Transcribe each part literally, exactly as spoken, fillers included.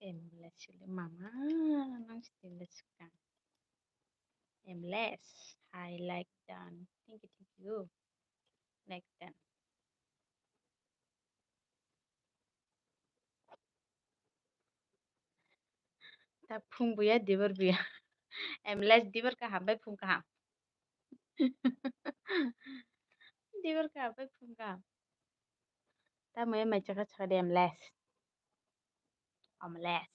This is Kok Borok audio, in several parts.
Emless sili mama, nang sitile swkang. Emless, I like done. Thank you, thank you. Like done. Ta phung buya, dibor buya. Emless dibor kaham bai phung kaham. Dibor kaham bai phung kaham. Ta mui mai chakha chakha de emless. Emless.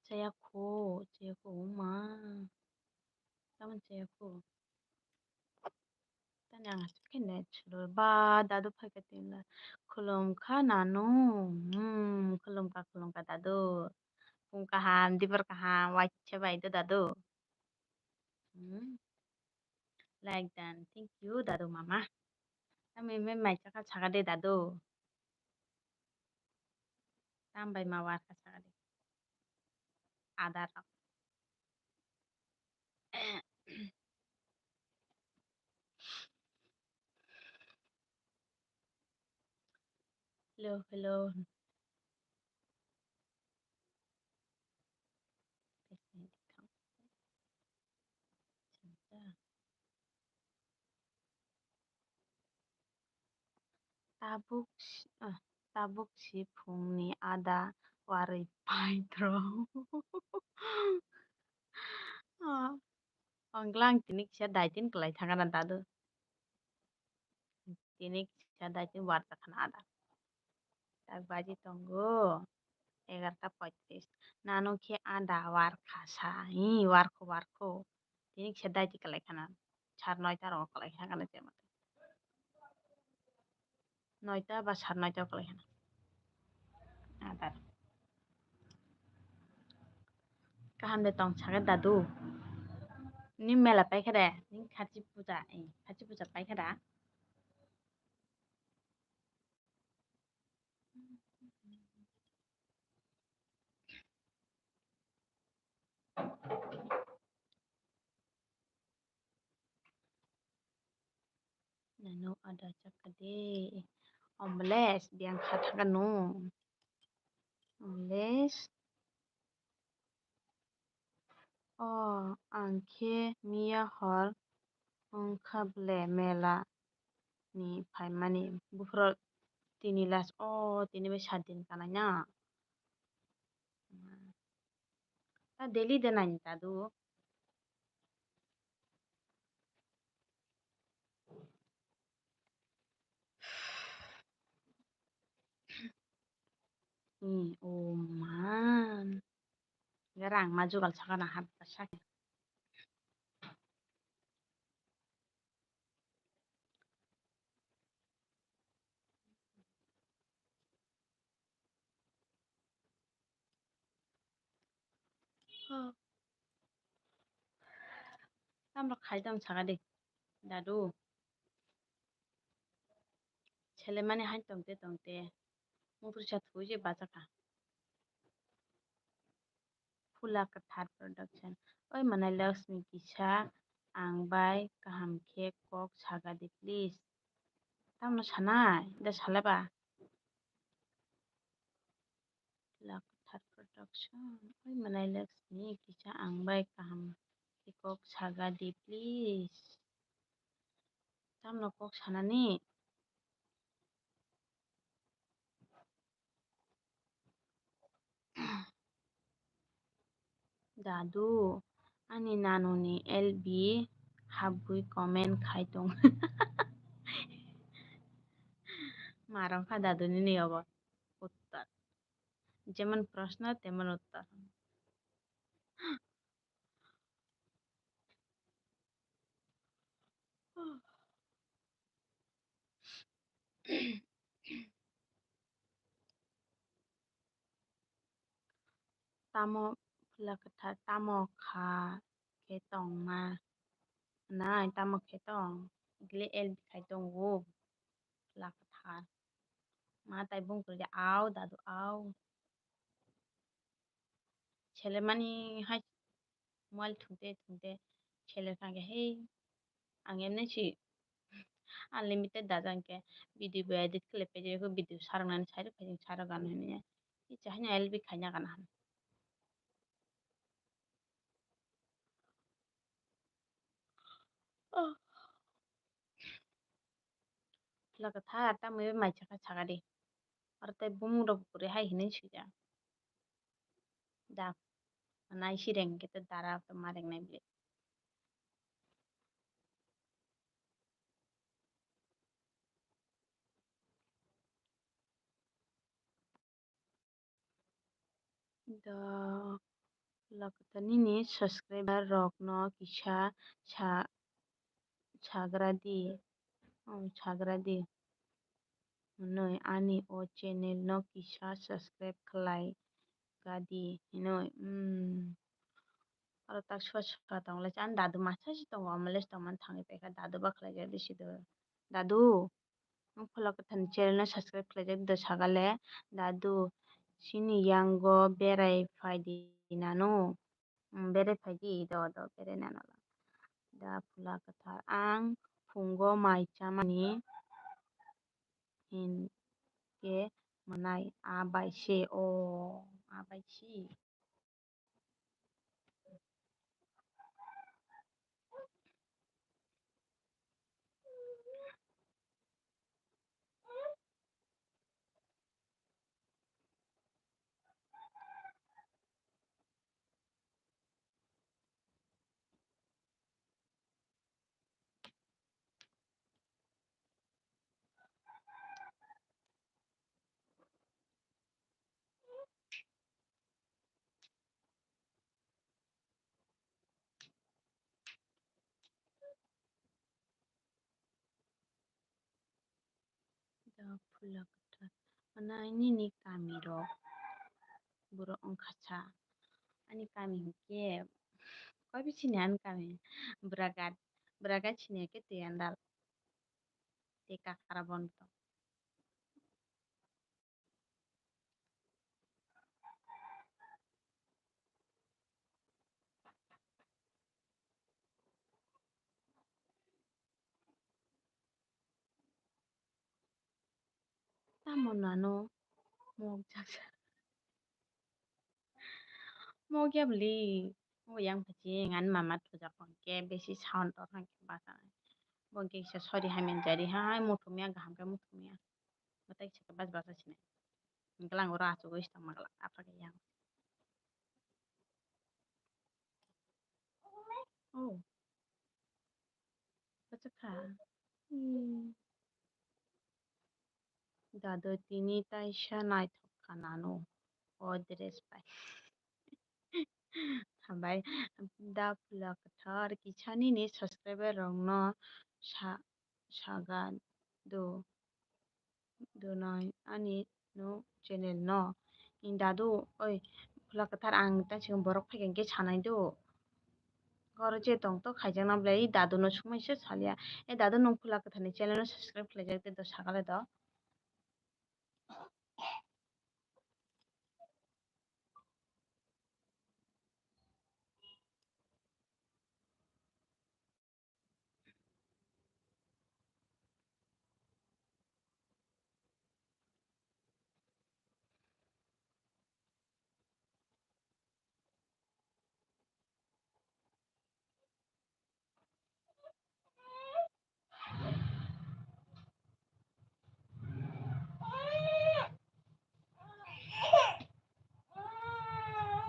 Chaya kho, chaya kho, o ma. Tamoni chaya kho. Tani ang aswk khe net slow. Ba, dadu phai kha tini le. Khulum kha nanu. Hmm, khulum kha, khulum kha dadu. Phung kaham, dibor kaham, waisa bai do dadu. Hmm. Like done. Thank you, dadu mama. Tamo mai chakha chakha de dadu. Tam bai ma warkha chakha de. Adar rok. Hello, hello. Tabuk si, ah, tabuk si phungni ada warwi paithro. Ah, onglang tini kisa daitin kwlai thangana dadu. Tini kisa daitin warta khana ada. Tak baji tongo egarta poitris. Nanu khe ada warkha sa. Hi, warkho, warkho. Tini kisa daiti kwlai khana. Sar noita rogo kwlai khana je mate. Noita ba sar noita kwlai khana. Adar. Kaham de tong sakhe dadu. Ni mela paikha de, ni khachi puja, eh, khachi puja paikha da. Nanu ada chakade. Omelette, biang kha thangkha no. Omelette. O, ang khe miya hor wngkha ble mela ni phaimani. Buphuru tini last, o, tini bai sat din kanai na. Ta daily de nai ta do. Hmm, oh man. Rang ma jugal sakana hat sakhe. Tamrok khai tong saka de, dadu. Selemani hai tongte tongte. Mungtru sa thwi je bachakha. Phula Kwthar Production. Oi Manai Laxmi kisa ang bai kaham khe kok saga di please. Tamno sanai da salaba. Phula Kwthar Production. Oi Manai Laxmi kisa ang bai kaham khe kok saga di please. Tamno kok sanani? Dadu, ani nanuni L B habwi comment khai tong. Marang kha dadu nini obo uttor. Jemon proshno, temon uttor. Tamo Phula Kwthar, tamo kha khe tongma nai, tamo khe tong, ikle L B khai tongo Phula Kwthar. Ma tai bung kwrwi au dadu au. Selemani hai mobile thungte thungte sele thangkhe, hei, ang emne si unlimited data hwnkhe video bo edit khlai paijak, video saroknani side o phaijak, sarok gana hwnwi. Icha haino L B khaina gana hwn. Phula Kwthar, tamo bai mai chakha saka di. Aro tei bumung rok bo kwrwi hai hinwi swijak. Da, nai si reng khe to dara to ma reng nai bile. Da, Phula Kwthar nini subscriber rokno kisa sa, sagra di, oh, sagra di. Hwnwi ani o channel no kisa subscribe khlai gadi hinwi, hmm. Aro tak sua sua tong le chan dadu masa si tongo, omo le tongmani thangwi paikha, dadu ba khlai jak di si do. Dadu, nwng Phula Kwthar ni channel no subscribe khlai jak di do saka le, dadu, sini yango berai phai di nanu. Hmm, berai phai di, do, do, berai nana la. Da Phula Kwthar, ang phungo mai chamani hinkhe mwnai, a bai se, o, a bai se. Da Phula Kwthar. Mwnai nini kami rok borok wngkha sa. Ani kami hinkhe koi bisini ani kami Bragat, Bragat sini khe twi andal tei kakara bondo. Tamo nano mokjak. Mokya bwlwi. O yang phachi ngani mama thujak hwnkhe besi sound tor hwnkhe basa. Bo hwnkhe kisa sorry hamya jari hai muthumya kaham khe muthumya. Mwtai kisa bas basa sinai. Hwnkhe lang oro achugwi se tongma glak aphra khe yang. Oh. Bachakha. Hmm. Dado tini taisa naithok kha nanu o dress bai. Hambai da Phula Kwthar kisa nini subscriber rokno sa saga do. Donai ani no channel no. Dadu, oi, Phula kwthar ang ta chikon borok phaikha hwnkhe sanai do. Oro je tong to khaijakna belai, dadu no sumai se salia. E dadu, nwng Phula Kwthar ni channel no subscribe khlaijak de do, sakale do.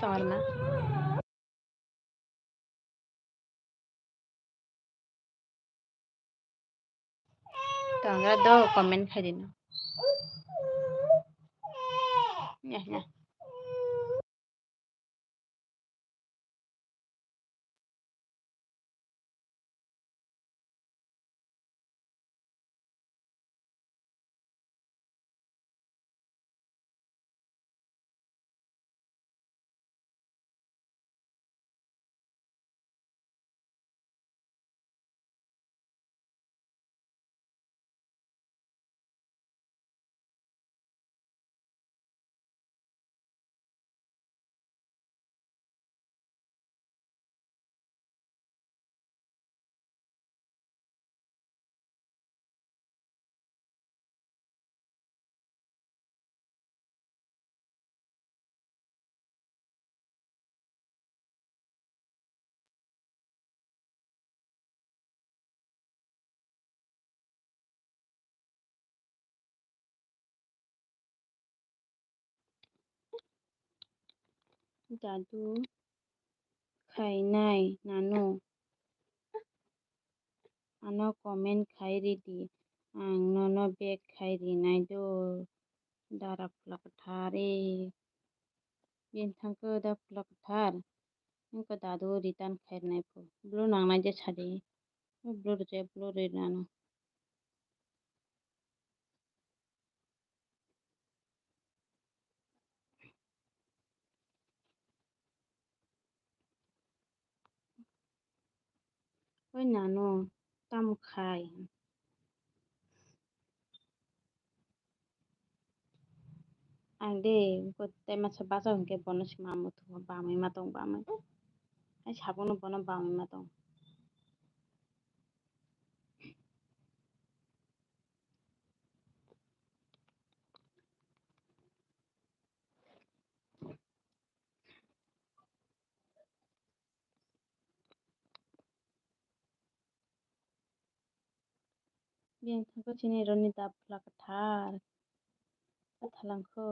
Tongna. Tongra do comment khai dino. Nya, nya. Dadu khainai nanu. Ano comment khai ridi, ang nono back khai rinai do. Dara Phula Kwthar e. Bini thangkhe da Phula Kwthar. Wngkha dadu return khairwnai pho. Blue nangnai je sadi. Blue rwjak, blue rwi nano. Oi nano, tamo khai? Ang de, tei masa bachao hwnkhe bono se ma muthungo, bamwi ma tong, bamwi. Ai sabono bono bamwi ma tong. Biyang thangkhe chini roni da Phula Kwthar. Kwthalangkho.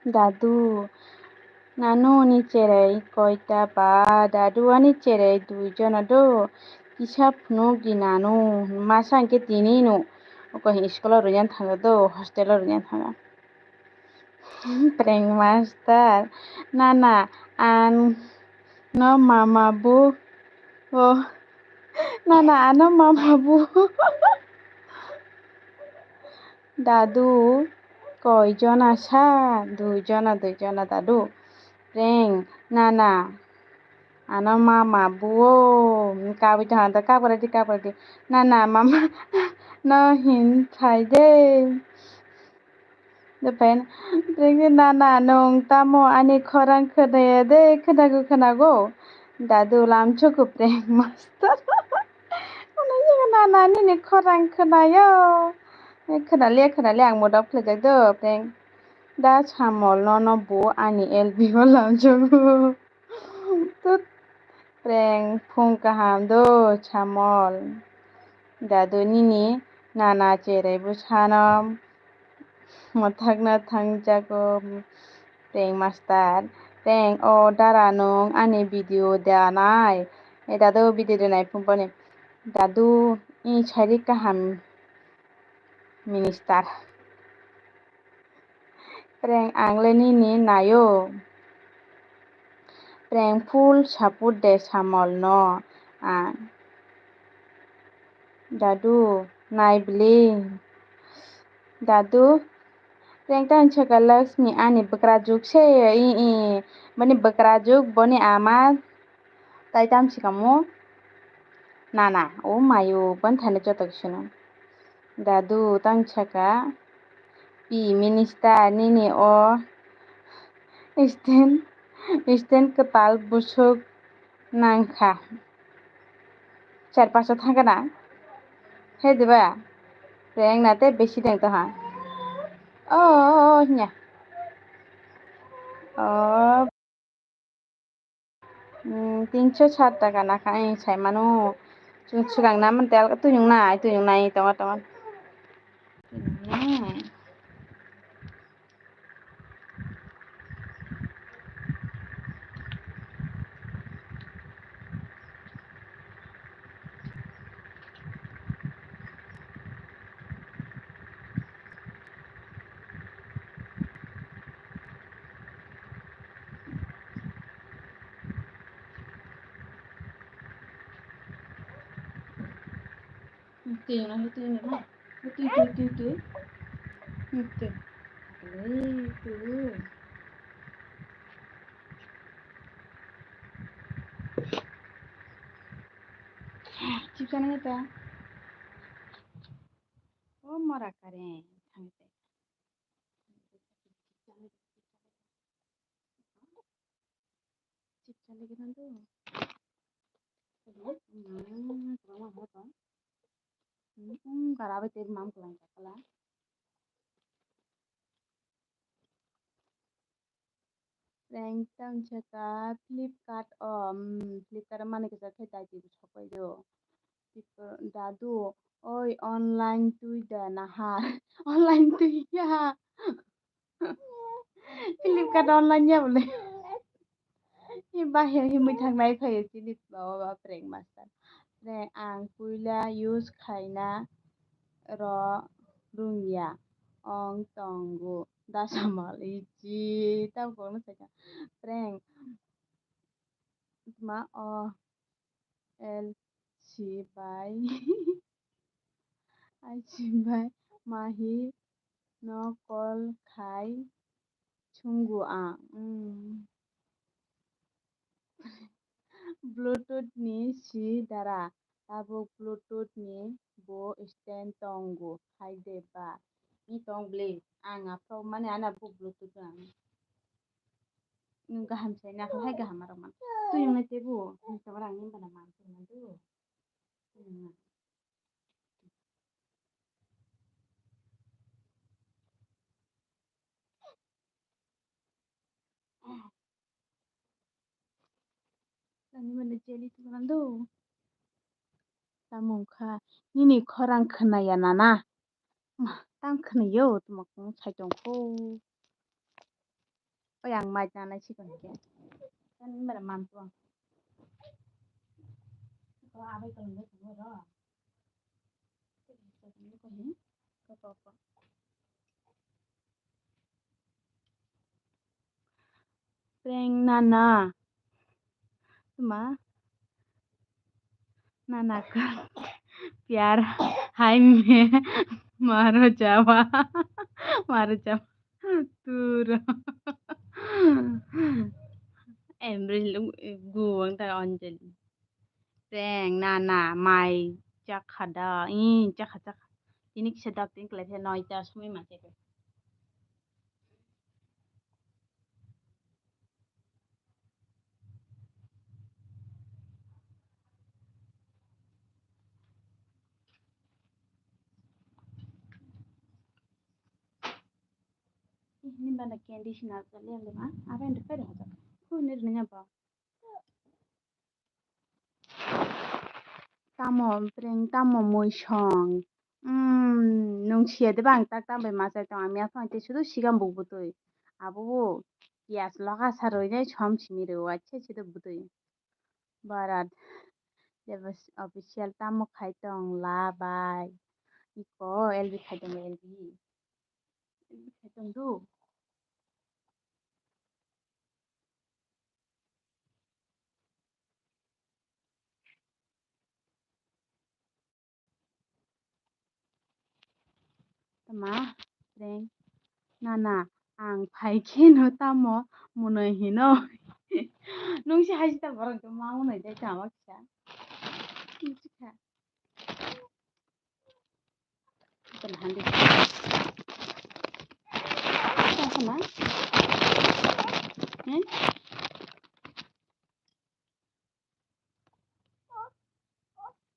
Dadu, nanu ni cherai koita ba? Dadu, ani cherai dui jona do. Kisa phunuk di nanu. Masa hwnkhe tini no. Oko hin school o rwyan thangya do, hostel o rwyan thangya. Prank master. Nana, ano mama bu. Oh. Nana, ano mama bu. Dadu, koi jona sa? Dui jona, dui jona dadu. Prank, nana, ano mama bu o. Kabui tong, kabra di, kabra di. Nana, mama, no hin phai de. Depend. Prank, nana, nwng tamo ani khorang khwnaya de? Khwnago, khwnago. Dadu lamchoko prank master. Ano nana nini khorang khwnayo. Khwnaliya, khwnaliya, ang moda phlaijak do prank. Da Samol nono bo ani L B o lamchoko. Tut, prank phung kaham do Samol. Dadu nini nana cherai bwsano mwthakna thangjago prank master. Prank o dara nwng ani video danai. E dadu video danai phung boni. Dadu i sairi kaham minister. Prank ang le nini naio. Prank full support de Samol no ang. Dadu, nai bili. Dadu, prank tang saka Lakshmi ani bwkra juk se, i, i. Boni bwkra juk, boni ama. Tai tam sikamo. Nana, o mayo, boni thani joto kisino. Dadu tang saka, pi minister nini o stand, stand kwtal busuk nangkha. Char paso thangkha na? He diba? Reng na te besi deng to ha. O, o, o, nya. O. Hmm, tinso sat taka nakha, ang sai mano. Chwng swkang na man tel, tuinung nai, tuinung nai, tongo, tongo. Tuinung nai. Twi, twi, twi, twi. Twi, twi, twi, twi. Twi. Twi. Chipsa nang ta. O mora kare. Chipsa lagi nanti. Hmm, kurang mahal kan? Hmm, karabe teri mam kulang cakala. Rengtang chaka Flipkart o, hmm, Flipkart mani kisa khe dai twi sopai do. Dadu, oi online twi da naha? Online twi ya. Flipkart online ya bole. Bahir himui thangnai phaio chini baba prank master. Prank ang puila use khaina ro rungya ong tongo dasamal ichi tamo kokno saikha prank ma o L C bai I C bai mahi no call khai chungo ang. Hmm. Bluetooth ni si dara tabuk Bluetooth ni bo stand tongo hai de ba. Ni tong bli ang aphro mani ana bo Bluetooth ang. Nwng kaham sai na hai kaham arok man. Twi wngnai tebo. Nwng sabar ang ni bana man tong man do. Twi wngnai. Ani mana jelly tu kan do. Tamo wngkha nini khorang khwnaya nana? Ma, tang khwnai yo, tamo kung sai tong kho. Oi, ang mai tanai si tong khe. Tan mera man tuang. Ko abai ko le ko ro. Ko ko ko. Prank nana. Tuma. Nana ka pyar hai me maro jawa. Maro jawa. Turo. Emre guwang ta Anjali. Prank nana mai chakha da. Ih, chakha, chakha. Tini kisa dap tin kle the noi ta sumi ma te. Ih, ni bana candy sina ka lem lem a. Apa yang dekat dengan tak? Kau ni dengan apa? Tamo prank, tamo mui song. Umm, nung siya de bang tak tang bai ma chai tong, ami aphang te sudu sigam bu butui. Abo bo piyaj loga sa roi nai som simi rw, acha sudu butui. Barat. Jebo official tamo khai tong la bai. Iko L B khai tong, L B. L B khai tong du. Tama, prank. Nana, ang phai khe no tamo mwnwi hino. Nung se hai sita borok khe ma mwnwi dai tama kisa. Nung se kha. Bukan handi. Apa na? Hmm?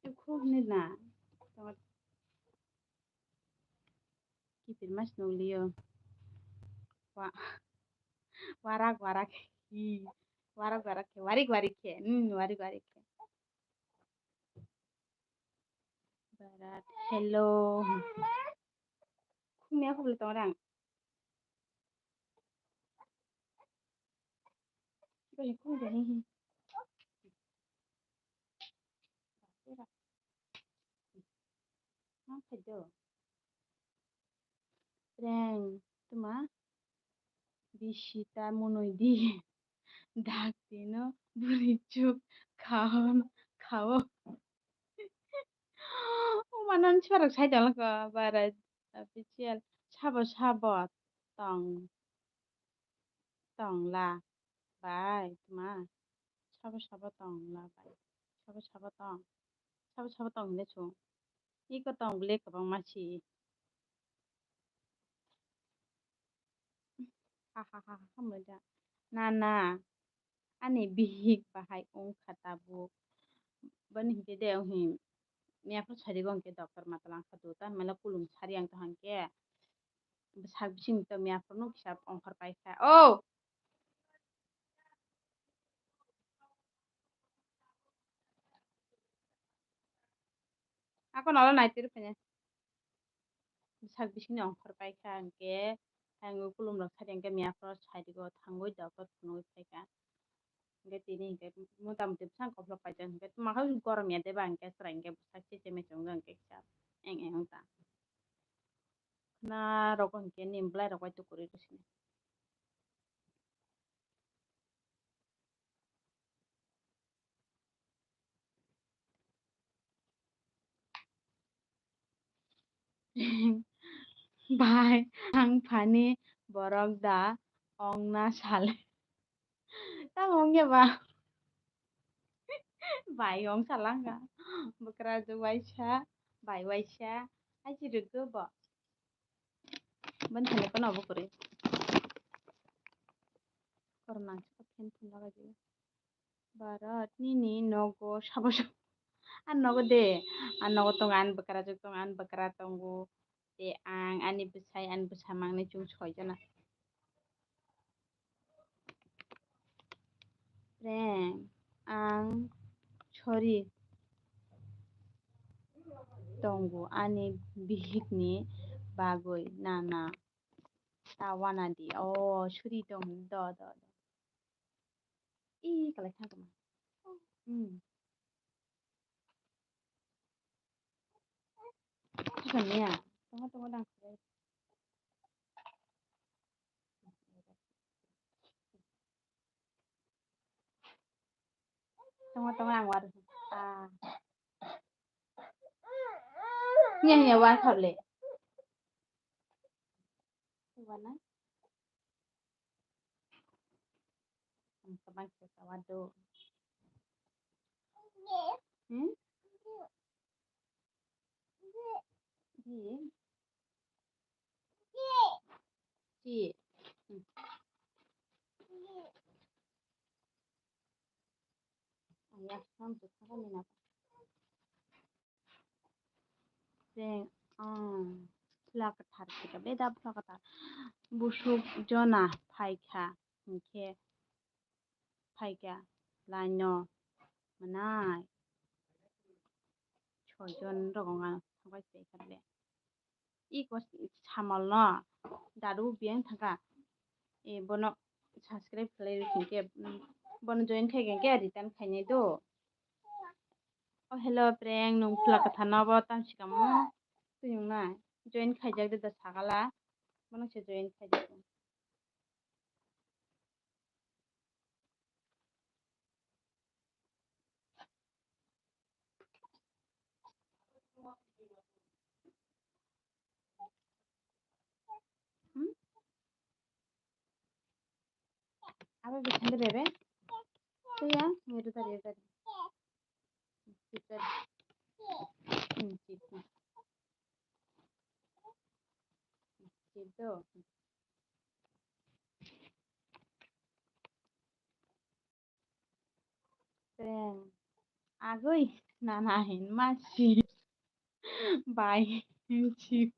Ikhuk ni na. Kiphir mas nung liyo. Wa-, warak, warak. Hi. Warak, warak khe. Warik, warik khe. Hmm, warik, warik khe. Barat. Hello. Khumya khubli tong rang. Bai khum de hi. Ma khajo. Reng, tuma bisi ta monoi di. Dak tino buri chuk khao, khao. O manan chorok sai dong ko bara official. Sabo sabo tong, tong la bai tuma. Sabo sabo tong la bai. Sabo sabo tong. Sabo sabo tong le chung. Iko tong bile kwbangma si. Ha ha ha ha, hamle da. Na na. Ani bihik bahai wngkha tabuk. Bani hinkhe de wnghi. Miya pho sari go hinkhe doctor mata langkha do. Tamo mela kulum sari ang to hinkhe. Bwsak bising to miya pho nuk kisa ongkhor paikha. Oh! Ako nolo nai tiri phanya. Bwsak bisingni ongkhor paikha hinkhe, hayung kulum rok sadi hinkhe miya phoro sadi go thangwi dogo thunwi phaikha. Hinkhe tini hinkhe mota muti bwsang koplok paijak hinkhe twma khe gorom ya deba hinkhe chwrai hinkhe bwsak cheche mechang wngkha hinkhe kisa eng eng wngkha. Khna rogo hinkhe ni bwlai rok bai tukurwi rw sini. Bai, ang phani borok da ongna sale. Tamo wngya ba? Bai ong salangka. Bwkrajwk waisa, bai waisa, achi rwgwi bo. Bani thani kono obo kwrwi. Kornang se fan phun lagai di. Bharat nini nogo sabo sabo. Ang nogo de. Ang nogo tongo, ani bwkrajwk tongo, ani bwkra tongo. Tei ang ani bwsai, ani bwsamangni chwng soi jona. Prank. Ang, sorry. tongo ani bihikni bagwi nana ta wanadi. O suri tong do do do. I kalai kha kama. Hmm. Kha kamiya. Tongo tongo dang. Tongo tongo ang war. Ah. Nya nya war khable. Wana. Ang kabang se kawa do. Hmm? Di. Di. Hmm. Ayah, kamu tuh apa nih, nak? Preng, ah, Phwla Kwthar khe beda Phwla Kwthar. Busuk jona phaikha, hinkhe phaikha laino mwnai. Soijon rogo ang thangbai phaikha le. Iko samalno dadu biyang thangkha. E, bono subscribe khlai rw hinkhe, mm, bono join khai hinkhe return khainai do. Oh, hello, Preng, nwng Phwla Kwthar no bo tamo sikamo? Twi wng nai. Join khaijak de da sagala. Bono se join khaijak. Hmm? Apa bisa bebe? Itu ya, itu tadi, itu tadi. Itu tadi. Hmm, itu. Itu. Preng. Agwi, nana hin ma si. Bai hin si.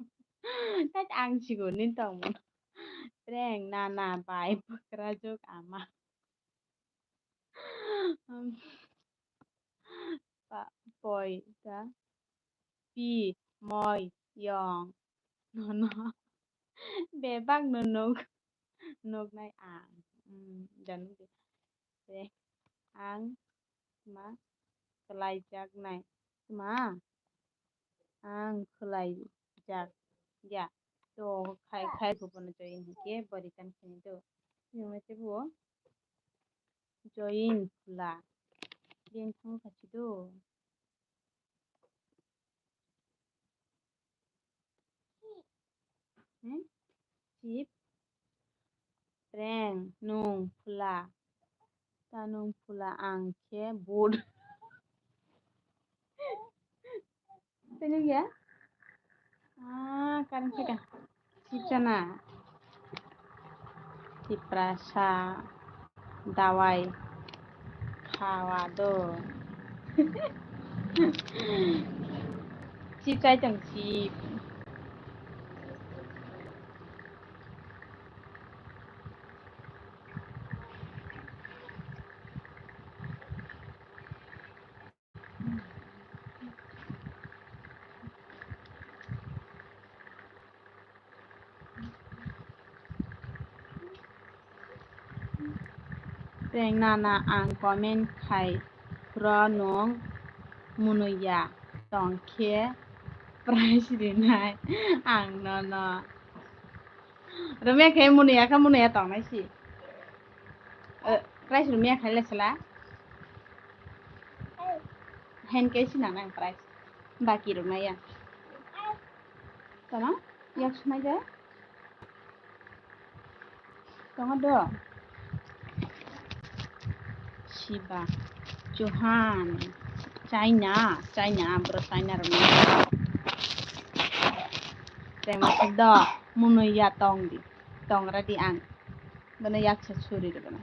Tat ang si go nin tong mo. Preng, nana, bai, bwkra juk ama. Um, pa, poi, ta. Pi, moi, yong. Nono. Bebak no nuk. Nuknai ang. Hmm, januk de. Te ang ma khlaijaknai. Ma ang khlaijak ya. To khai khai ko bono join hinkhe bori kan khini do. Yong te bo join khula. Din thang kha si do. Hmm? Sip. Preng, nwng Phwla. Ta nwng Phwla, ang khe vote. Tini ya? Ah, kan kita. Sip sana. Tiprasa dawai khawa do. Chip chai tong chip. Preng nana ang comment khai phro nwng munuya tong khe prize rinai ang nono. Romia khe munuya khe munuya tongnai si. Eh, prize romia khe lesla. Hen khe si nang nang prize. Baki romia. Tama? Yak sumai de. Tongo do. Siba. Johan. China. China. Bro China romia. Tengma do. Munuya tong di. Tong ra di ang. Bono yaksa suri rwgwna.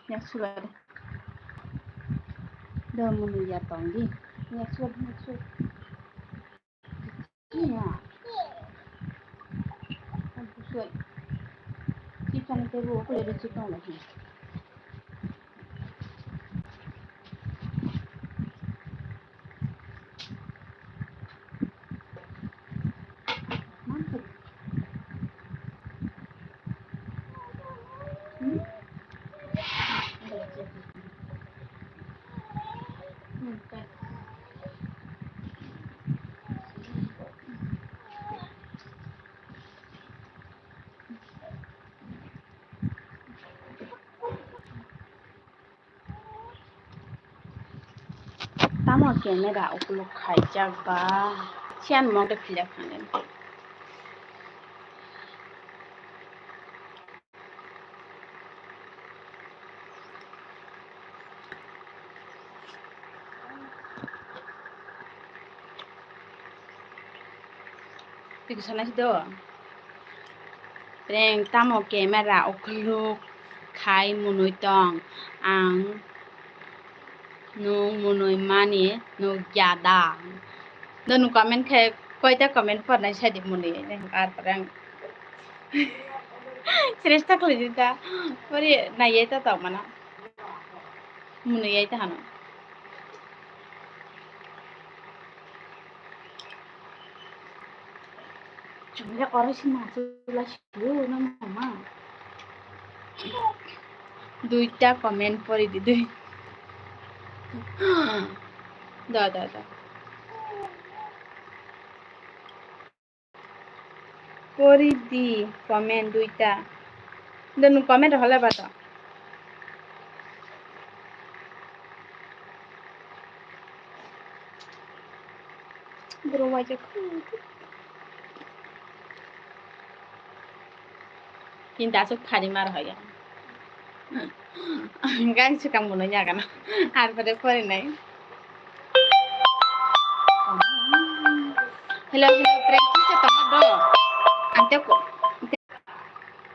Next slide. Do munu ya tong di. Next slide, next slide. Iya. Next slide. Chips ani table ko le chips tong lagi. Tamo camera ukuluk khaijak ba? Siyan mode philak thangani. Twi sanai do. Preng tamo camera ukuluk khai munui tong. Ang nung munui mani nukya da. Nung comment khai koita comment pornai sadi munui. Ar preng. Sresta khlai di ta. Pori naiye ta tong mana. Munui yai ta hano. Chumle oro si ma chula si yo na mama. Duita comment pori di dui. Da, da, da. Pori di comment duita. Nung comment hole ba to. Bro waijak. Kintu aswk phari mar hoya. Gang swkang bono yagano. Ar pore pore nai. Hello, hello, prank kisa tongma do. Ante ko.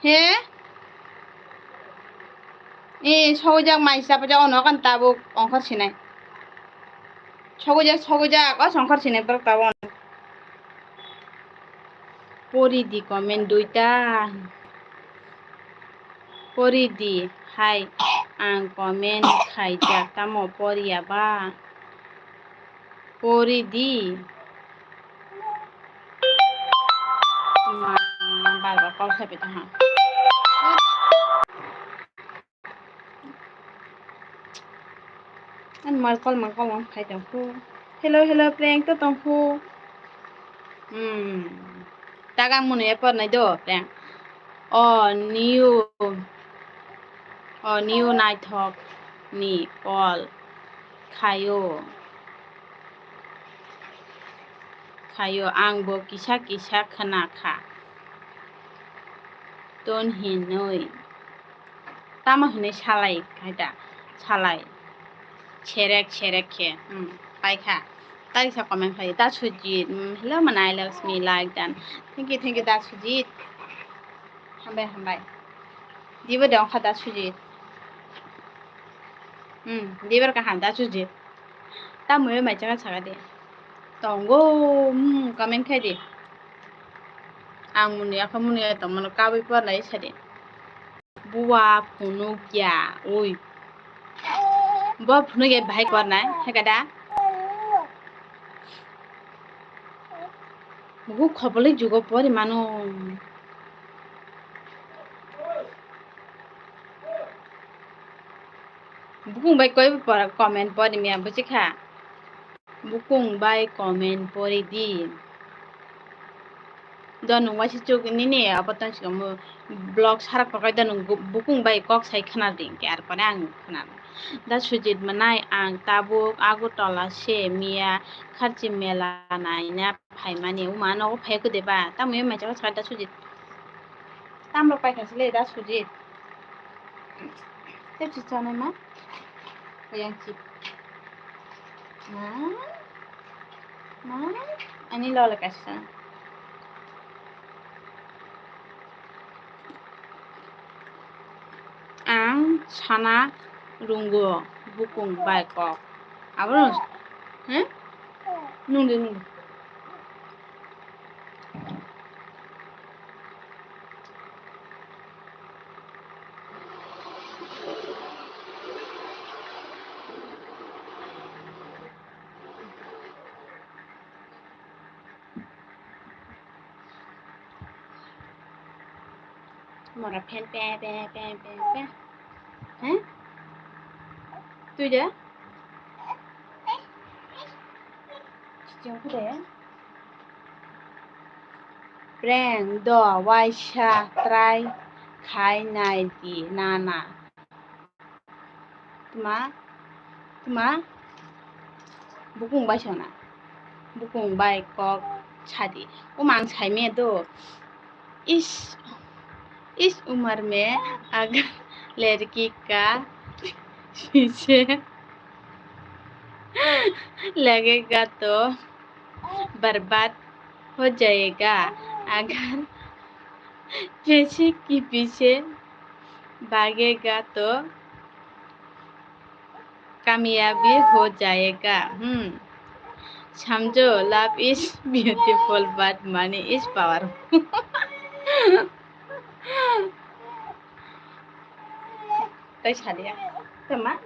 He? E, sogujak mai sapa jak ono kan tabuk ongkhor sinai. Sogujak, sogujak, o songkhor sinai borok tabuk ono. Pori di comment duita. Pori di, hai, ang comment khaijak, tamo poriya ba? Pori di. Ma, bar bar call khai pai tong ha. Ani mal call, mal call, mal khai tong khu. Hello, hello, prank to tong khu. Hmm. Tagang munu ya por nai do, prank. O new, o new naithok ni call khayo. Khayo, ang bo kisa kisa khna kha. Ton hinwi. Tamo hinwi salai khai da? Salai. Serek serek khe. Hmm, pai kha. Tarisa comment khai. Da Sujit. Hmm, hello, mana I love me like dan. Thank you, thank you, da Sujit. Hambai, hambai. Dibo de ongkha da Sujit. Hmm, dibar kaham da Sujit. Tamo mai chaka chaka de. Tongo, hmm, comment khai di. Ang muni akha muni tongmano kabui pornai sadi. Buwa phunukya, oi. Bo phunukya bahai kornai, heka da? Buku khopoli jugo pori mano. Bukung bai koi por-, comment pori miya buji kha. Bukung bai comment pori di. Do nung waisa chuk nini abo tang sikamo vlog sarak pakai do nung bu-, bukung bai kok sai khna di hingke ar pore ang khna. Da Sujit manai ang tabuk Agartala se miya kharchi mela naina phaimani uma nogo phai kode ba tamo mai chaka saka da Sujit. Tamrok paikha sile da Sujit. Tei si chanai ma? Koyang chip. Ma? Ma? Ani lola kaisa. Ang sana rungo bukung bai kok. Abo no, he? Nungdi, nungdi. Mora phen pe, pe, pe, pe, pe. He? Tui de? Chiching khu de? Preng do waisa try khai nai di nana. Tma, tma, bukung bai sona, bukung bai kok sadi. O mang sai me do, is, is umar me agar lerki ka piche lagega to barbad ho jayega, agar piche ki piche bhagega to kamiyabi ho jayega. Hmm. Samjo, love is beautiful but money is powerful. Tai saliya. Tama?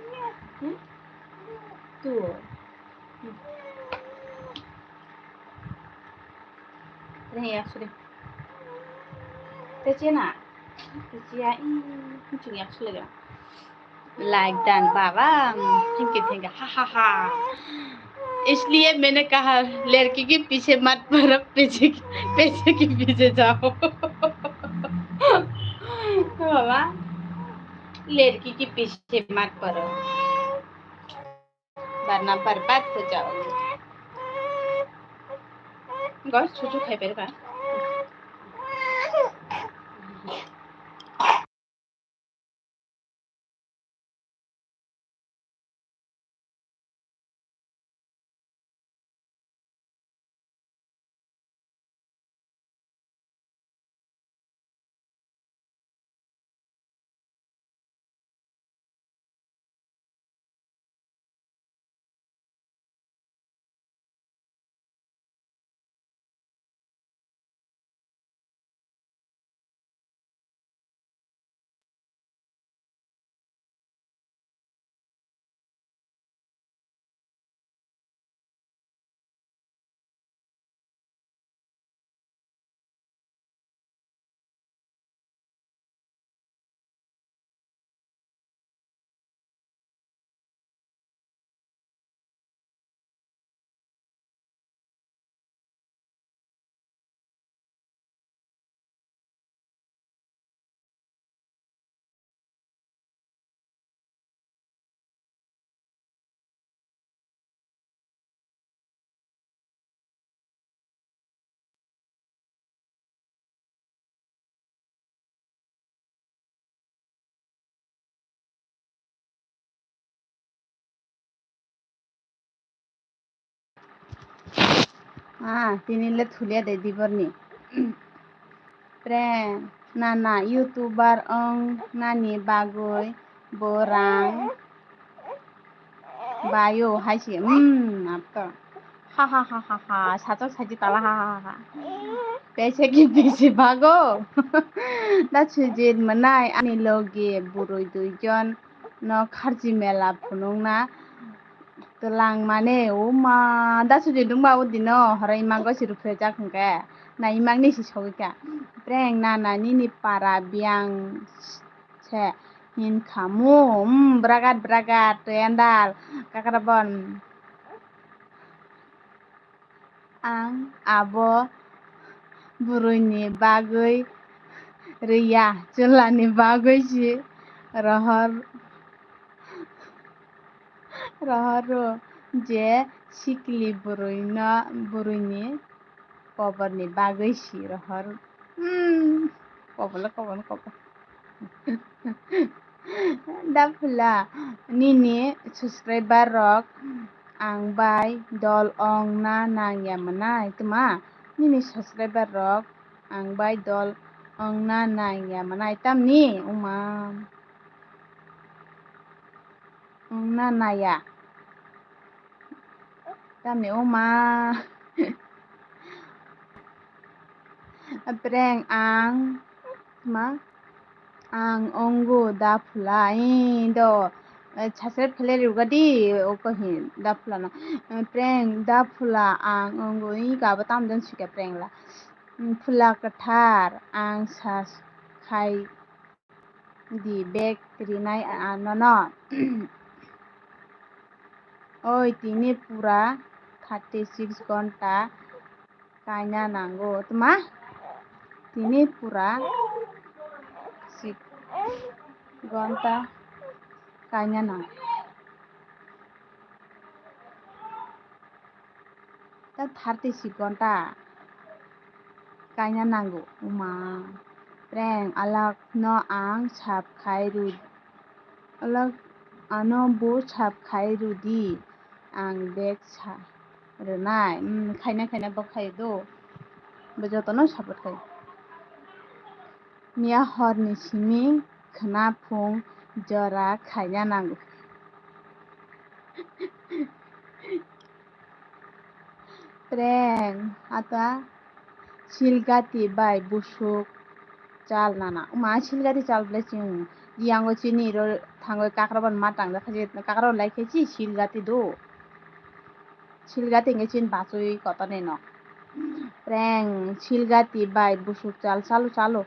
Hmm? Tu. Hmm. Reng yak suri. Te chena. Te chia, ih, chuk yak suri ga. Like dan baba, thank you, thank you, ha ha ha. इसलिए मैंने कहा लड़की के पीछे मत पड़ो, पीछे की, पीछे की पीछे जाओ। बाबा, लड़की के पीछे मत पड़ो, वरना बर्बाद हो जाओगे। Guys, chuchu khai pera ba. Ah, tini le thulia de diborni. Prank, nana, YouTuber ong nani bagwi bo rang baio hai se, hmm, apto. Ha ha ha ha ha, sachok saji tala ha ha ha ha. Pese ki pese bago. Da sujit manai ani loge burui duijon no kharchi mela phunukna twlang mane, o ma, da sujit dungba o dino horo imang gosi ruphrejak hwnkhe na imang ni si sogwi kha. Prank nana nini para biyang se hinkha mu, um, bragat bragat, twi andal, kakrabon. Ang abo bwrwini bagwi rwya, chwlani bagwi si rohor, rohoro je sikli bwrwino, bwrwini koborni bagwi si rohor. Hmm, kobolo, kobolo, kobolo. Da phwla, nini subscriber rok ang bai dol ong na nang ya mwnai, tma? Nini subscriber rok ang bai dol ong na nang ya mwnai, tamni? Uma. Nang na naya. Tamni o ma. Prank ang ma. Ang ongo da phula, ee, do, eh, subscribe khlai rwgadi, oko hin, da phula no. Eh, prank da phula, ang ongo, ee, kabo tam jon sika prank la. Mm, phula kwthar, ang sa khai di bag rinai ano no. Oi, tini pura thirty six ghonta kaina nango, tma? Tini pura six ghonta kaina nango. Ta thirty six ghonta kaina nango. Uma, prank alak no ang sap khai ru. Alak ano bo sap khai rudi, ang bag sa rwnai. Hmm, khaina khaina bo khai do, bo jotono support khai. Miya horni simi khwna phung jora khaina nango. Prank ata silgati bai busuk chal nana. Uma silgati chal ble ching yango chini ro thangoi kakraban ma tang jakha je kakraban lai khe chi silgati do. Silgati hingke chini bachoi kotorni no. Prank silgati bai busuk chal chalo chalo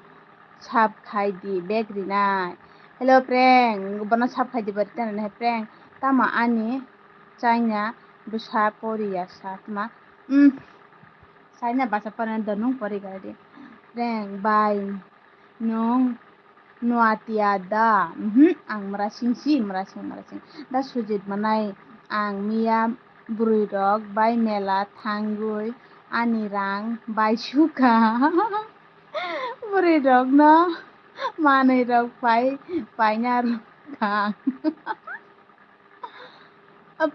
sap khai di bag rinai. Hello prank, bono sap khai di bari tene prank. Tamo ani China bwsa poriya sa tma. Um, China basa poriya do nung pori gari. Reng bai nung nuatia da. Mhm, ang mrasing si, mrasing, mrasing. Da sujit manai ang miya bwrwi rok bai mela thangwi ani rang bai suka. Bwrwi rok no manwi rok pai paina rok thang.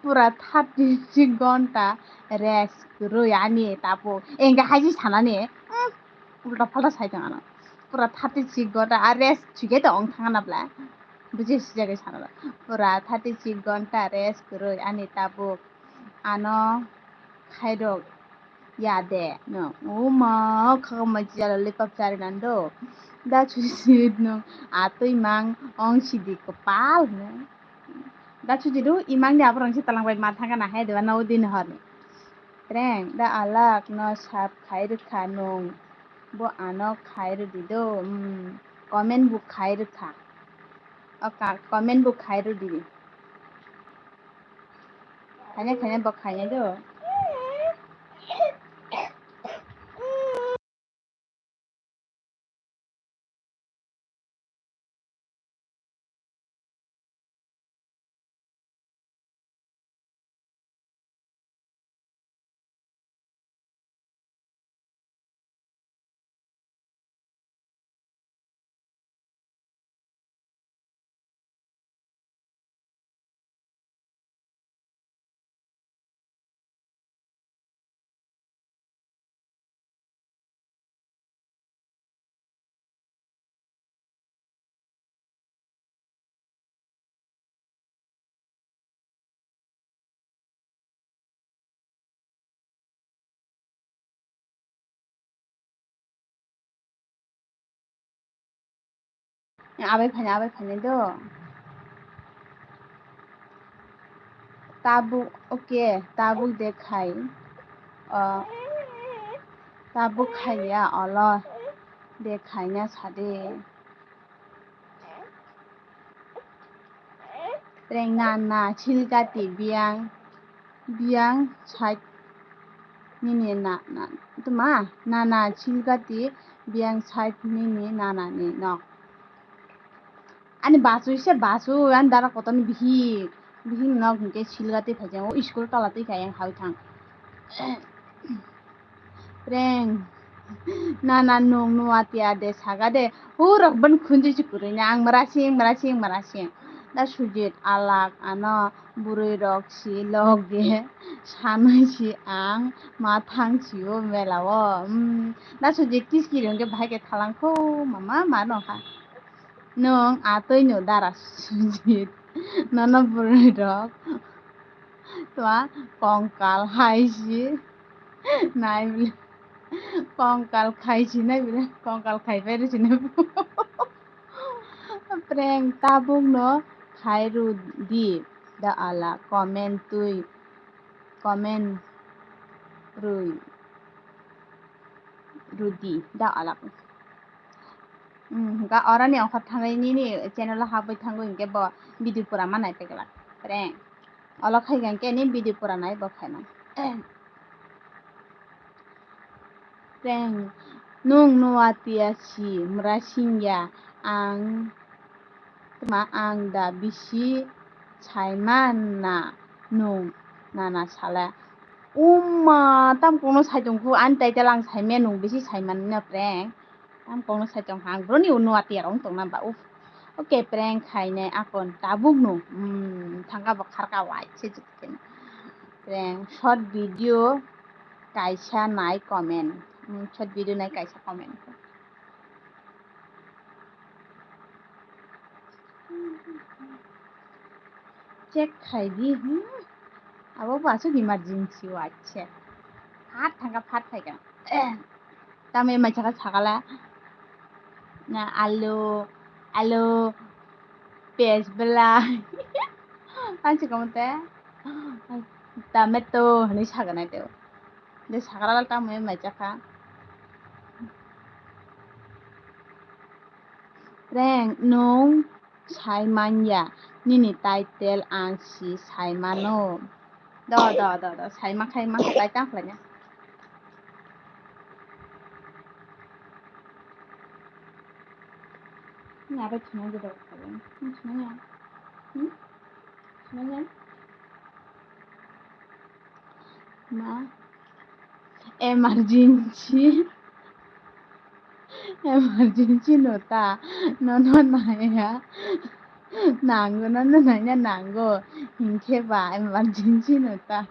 Pura thirty six ghonta rest kwrwi ani tabuk. Engke haisi sanani, hmm, ulta phalta sai tong ano. Pura thirty six ghonta a rest chike to ong thangna bla. Buji sijagwi sanala. Pura thirty six ghonta rest kwrwi ani tabuk. Ano khairok ya de no. Uma khakma jalo lipap chari nando. Da chusit no atwi mang ong sidi kwpal no. Da chusit do imang ni aborong si talang bai ma thanga na hai de ba no din hor ni. Prank da alak no sap khai rwkha nung. Bo ano khai rwdi do. Hmm. Comment bo khai rwkha. O ka-, comment bo khai rwdi. Khaina khaina bo khaina do. Abai phaina, abai phaina do. Tabuk, okay, tabuk de khai. O, tabuk khaiya, olo de khaina sade. Reng na na silgati biyang, biyang side nini na, na, tuma, na na silgati biyang side nini na na ni nok. Ani basu se basu, ani dara kotorni bihik, bihik nok hinkhe silgati phaijak, o school tola twi kha yang hawi thang. Prank. Na, na, nung nuatia de, saga de. Hurok ban khunju si kwrwi na, ang mrasing, mrasing, mrasing. Da sujit alak ano bwrwi rok si log de. Sanai si ang ma thang si o mela o. Hmm. Da sujit kiskiri hwnkhe bahai khe thalang kho mama ma no ha. Nung atwi no dara sujit. Nono bwrwi rok twa kongkal hai si nai bile, kongkal khai si nai bile, kongkal khai pai rw si nai. Prank tabuk no khai rw di da ala comment twi comment rwi rw di da ala. Hmm, ga orani ongkha thangwi nini channel o habwi thangwi hinkhe bo video pura ma nai pegla. Prank. Olo khai ga hinkhe ni video pura nai bo khaina. Prank. Nung nuatia si mra singya ang tma ang da bisi saimana nung nana sala. Umma tam kono sai tongkhu ani title ang saimaya nung bisi saimani na prank. Tam kongno sai tong hang, broni uno ati arong tong na ba, uf. Oke, prank khainai akon tabuk no. Hmm, thangka bo kharka wai se jikten. Prank, short video kaisa nai comment. Hmm, short video nai kaisa comment. Check khai di, hmm. Abo bo aswk emergency o, acha. Phat thangkha, phat phaikha. Tamoni mai saka sakala. Na alu, alu, pes belai. Tang se komo te. Tomato hinui saganai teo. De sakala tamoni mai saka. Reng, nung sai manya, nini title ang si sai mano. Do, do, do, do, sai ma khai ma khai tang khlai na. Ni abai thunai de do khlai. Ni thunai ya. Hmm? Thunai ya. Ma, emergency, emergency no ta, nono naiya, nango, nono naiya nango, hinkhe ba emergency no ta.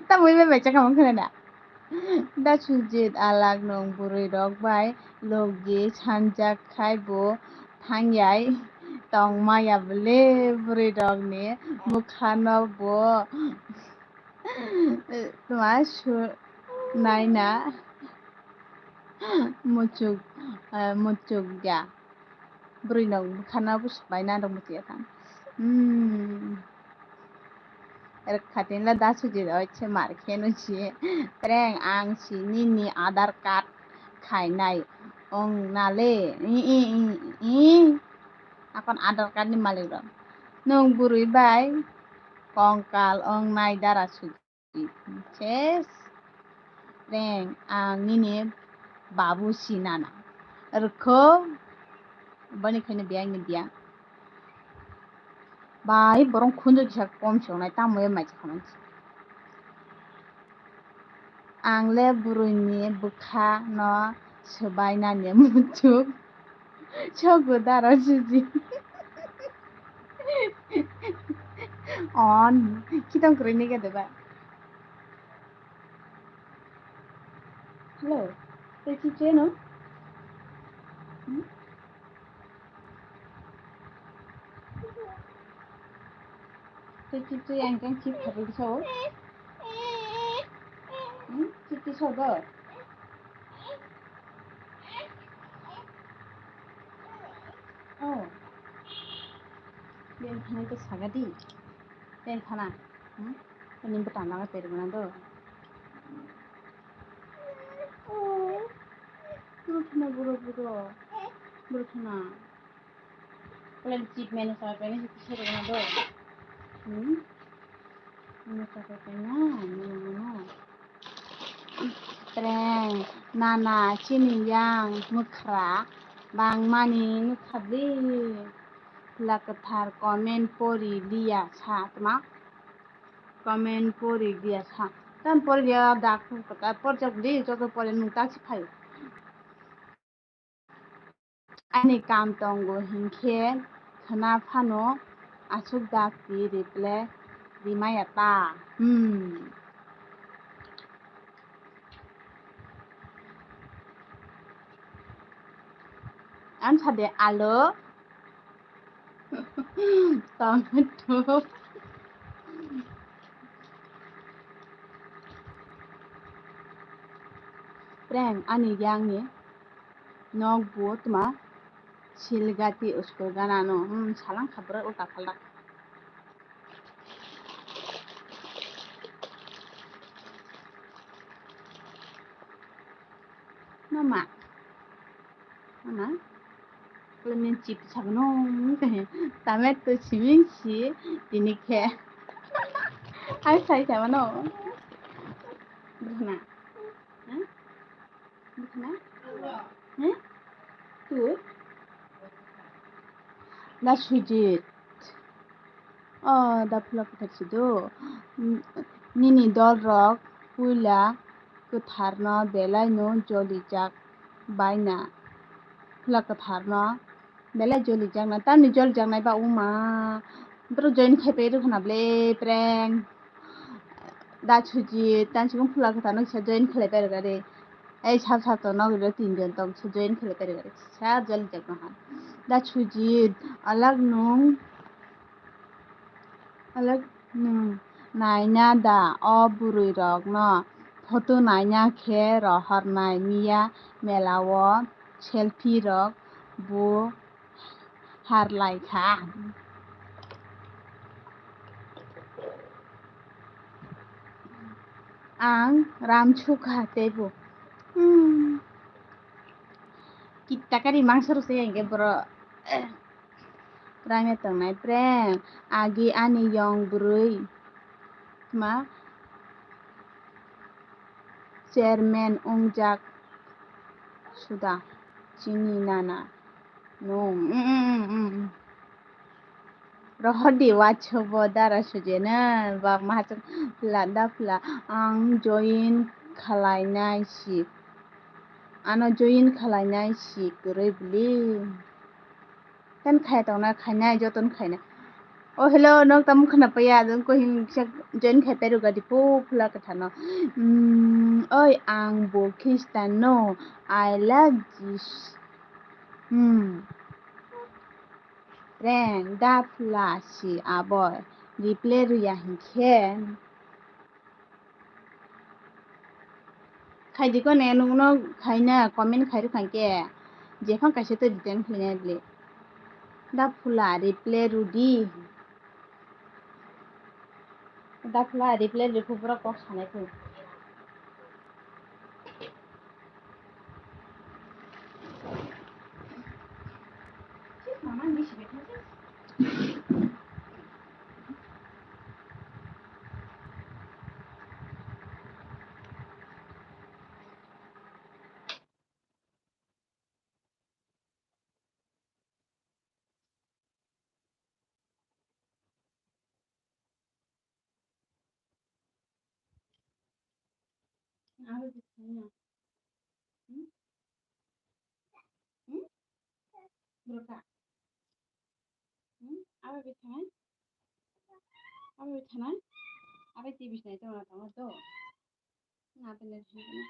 Tamo bai bai chakha mangkhana da. Da Sujit alak nung bwrwi rok bai logi sanjak khai bo thangyai tong maya bwle bwrwi rok ni bwkha no bo tma su naina muchuk muchuk ya. Bwrwi no bwkha no bwswk bai na rwngmwtwi ya kha. Hmm. Rwkha tini le da Sujit oi se mar khe no si. Reng ang si nini Aadhaar card khainai ong na le. I, i, i, i. Akon Aadhaar card ni malik rok. Nwng bwrwi bai kongkal ong nai dara Sujit. Ses. Reng, ang nini babu si nana. Rwkho, boni khaino biyang ni biyang. Bai, borong khunju kisa kom songnai, tamo ya mai khamani. Ang le bwrwi ni bwkha no swbai nani muchuk. Sogo daro Suji. On. Kitong kwrwi ni gede ba. Hello. Tei ki cheno? Hmm? Tei ki cheno yang kang ki phabu so? Hmm? Ki ki so do? Oh. Beng thana ke sagadi. Beng thana. Hmm? Ini betana ke permana do. Oh. Buru thana, buru, buru. Buru thana. Kalian chip menu sa pena si kisa rwna do. Hmm? Menu sa pena, menu, menu. Prank, nana, chini yang, mwkhra, bangmani mwkha di. Pula kwthar comment pori liya sa tma? Comment pori liya sa. Tam pori liya dak, por jak di, joto pori nung tak si phaio. Ani kam tongo hinkhe khna phano aswk dakti reply rimaya ta. Hmm. Ang sade alo Tomato. Prank ani yang ni nok bu tma silgati uskul gana no. Hmm, salang khabra ulta phalda. Mama. Mama. Lemon chip sagno. Tame to siming si tini khe. Ai sai sama no. Bukna. Hah? Bukna. Hah? Tu? Da Sujit. O, da Phula Kwthar si do. Nini dol rok puila kwtharno belai no jolijak baina. Phula Kwtharno belai jolijak na. Tamni jolijak nai ba uma. Bro join khai pai rwkha na ble prank. Da Sujit, tang sikung Phula Kwtharno kisa join khlai pai rwkha de. Ei sab sab to nog rw tin jon tong kisa join khlai pai rwkha de. Sa jolijak no ha. Da Sujit, alak nung, alak nung naina da o bwrwi rok no photo naina khe rohor nai miya mela o selfie rok bo har lai kha. Ang ram sukha teibo. Hmm. Kitta kari mangsa rwse hwnkhe boro. Prank ya tongnai prank. Agi ani yong bwrwi. Ma chairman wngjak suda chini nana nung. Mm, mm, mm, mm. Rohordi wachobo dara sujena bak mahachok lada phla ang join khalainai si. Ano join khalainai si kwrwi bwli. Ten khai tongna khainai joton khainai. O hello, nok tamo khna paya, jong ko him kisa join khai peru gadi po Phula Kwtharno. Mm, oi ang bo Khristan no, I love Jesus. Hmm. Prank da Phula si abo reply rwya hinkhe. Khaidi kone nungno khaina comment khai rwkha hinkhe jephang kaisa tei return khlainai bwle. Da Phula reply rwdi. Da Phula reply rwkhe borok kok sanai kho. Aro bwskango. Hmm? Hmm? Bwrwkha. Hmm? Abo bwskango. Abo bwskango. Abo tei bwskango tongma tongo do. Na bwskango.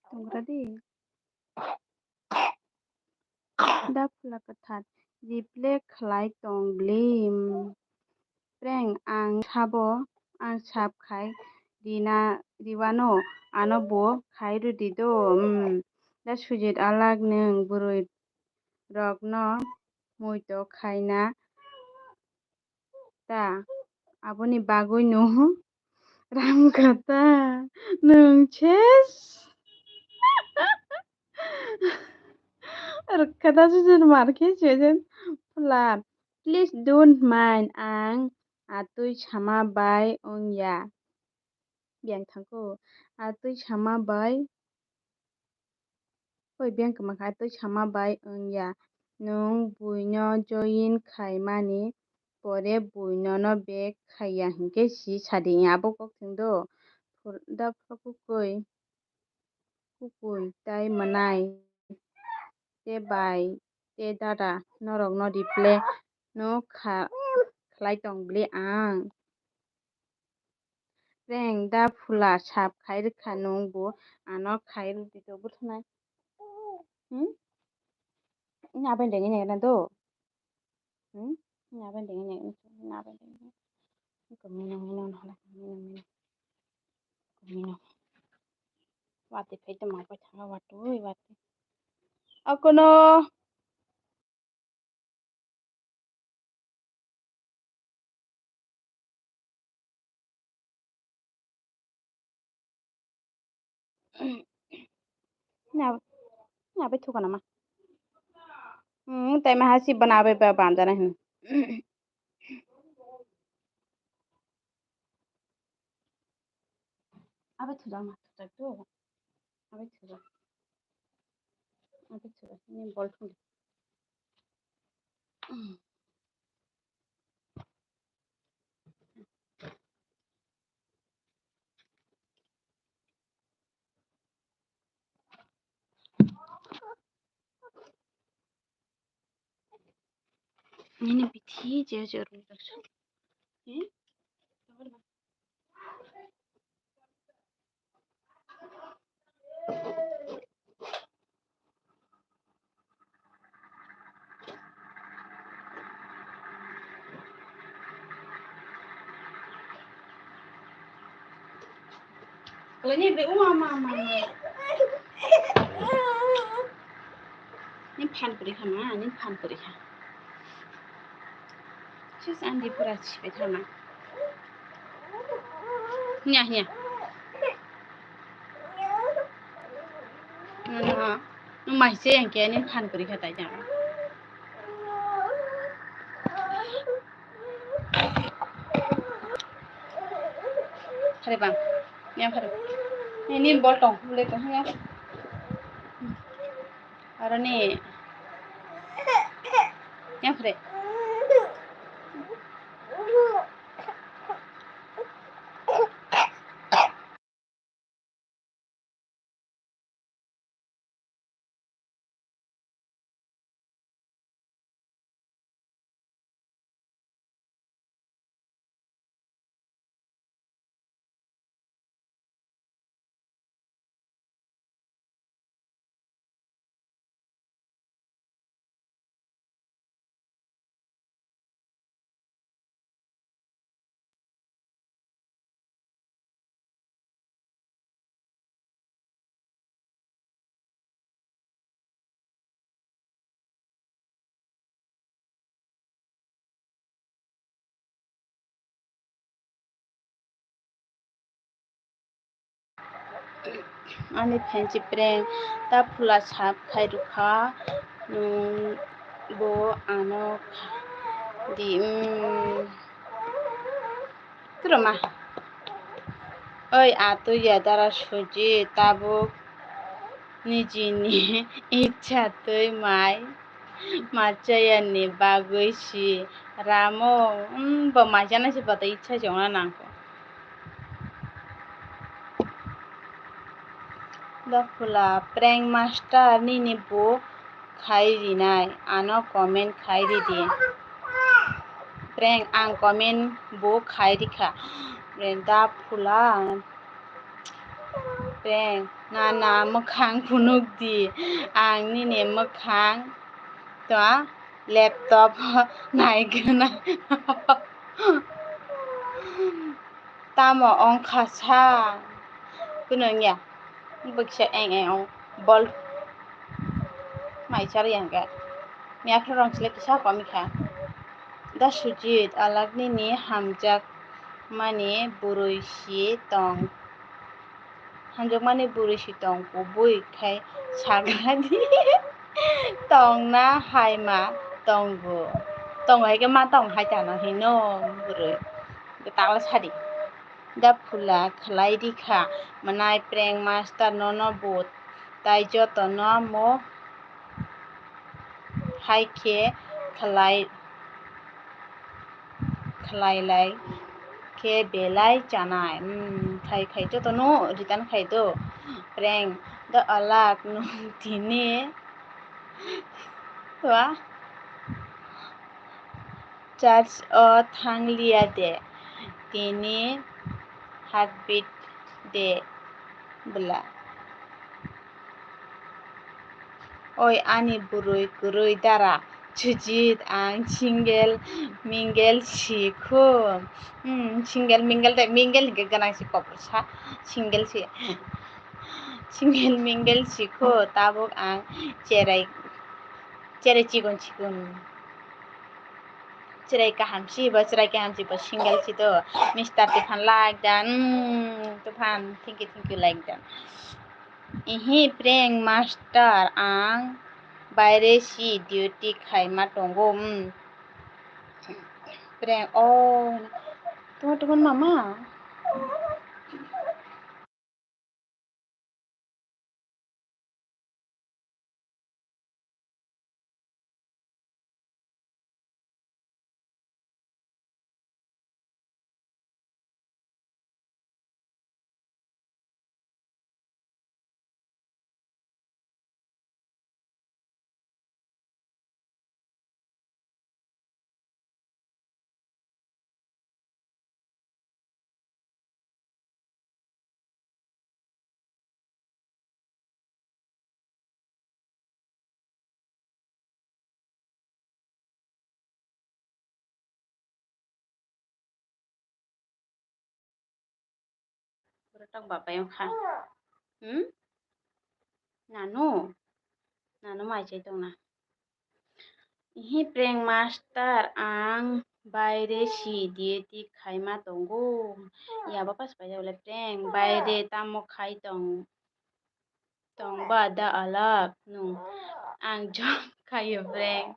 Tongra di. Da Phula Kwthar reply khlai tong bwle. Prank ang sabo, ang sab khai rina, riwano, ano bo khai rwdi do. Hmm. Da Sujit alak nwng bwrwi rokno muito khaina ta, aboni bagwino ram kha ta, nwng ses. Rwkha ta, sujun mar khe sujun phular. Please don't mind, ang atwi sama bai wngya. Biyang thangkho, atwi sama bai. Oi, biyang kwma kha, atwi sama bai wngya. Nwng buino join khaimani pore bui nono back khaiya hinkhe si sadi, abo kok thwng do. Phur-, da phuru kukui, kukui tai mwnai. Te bai, te dada, norokno reply no kha-, khlai tong bwle ang. Reng da Phula sab khai rwkha nwng bo ano khai rwdi to bwthanai. Hmm? Ini apa yang dengen ya, Nando? Hmm? Ini apa yang dengen ya? Ini apa yang dengen? Ini kemino, mino, nolak, kemino, mino. Kemino. Wati, phaito, ma, phaito, wati, wati. Akono. Na, na bai thuka nama. Hmm, tai ma hasi bana bai ba banda na hin. Abai thuka ma, thuka tu. Abai thuka. Abai thuka. Ini bol thung. Ini bithi je je rung rung. Eh? Kalau ni be uma ama ama. Ni phan puri kha ma, ni phan puri kha. Sis andi pura chibe thama. Hiya, hiya. Ano, no mai se yang ke ni phan puri kha tai jang. Hari bang. Yang hari. Ini bol tong, boleh tong ya. Aroni. Yang kre. Ani phensi prank ta phula sap khai rwkha, nwng bo ano kha di, mm. Turo ma. Oi, atwi ya dara suji tabuk nijini icha twi mai machaya ni bagwi si ramo, mm, bo machana si bata icha jongna nangkho. Dophula prank master nini bo khai rinai, ano comment khai ridi. Prank ang comment bo khai rikha. Dophula prank nana mwkhang phunuk di, ang nini mwkhang to laptop naikhwna. Tamo ongkha sa? Kunu wngya. Bwkisa eng eng ong bol. Mai chari hwnkhe. Miyaphru rong chile kisa komikha. Da Sujit, alak nini hamjak mani bwrwi si tong. Hamjakmani bwrwi si tong kubui khai sagra di. Tongna hai ma tongo. Tongo hai khe ma tong hai tano hino bwrwi. Takla sadi. Da phula khlai rikha mwnai prank master nono bo tai jotono mo hai khe khlai khlai lai khe belai chanai. Hmm, khai khai jotono return khai do. Prank do alak nung tini. Wa. Church o thang liya de. Tini heartbeat de bwla. Oi ani bwrwi kwrwi dara Sujit, ang single mingle si kho. Hmm, single mingle de, mingle hinkhe gwnang si kok sa, single si. Single mingle si kho, tabuk ang cherai, cherai chikon chikon. Chwrai kaham si bo, chwrai kaham si bo, single si do. Mister Tufan like dan, hmm, Tufan, thank you, thank you, like dan. Ihi, prank master, ang baire si duty khaima tongo, hmm. Prank, oh, Tufan, Tufan mama. Borok tak babai wngkha. Hmm? Nanu? Nanu mai chai tongna. Ihi prank master ang baire si duty khaima tongo. Ya bapa se paijak le prank baire tamo khai tong. Tong ba da alak nung ang jom khayo prank.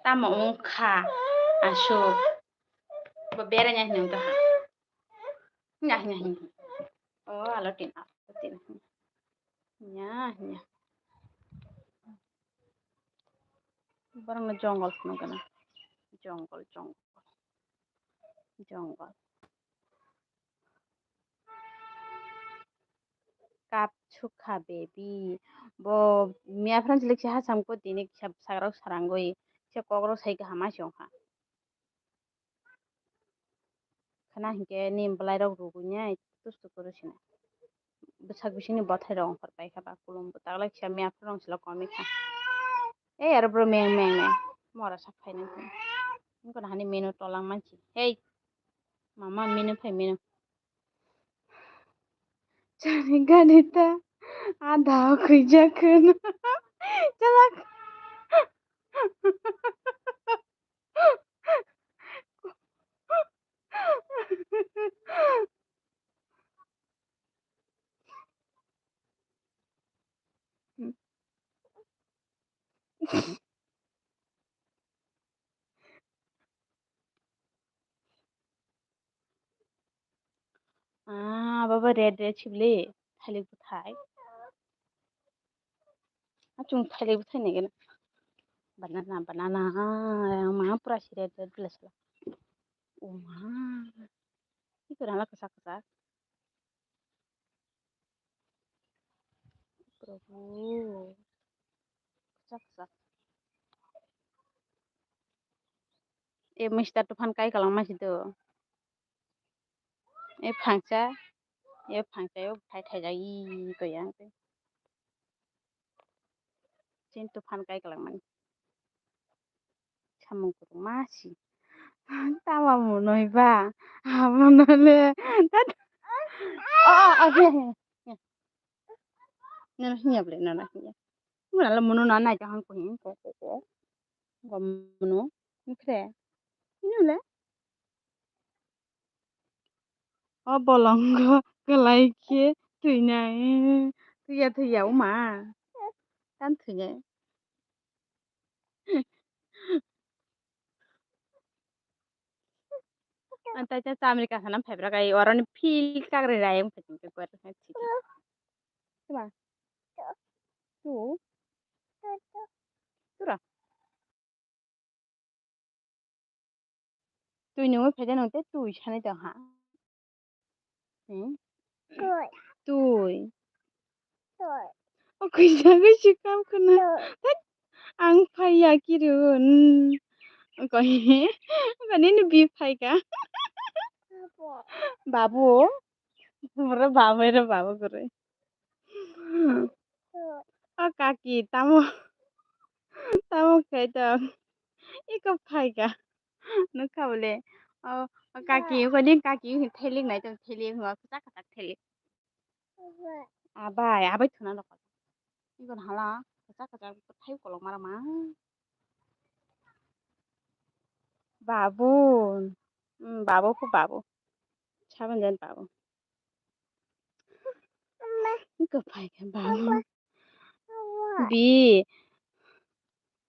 Tamo wngkha aswk. Bo beranya hinung to ha. Nya, nya, nya. Oh, alo tin, alo tin. Nya, nya. Borokno jongol phunukgana. Jongol, jongol. Jongol. Kap sukha baby. Bo miya phrang chili kisa hacham ko tini kisa bwsarok sarangwi. Kisa kokrok sai kaham ma se wngkha. Khana hinkhe ni bwlairok rugwi nai tus tus kwrwi sini. Bwsak bisingni bwthairok ongkhor paikha ba kulumbo taklai kisa miya phano silo komwi kha. Ei aro bro meng meng meng mora sak phainai khe. Wngkha hani menu tolang mansi. Hei mama menu phai menu. Chani gani ta adha khuijak kheno. Chalak. Ah, baba red red sibli thailik bwthai. Achung thailik bwthai nai gana. Banana, banana, ma pura si red red bwla sala. O ma. Iko rana kwchak kwchak. Prabhu. Kwchak kwchak. E Mister Tufan kai kalang ma si do. E phangsa, e phangsa yo thai thai jai koi ang tei. Chin Tufan kai kalang mani. Samung kurung ma si. Tama monoi ba. Monoi le. Oh, oh, oh, he, he, he. Nana hinya ble, nana hinya. Muna le mono na nai jahang ko hin ko ko ko. Go mono. Nkhre. Hinya le. O bolongo kwlai khe thwinai. Thwiya thwiya wngma. Tam thwinai. Ang tai cha America sana phai bwrwk ai oroni field kakrwi rai wng phai tongkhe. Sima. Tu. Tura. Twi nungwi phaida nung tei twi sanai tong ha. Hmm? Twi. Twi. Twi. O kwi jagwi si kam khwna. Twi. Thak, ang phai ya kiri un. Koi. Kani ni bi phai ka. Babu. Babu. Bro babu ro babu gurui. Twi. O kaki tamo. Tamo khai tong. Iko phaikha. Nukha bole. O, o kaki, iko ni kaki, thailik nai tong, thailik, hwa, kwchak kwchak thailik. Abai, abai thuna rok. Iko hala, kwchak kwchak, thai kolok mara ma. Babu. Hmm, babu ko babu. Sabun jan babu. Iko phaikha babu. Bi.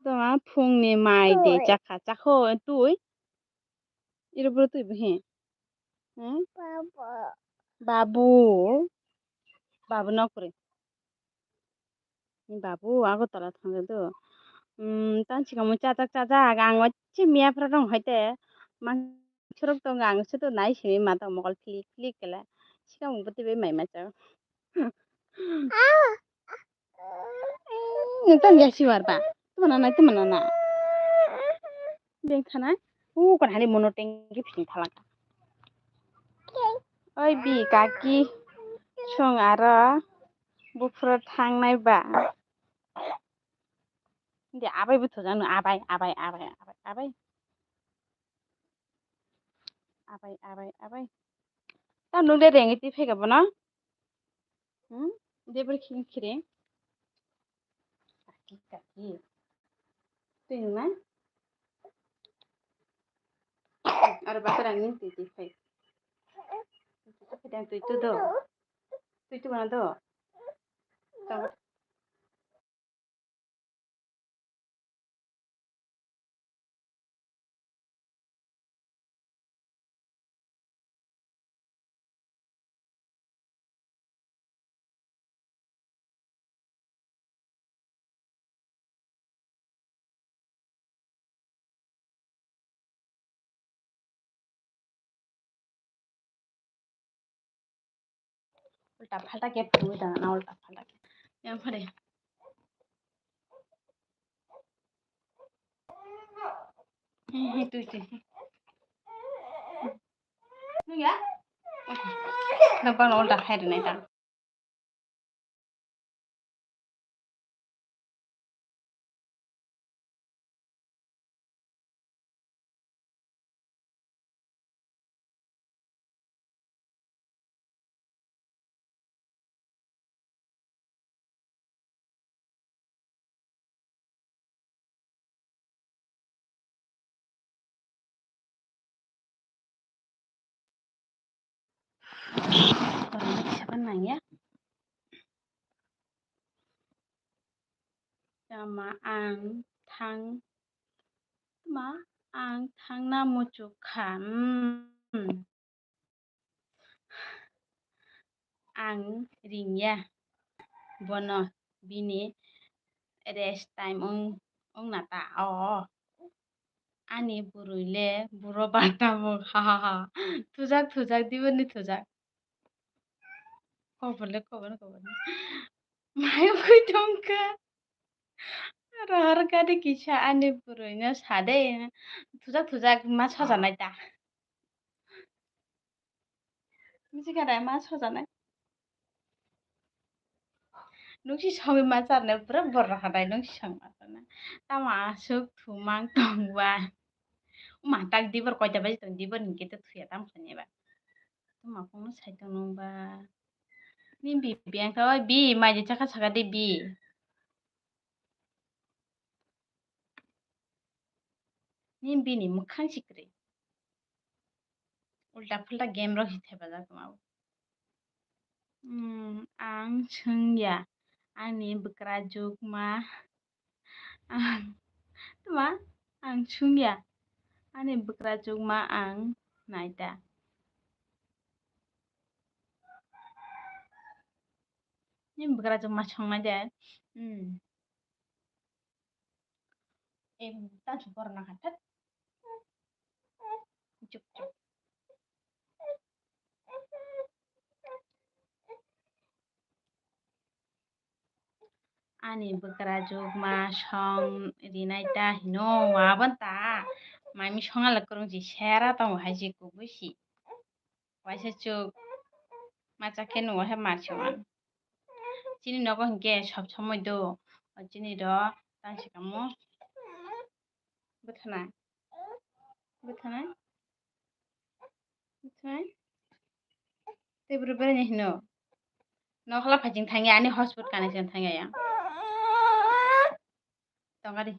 Toma phungni mai de chakha, chakho twi. Iro bro twi bo he. Hmm? Babu. Babu nokre. Babu Agartala thangjago. Hmm, tang sikamo chajak chajak, ang waise miya phra rong hai te. Mang Churuk tongo ang sudu nai simi mata mokol philik philik kela. Sikang bo tei bai mai masa. Nung tong ya siwar ba. Tuma nana, tuma nana. Beng thana. U kon hani mono tengki phini thalaka. Oi bi kaki. Song aro buphuru thangnai ba. Di abai buthu janu abai, abai, abai, abai, abai. Abai, abai, abai. Ta nung de rengwi twi phega bono? Hmm? Debor khing khire. Kaki, kaki. Twi nung na? Aro bata rang ning twi twi phai. Twi tu do. Twi tu bono do. Ulta phalta khe phunwi tong na ulta phalta khe. Yang phare. He, he, twi, twi. Nung ya? Nang bang ulta khai rwnai ta. Saban nang ya. Tama ang thang, tama ang thangna muchuk kha. Hmm. Ang ringya bono bini rest time wng, wngna ta o. Ani bwrwi le buro ba tabuk ha ha ha. Thujak thujak diboni thujak. Kobor le kobor kobor. Mai wngwi tongkha. Rohor gari kisa ani bwrwino sade. Thujak thujak ma sojanai ta. Misi kada ma sojanai. Nungsi songwi ma charnai pura borok hadai nungsi song ma charnai. Tamo aswk thumang tongba. Uma tak dibor koita baji tong dibor hinkhe to thuya tam khani ba. Tamo kunu sai tong nungba. Ni bi bi ang kha oi bi mai de chakha saka de bi. Ni bini mwkhang sikri. Ulta pulta game rok si thepajak tongma. Hmm, ang swngya ani bwkrajwk ma ang tma ang swngya ani bwkrajwk ma ang naita. Ni bwkrajwk ma songnai de. Hmm. Em, ta chu borok nang kha, thak. Chuk, chuk. Ani bwkrajwk ma song rinai ta hino, wabon ta. Mami songa le kwrwng si sera tongo hai si kubui si. Waisa chuk macha khe nungo he marsi wan. Chini nogo hinkhe sob somoi do, chini ro tang si kamo Bwthana. Bwthana. Bwthana. Tei bwrwi bwrwi ni hino. Nokla phajing thangya ani hotspot connection thangya yang. Tongari.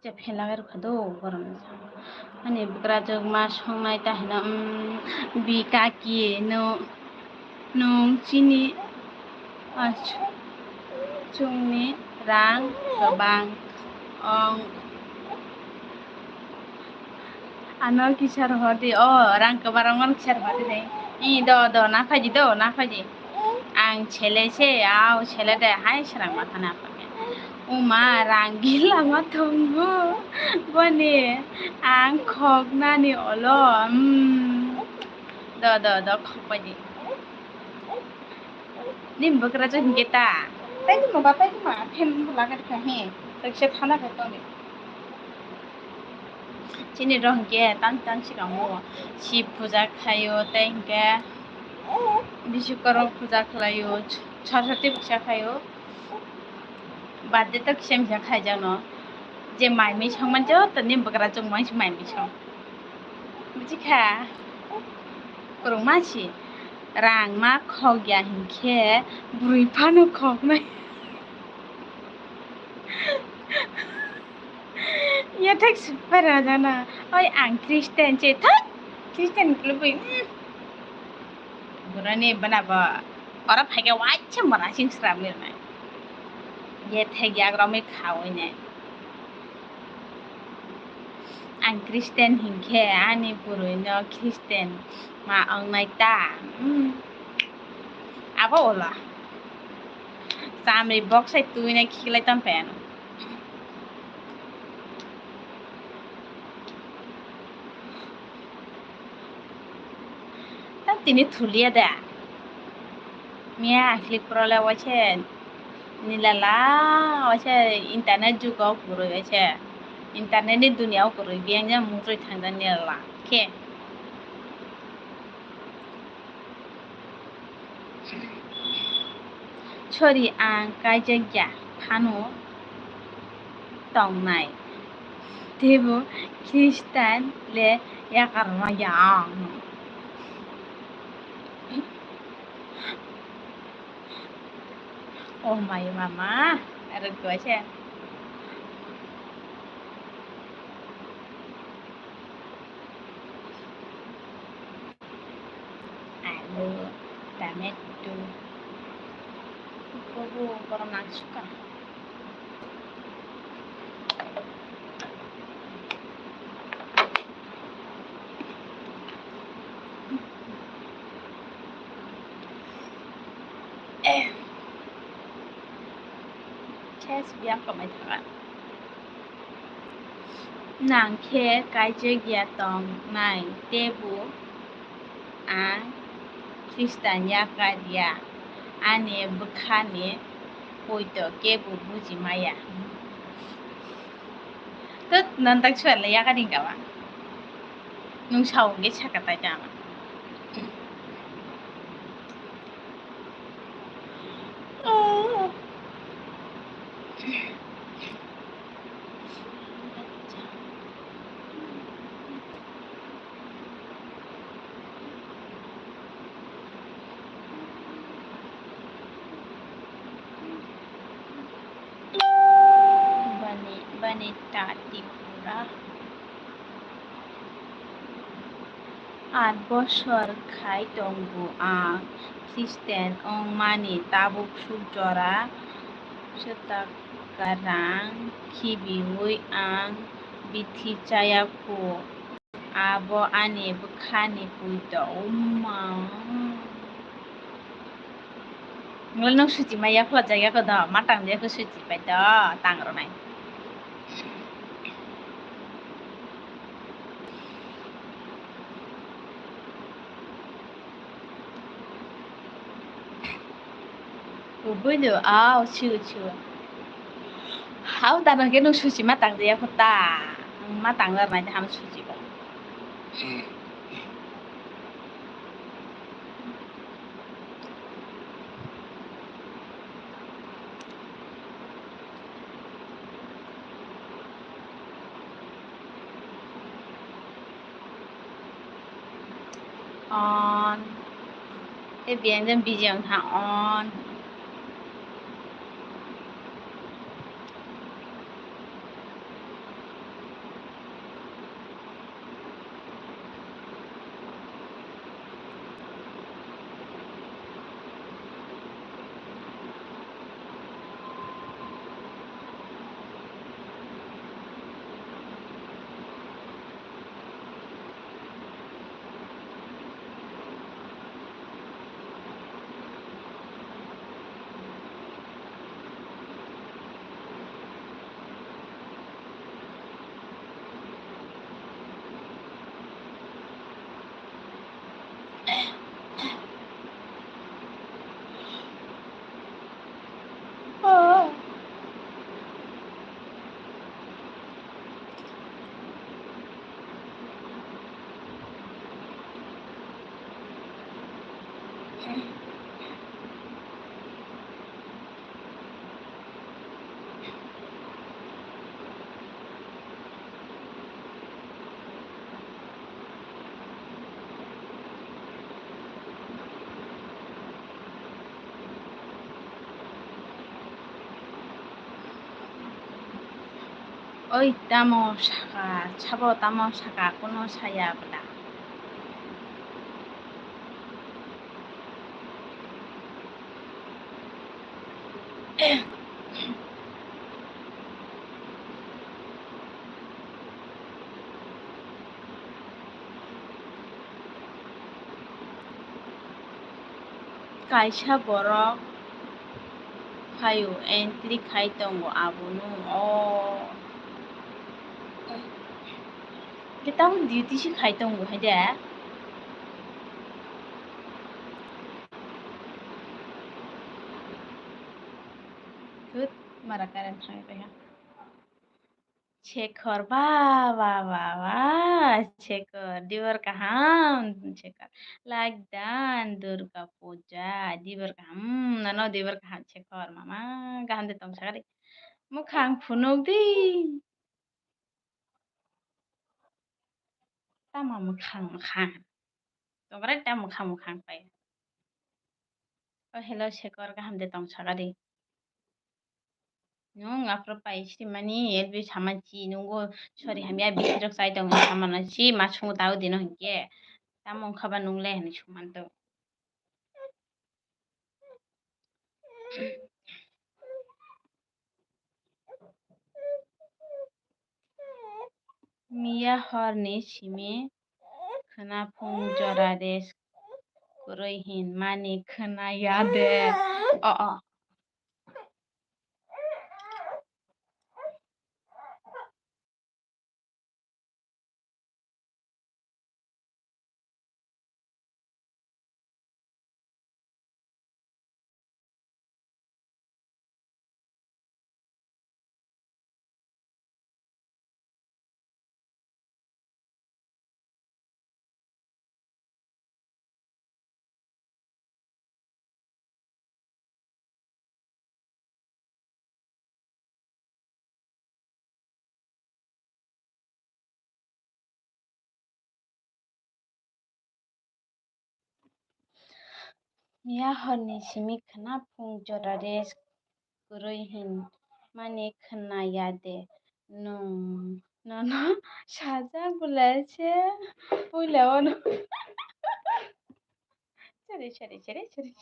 Kisa phen lagai rwkha do borok ni. Ani bwkrajwk ma songnai ta hino, um, bi kaki no. Nwng chini, ah, ch-, chwngni rang kwbang wng. Ano kisa rohor di, o rang kwbang wng kisa rohor di de. I do, do, na phaidi do, na phaidi. Ang chele se, au chele de, hai srang ma khana. Uma, rang gila ma tongo. Boni, ang khoknani olo. Hmm. Do, do, do, khokpadi. Nim bwkrajwk hinkhe ta. Tai tongma, tai tongma, phen lagai kha he. Tokse thana khe tongdi. Chini rok hinkhe tang tang swkango. Shib puja khlaio, tei hinkhe Biswakarma puja khlaio, Saraswati puja khlaio. Birthday to kisa misa khaijak no. Je mai mui song man joto ni bwkrajwk mai mai mui song. Buji kha. Kwrwngma si. Rang ma khok ya hinkhe bwrwi phano khok nai. Ya thek super rajana. Oi ang Christian che thak. Christian klubui. Burani bana ba. Ora phaikhe waisa mora sing sram ni nai. Ye thek yak romwi khawi nai. Ang Christian hinkhe ani bwrwino Christian ma wngnai ta. Hmm. Abo ola. Chamri boksai twinai khiklai tongphai ano. Tam tini thulia da. Miya asli pura le waise nilala waise internet jugo kwrwi waise internet ni dunia o kwrwi biyang jang mungtwi thangda nilala khe. Sorry, ang kaijak ya phano tongnai. Teibo Christian le yakar ma ya ang. Oh my mama, arok dua se. Alu, tomato, bobo borok nang suka. Ses biang komai thaka. Nang khe kaijak ya tong nai, teibo ang Khristan yakar ya, ani bwkhani poito kebo buji maya. Tut, nang tak suar le yakar hingka ba? Nung sao hingke saka tai ta. Bani, bani ta Tripura. Aat bosor khai tongo ang Christian wngmani, tabuk suk jora swtaka rang khibiui ang bithi chaya kho, abo ani bwkhani poito. Umma. Nungla nung suchi ma yaphla jagya ko do, ma tang jagya ko suchi pai do, tang rwnai. Ubui do, au, chu, chu. Hao da nang ke nung suchi ma tang ya kho ta. Nung ma tang lar nai de ham suchi ba. On. Tei biyang jang busy wng kha on. Oi, tamo saka, sabo tamo saka, kono saya bwla. Kaisa borok phaio, entry khai tongo abono. O. Khe tabuk duty se khai tongo hai de. Thut, mara current thangwi paikha. Shekhar, ba, ba, ba, ba, Shekhar, dibar kaham, Shekhar. Like dan, Durga Puja, dibar kaham, hmm, nano dibar kaham, Shekhar, mama, kaham de tong sakari. Mukhang phunuk di. Tamo mukhang, mukhang. Tongrai ta mukhang, mukhang pai. O hello, Shekhar, kaham de tong sakari. Nwng aphuru pai srimani, L B saman si, nungo, sorry, hamya, bisirok chai tong, saman si, ma sungo tao dino hinkhe. Tamo wngkha ba nung le hinwi suman to. Miya horni simi khwnaphung jora de kwrwi hinmani khwnaya de. O, o. Miya horni simi khwnaphung jora rest kwrwi hinmani khwnaya de nwng? Nono sajak bwlai se puila o no. Sorry, sorry, sorry, sorry.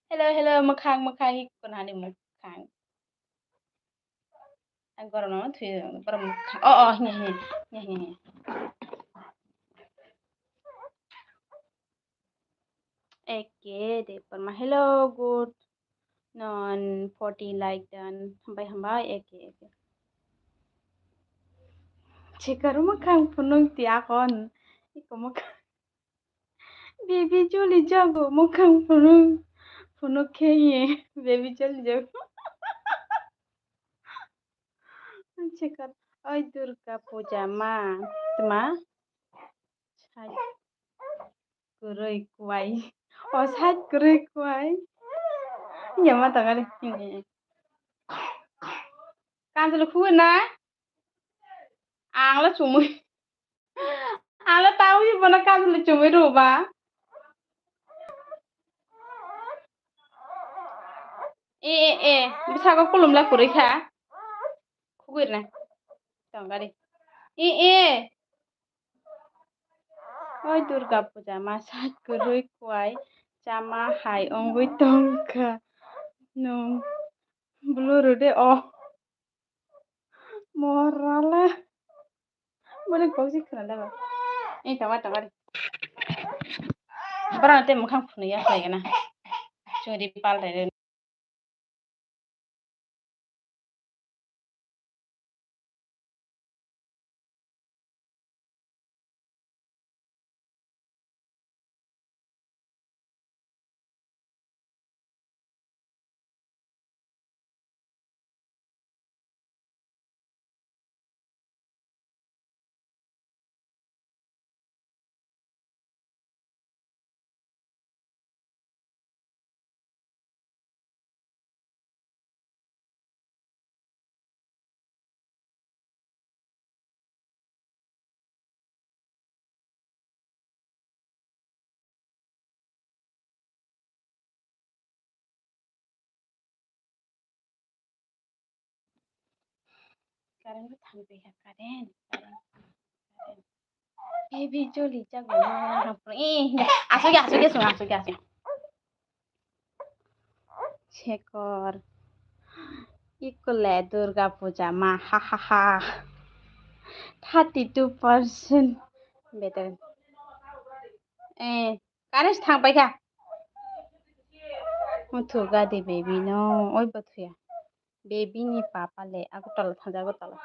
Hello, hello, mwkhang, mwkhang, hi kunani mwkhang. Ang gorom no thwi, gorom mwkhang. Oh, oh, hini, hini, hini, hini. Eke de parma. Hello, good. Non forty like dan. Hambai, hambai, eke, eke. Chikaro mwkhang phunuk ti akon. Iko mwkhang. Baby joli jago mwkhang phunuk. Phunuk khe ye. Baby joli jago. Ang chikon, oi Durga puja ma, tma? Sai kwrwi kwai. O sai kwrwi kwai. Yama tangani. Kanjalo khugwi na? Ang le chumui. Ang le tawi bono kanjalo chumui rwba. E, e, e, bwsako kulumla kwrwi kha. Khugwi rwna. Tongari. E, e. Oi Durga puja ma sai kwrwi kwai chama hai wngwi tongkha. Nwng bwlwrwde o. Morale. Boni kok si khna daba. Ei tama tama ri. Bara te mukhang phunui ya khlai gana. Churi pal dai. Current bo thang twi kha, current, current, current. Baby joli jago, eh, asuk ya, asuk ya, sung, asuk ya, asuk ya. Sekor. Ikole Durga puja ma, ha, ha, ha. Thirty two percent better. Eh, current thang pai kha. Muthu gadi baby no, oi bothuya. Baby ni papa le Agartala thang, Agartala.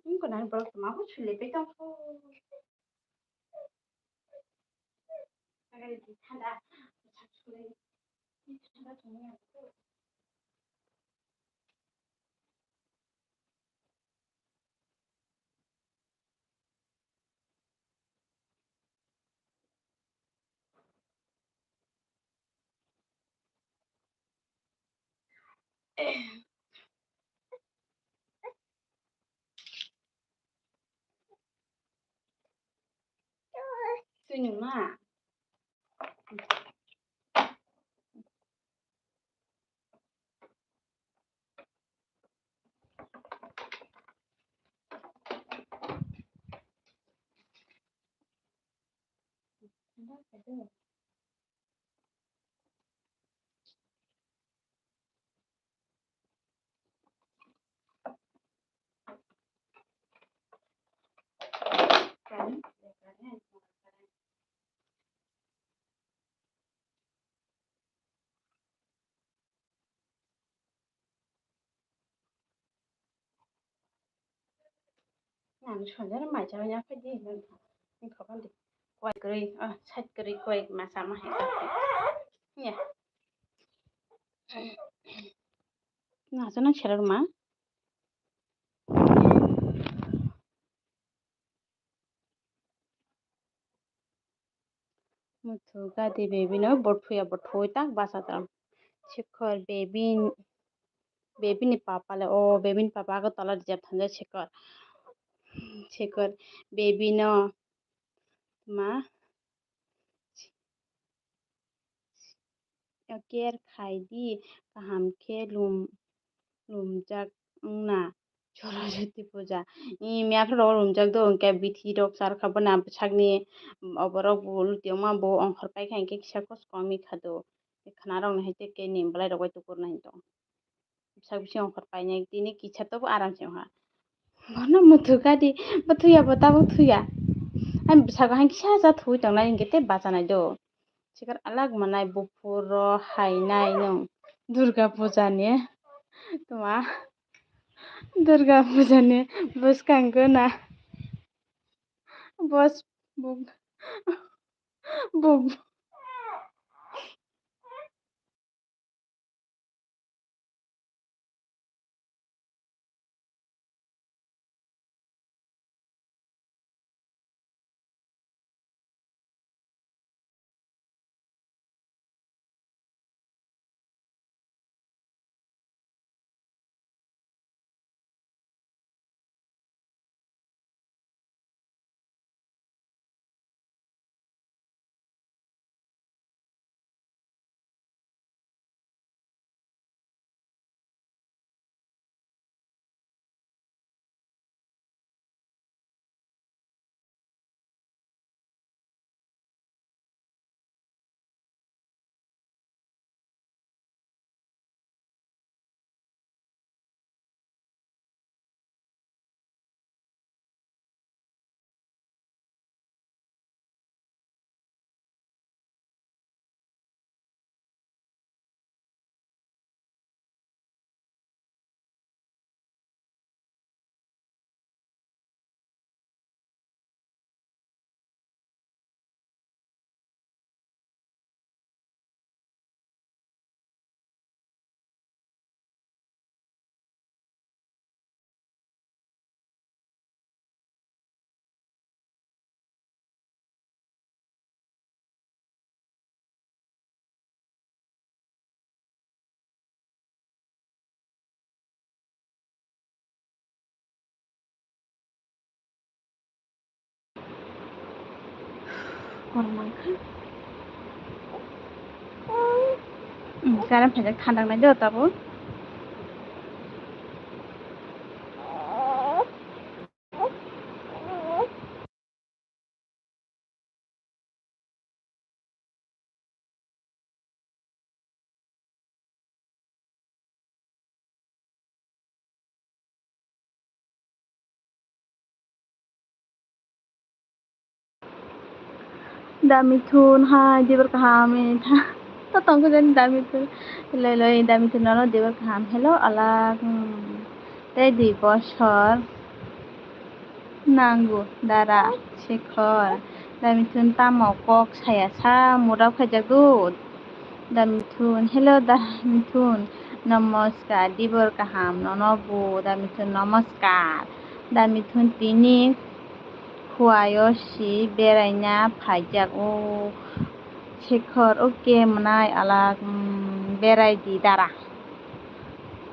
Ang ko nang borok tongma bo sule pe tong kho. Thanda. Thanda tongya. Sini ma. Ang sonjani mai chama ya phai di, wngkha bandi. Kwai kwrwi, ah, side kwrwi kwai masa ma hai. Ya. Nasa na chera ma. Muthu gadi baby no bo thuya, bo thui tak basa tong. Shikhar baby, baby ni papa le, o baby ni papa Agartala rijak thangja Shikhar. Shikhar baby no ma care khai di, kaham khe lum, lumjak wngna. Saraswati puja. I miyaphra rok lumjak do, hwnkhe bithi rok charkha bwna bwsakni, oborok bo lutiyokma bo ongkhor paikha, hwnkhe kisa kosom wngkha do. Khna rokni hai tei keni bwlai rok bai tukur nai tong. Bwsak bising ongkhor painai tini kisa tobo aram se wngkha. Bono muthu gadi, bo thuya, bo tabuk thuya. Ani bwskango hai kisa cha thuwi tongnai, hwnkhe tei bachanai do. Sikar alak manai buphuro hainai nwng Durga puja ni tuma Durga puja ni bwskango na bos buk buk Korma kha. Hmm, current phaijak thandang nai do tabuk. Da Mithun hai dibar kaham ini tha. To tongkha jani Da Mithun. Loi loi Da Mithun nono dibar kaham. Hello alak. Hmm. Tei dui bosor. Nango, dara, Shekhar. Da Mithun tamo kok saya sa mura khaijago. Da Mithun, hello Da Mithun. Namaskar, dibor kaham nono bo. Da Mithun, namaskar. Da Mithun tini khuayo si beraina phaijak o. Shekhar, okay mwnai alak, mm, berai di dara.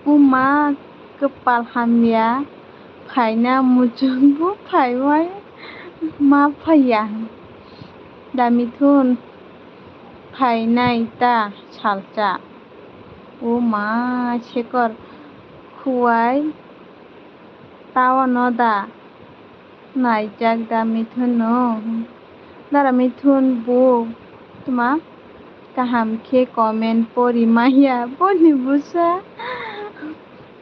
O ma, kwpal hamya, phaina muchungbo phaiwai ma phaiya. Da Mithun phainai ta salsa. O ma, Shekhar khuwai tawano da naijak da Mithun no. Dara Mithun bo tuma kaham khe comment pori maya boni bwsa.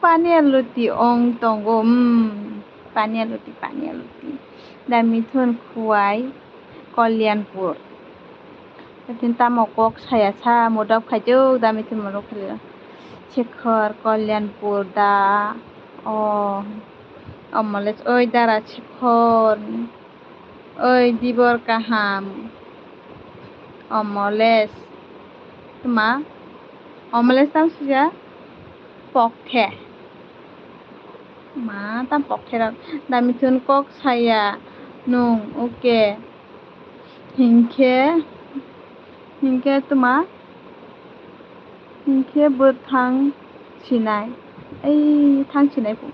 Paniya luti ong tongo, hmm. Paniya luti, paniya luti. Da Mithun khuwai Kalyanpur. Mithun tamo kok saya sa mudok khaijuk da Mithun mudok khaijuk. Shekhar Kalyanpur da. Oh. Omoles, oi dara sikhor, oi dibor kaham. Omoles, tma? Omoles tam sija pokthe. Ma tam pokthe rok. Da Mithun kok saya nung, oke. Hinkhe, hinkhe tma? Hinkhe bo thang sinai. Ei, thang sinai bo.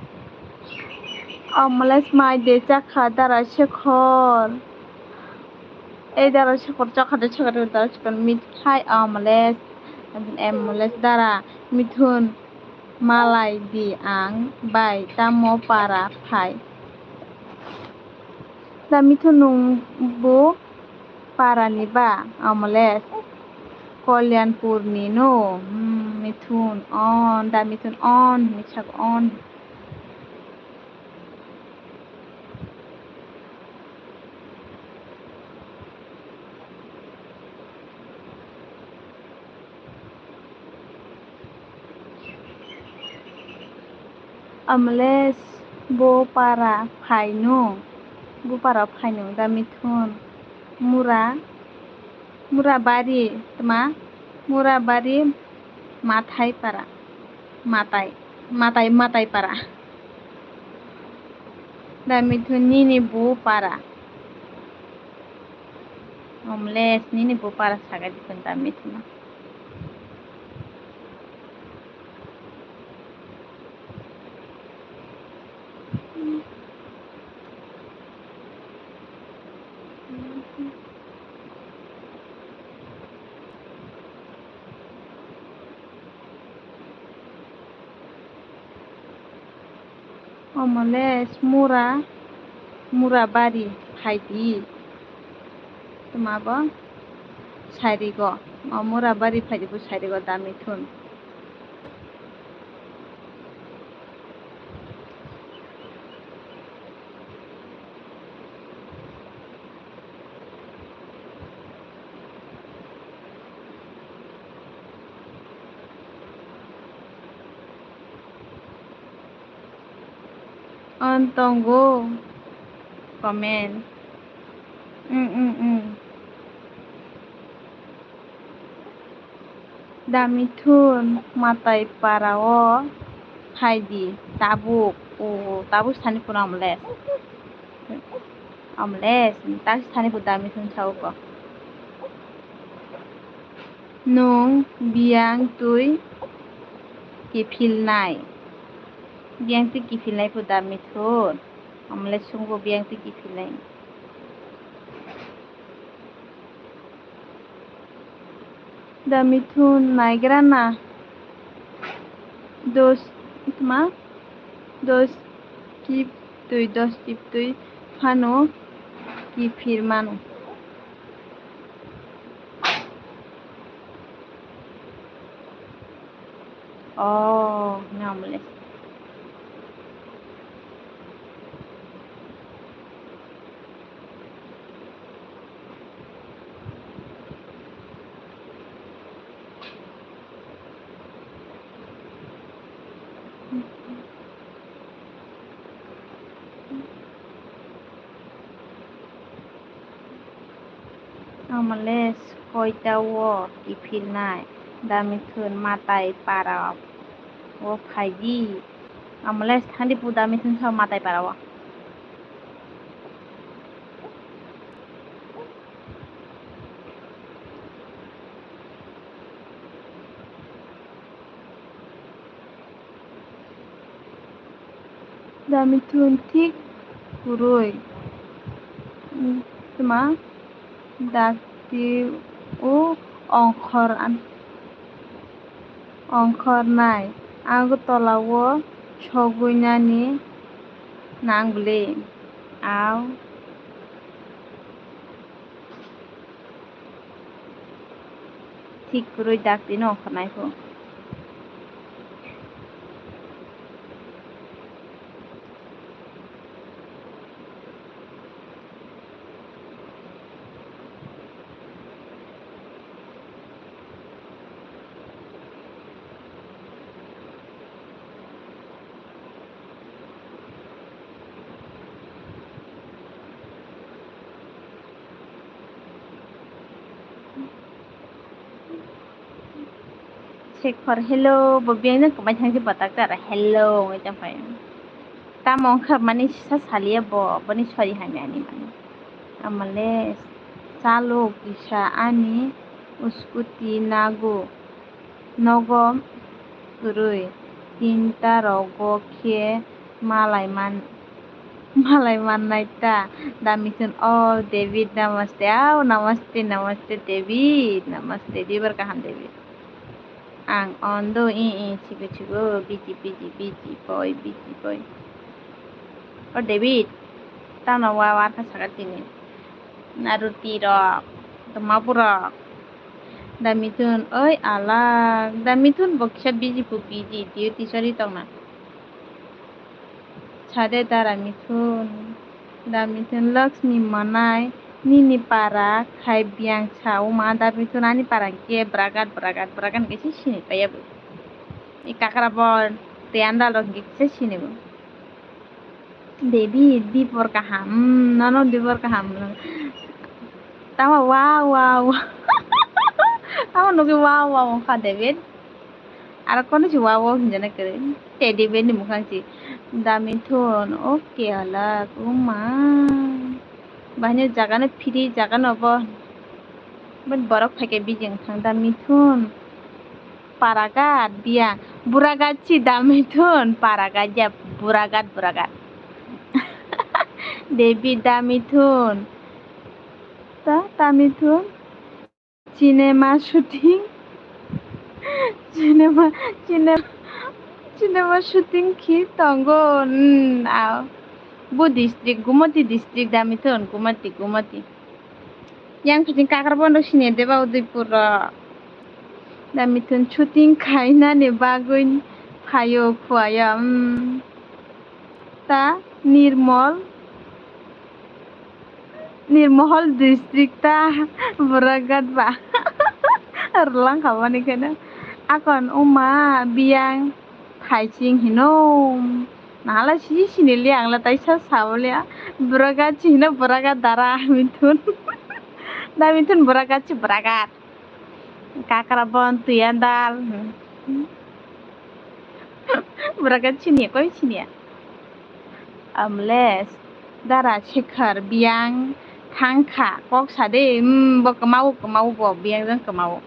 Omoles mai de chakha dara sikhor. Ei dara sikhor chakha de chakha de dara sikhor mit khai omoles. Omoles dara Mithun malai di ang bai tamo para phai. Da Mithun nung bo para ni ba? Omoles Kalyanpur ni no. Hmm, Mithun on, da Mithun on, misak on. Omoles bo para phaino, bo para phaino da Mithun. Mura, Murabari tma? Murabari Mathai para, Matai, Matai, Matai para. Da Mithun nini bo para. Omoles nini bo para sagai di da Mithun. Omoles Mura, Murabari phaidi. Tma bo sairigo. O Murabari phaidi bo sairigo da Mithun. On tongo comment. Mm, mm, mm. Da Mithun Matai para o phaidi tabuk. O tabuk sani pura Omoles. Omoles, tak sani bo da Mithun sao ko. Nwng biyang twi kiphilnai. Biyang twi kiphilnai phu da Mithun. Omoles swngo biyang twi kiphilnai. Da Mithun naigra na. Dos, tma? Dos kip twi, dos kip twi phano kiphir mano. Oh, namle. Omoles koita o kiphilnai da Mithun Matai para o phaidi. Omoles thangdi pu da Mithun sao Matai para o. Da Mithun thik kwrwi. Tma dakti o ongkhor an-, ongkhor nai. Agartala o sogwi nani nang bwle. Au. Thik kwrwi dakti no ongkhornai kho. Shekhar, hello, bo biyang jang kwmai thang si batak ta ra, hello, wngwi tong phai. Tamo wngkha mani sa saliya bo, boni sori hamya ani mani. Amale chalo kisa ani scooty nagu nogo kwrwi tinta rogo khe malai man, malai mannai ta. Damithun, oh, David, namaste, oh, namaste, namaste, David, namaste, dibar kaham, David. Ang ondo, i, i, sigo, sigo, biji, biji, biji, boi, biji, boi. O David, tano wa, wa, kha saka tini. Na ruti rok, toma purok. Damithun, oi, alak. Damithun bo kisa biji pu biji, duty sori tongna. Sade Dara Mithun, Da Mithun Lakshmi manai nini para khai biyang sa uma Da Mithun ani para hwnkhe Bragat, Bragat, Bragat hwnkhe se sini kaiya bo. I kakra bo tei andal rok hwnkhe se sini bo. Devi, dipor kaham, mm, nono dipor kaham. Tamo wow, wow, wow. Tamo nugwi wow, wow wngkha David. Aro kono si wow wow hinjana kwrwi. Teddy bear ni mwkhang si. Da Mithun, okay alak, uma. Bahini jaga no phiri, jaga no bo. But borok phaikhe bijing thang Da Mithun. Paragat, biyang. Buragat si Da Mithun. Paragat ya, buragat, buragat. Devi Da Mithun. Ta, Da Mithun. Cinema shooting. Cinema, cinema, cinema shooting khi tongo. Hmm, ah. Bu district, Gumati district, Da Mithun, Gumati, Gumati. Yang khating kakra bondo sini deba Udaipur ro. Da Mithun shooting khainani bagwi phaio khuayo. Hmm. Ta Nirmol. Nirmohol district ta Buragat ba. Rwlang kha bani kheno. Akon uma biyang thaising hino. Nahala sisi sini liya ang la taisa sabo liya. Buragat si hino Buragat Dara Mithun. Da Mithun Buragat si Buragat. Kakra bon tuya dal. Buragat sini koi sini. Amles, Dara Shekhar, biyang thangkha, kok sade, hmm, bo kwmao, kwmao bo, biyang jang kwmao.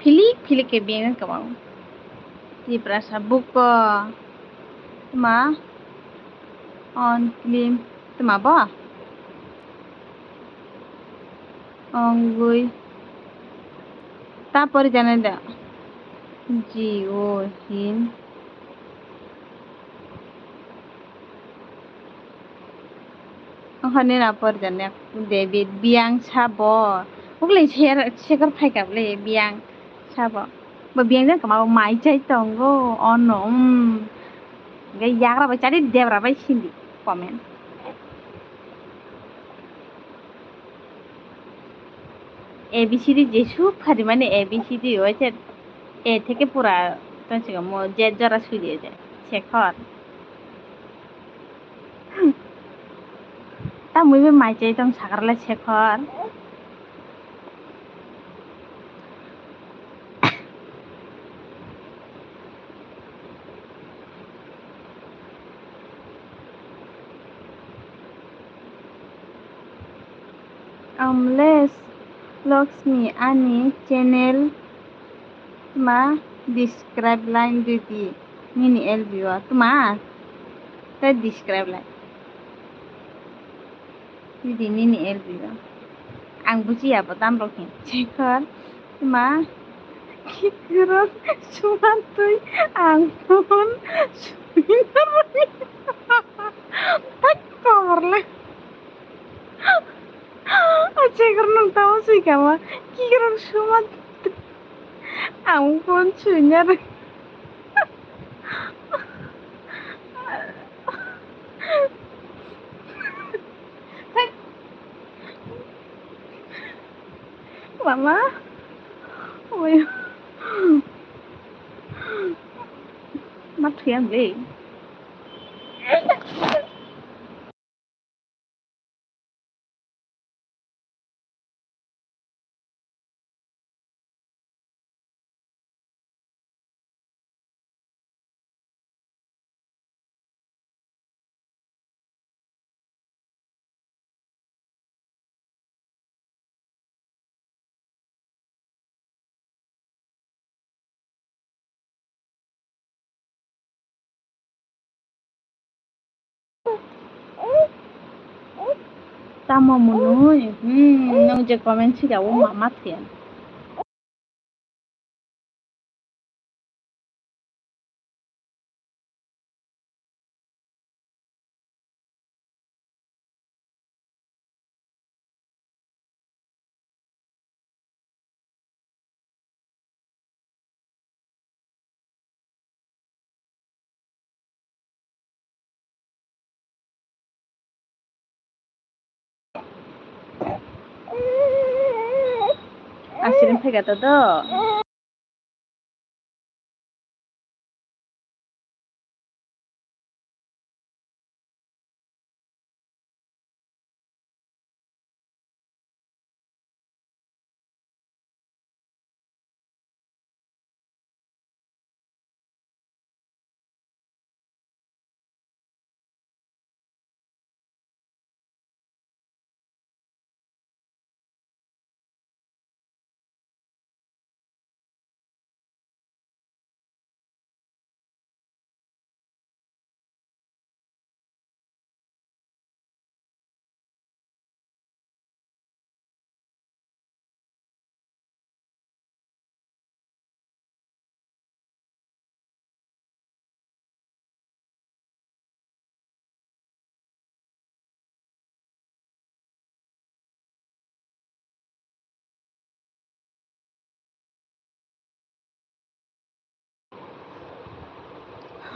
Philik, philik khe biyang jang kwmao. Tiprasa buko, tma, on, klim, tma bo? Ongwi, ta pori jana da? Ji, o, hin. Okhane na porjani David biyang sabo. Ukle ser, sekar phaika bole biyang sabo. Bo biyang jang kama mai chai tongo ono. Um. Ge yagra bai chari debra bai sindi comment. A B C D jesu phari mani A B C D oise A theke pura tong sika mo je jora suri je Shekhar. Tamwi be mai chai tong sakarle Shekhar. Amles Lakshmi ani channel ma describe line didi nini L B o tma ta describe line didi nini L B o ang bujiya bo tam rok hin Shekhar tma kikrok suman twi ang phone suina rwi tak komor le. Achekur nung tamo sui kama. Kikrok suma. Ang phone suinya re. Mama. Oi. Ma thuyang le. Tamo mwnwi? Hmm, nwng je comment sida o ma, ma thwiya. Asirin phaikha to do.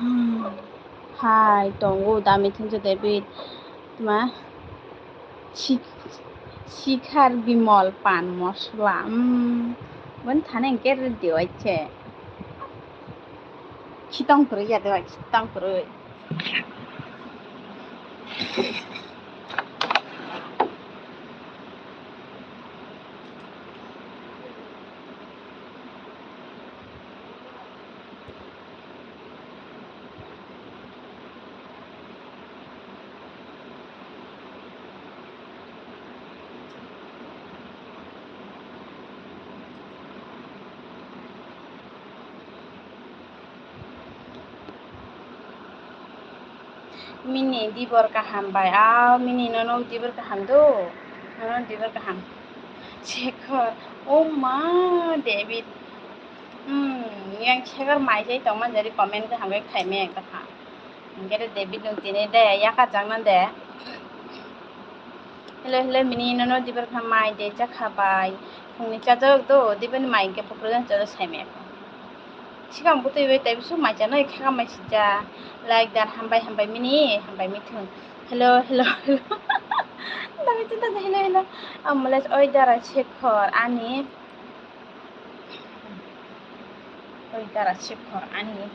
Hmm. Hai, tongo, dami thungjak David. Ma? Si-, Sikhar Bimal pan mosla. Hmm. Bon thane hwnkhe rwdi waise. Khitong kwrwi ya de bai, khitong kwrwi. Mini dibor kaham bai, a mini nono dibor kaham do, nono dibor kaham. Shekhar, oh ma, David, hmm, yang Shekhar mai jai tong man jari comment kaham bai khai me kaham. Hingke David nung tini de, yaka chang nan de. Hello, hello, mini nono dibor kaham mai de, chakha bai, phungni chajak do, dibor ni mai hingke pukrujang chajak sai me. Sikang bwtwi bai tei bwswk mai chanai kha mai sija. Like dan hambai hambai mini hambai mithun. Hello, hello, hello. Dami tu tadi hello, hello. Amles oi dara Shekhar ani. Oi dara Shekhar ani.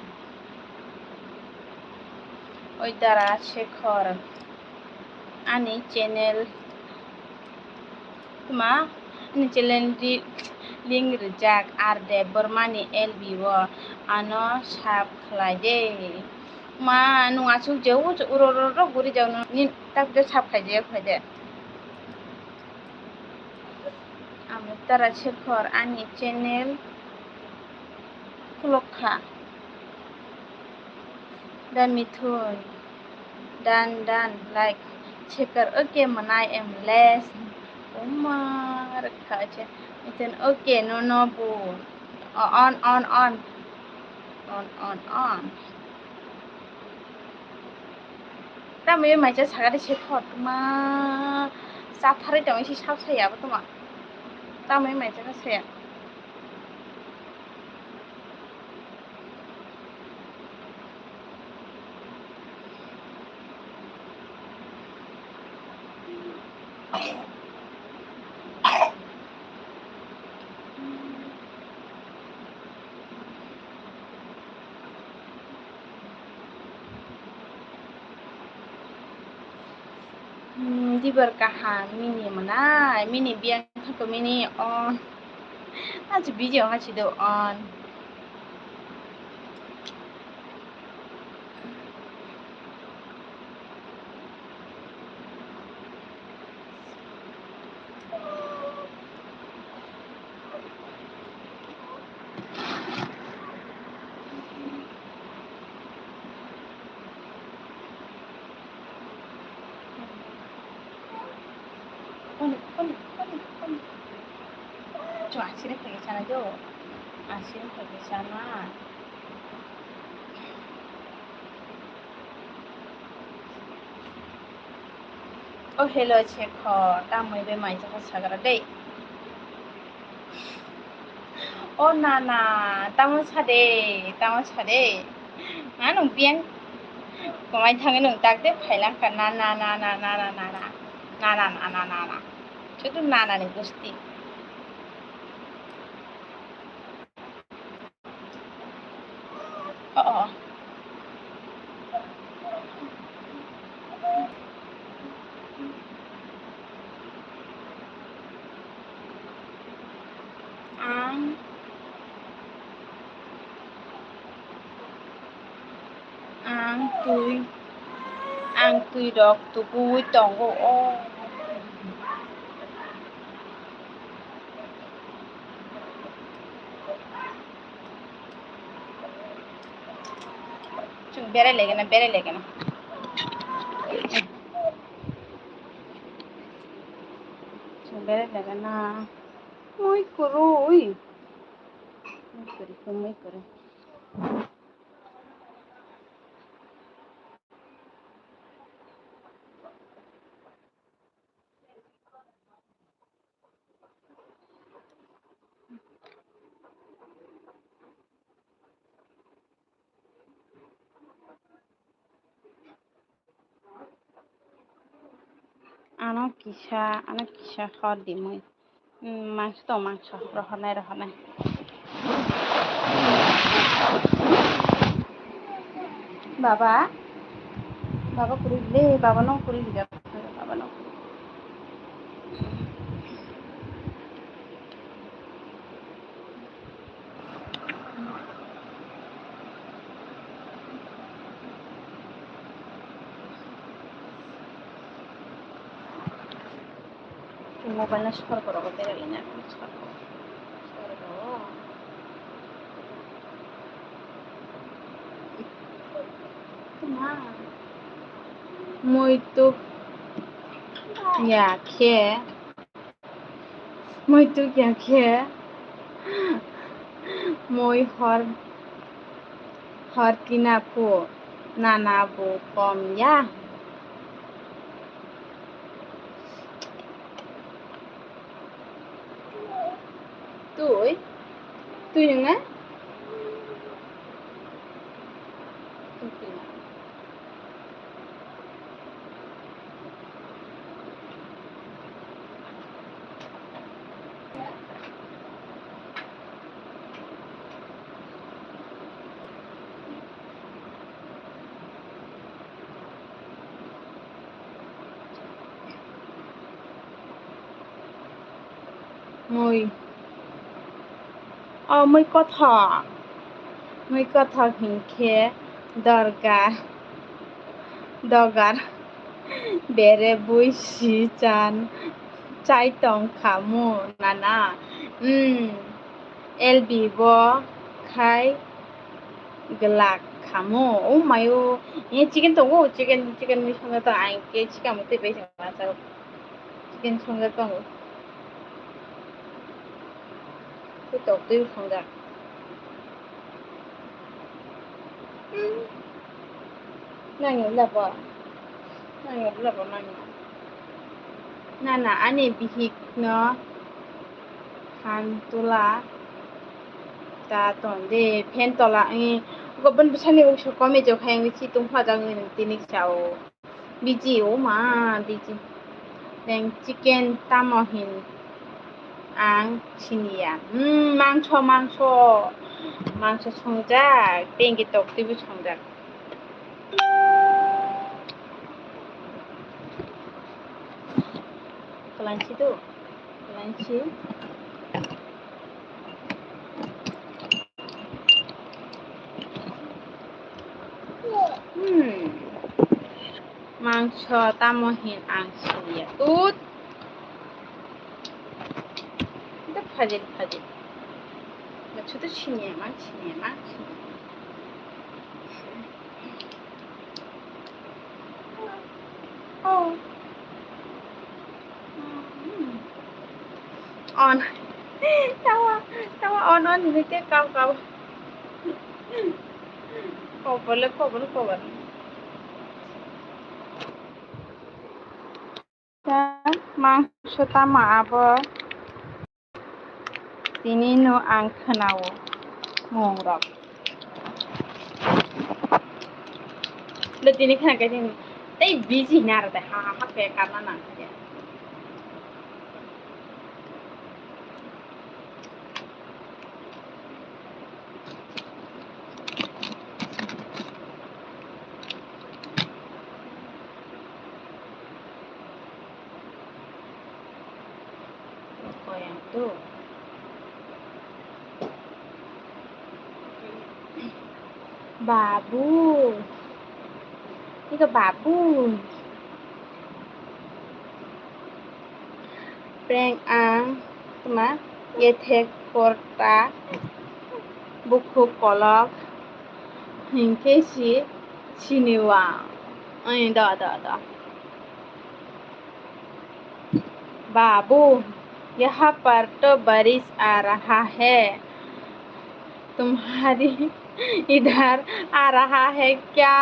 Oi dara Shekhar ani channel. Tuma, ani channel ri-, link rijak R Debbarma ni L B o, ano sub khlai de. Ma, nwng aswk je o uro ro ro guri jak nw, ni tak de sub khlai de, khlai de. Ang tara Shekhar ani channel khulok kha. Da Mithun, dan, dan, like, Shekhar, okay, mwnai, em, less. Uma, rwkha, acha. Mithun, okay, no, no, bu. O-, on, on, on. On, on, on. Tamo ye maisa sagade Shekhar, tuma. Chatharwi tongwi si sak saya bo tuma. Tamo ye maisa kha saya. Hmm, dibor kaham mini mwnai, mini biyang thangkho mini on. Achu video ha si do on. Koni, koni, koni, koni. Chwng asiri phai sana jo. Asiri phai sana. O hello Shekhar, tamoni bai mai jaka sagra dei. O nana, tamo sade, tamo sade. Ma nung biyang kwmai thangwi nung tak de phailang kha na na na na na na na na na na na na na na. Chutu nana ni gusti. Oh, oh. Ang, ang twi, ang twi rok tubuwi tongo o. Chwng berai laigana, berai laigana. Chwng berai laigana. Mui kwrwi. Mui kwrwi, mui kwrwi. Ano kisa, ano kisa hor di mui. Hmm, mangso tong, mangso rohornai, rohornai. Baba, baba kuri le, baba nong kuri le, baba nong kuri. Mobile no sor koro ko berai na sor koro. Muituk ya khe. Muituk ya khe mui hor, hor kina phu nana bo kom ya. Tui, tui nung na? Tui, tui na. Mui. O mui kothok. Mui kothok hinkhe dorga. Dogar. Bere bui si chan. Chai tong khamu nana. Hmm. L B bo khai glak khamu. O mayo. Chicken tongo, chicken, chicken ni songja tong. Ang ke chicken mo tei bai. Chicken songja tongo. Tei tok twi songjak. Hmm. Nangyo labo. Nangyo labo nangyo. Nana ani bihik no phan tula ta ton de phen tola, eh, gobon bwsani ungso kome jok hai wngwi si tong pha jang wngwi tini sao. Biji, o ma, biji. Then chicken tamo hin ang siniya. Hmm, mangso, mangso. Mangso songjak, tengki tok twibo songjak. Kalansi do, kalansi. Hmm. Mangso tamo hin ang siniya. Tut. Ito phajil, phajil. Machu to siniya, mang siniya, mang siniya. Oh. On. Tawa, tawa on, on hinwi tei kau, kau. Kobole, kobole, kobole. Mangso tamo abo? Tini no ang khwnao mungrok. Le tini khna khe tini tei busy hina aro tei ha ha ha khe karna nang khe. Koyang tu. Babu. Ika babu. Prank ang tma yethek korta bukhuk kolok hinkhe si siniwa. Ai do do do. बाबू, यहाँ पर तो बारिश आ रहा है, तुम्हारी इधर आ रहा है क्या?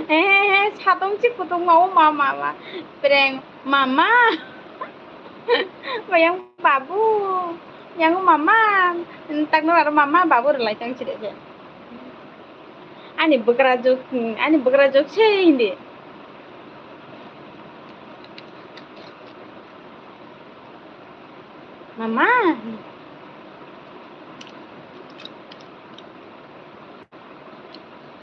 He he he, satung si kutung mau mama ma, prank mama. Bayang babu, yang mama, tak nang aro mama babu rwlai tang si de. Ani bwkrajwk, ani bwkrajwk se hindi. Mama.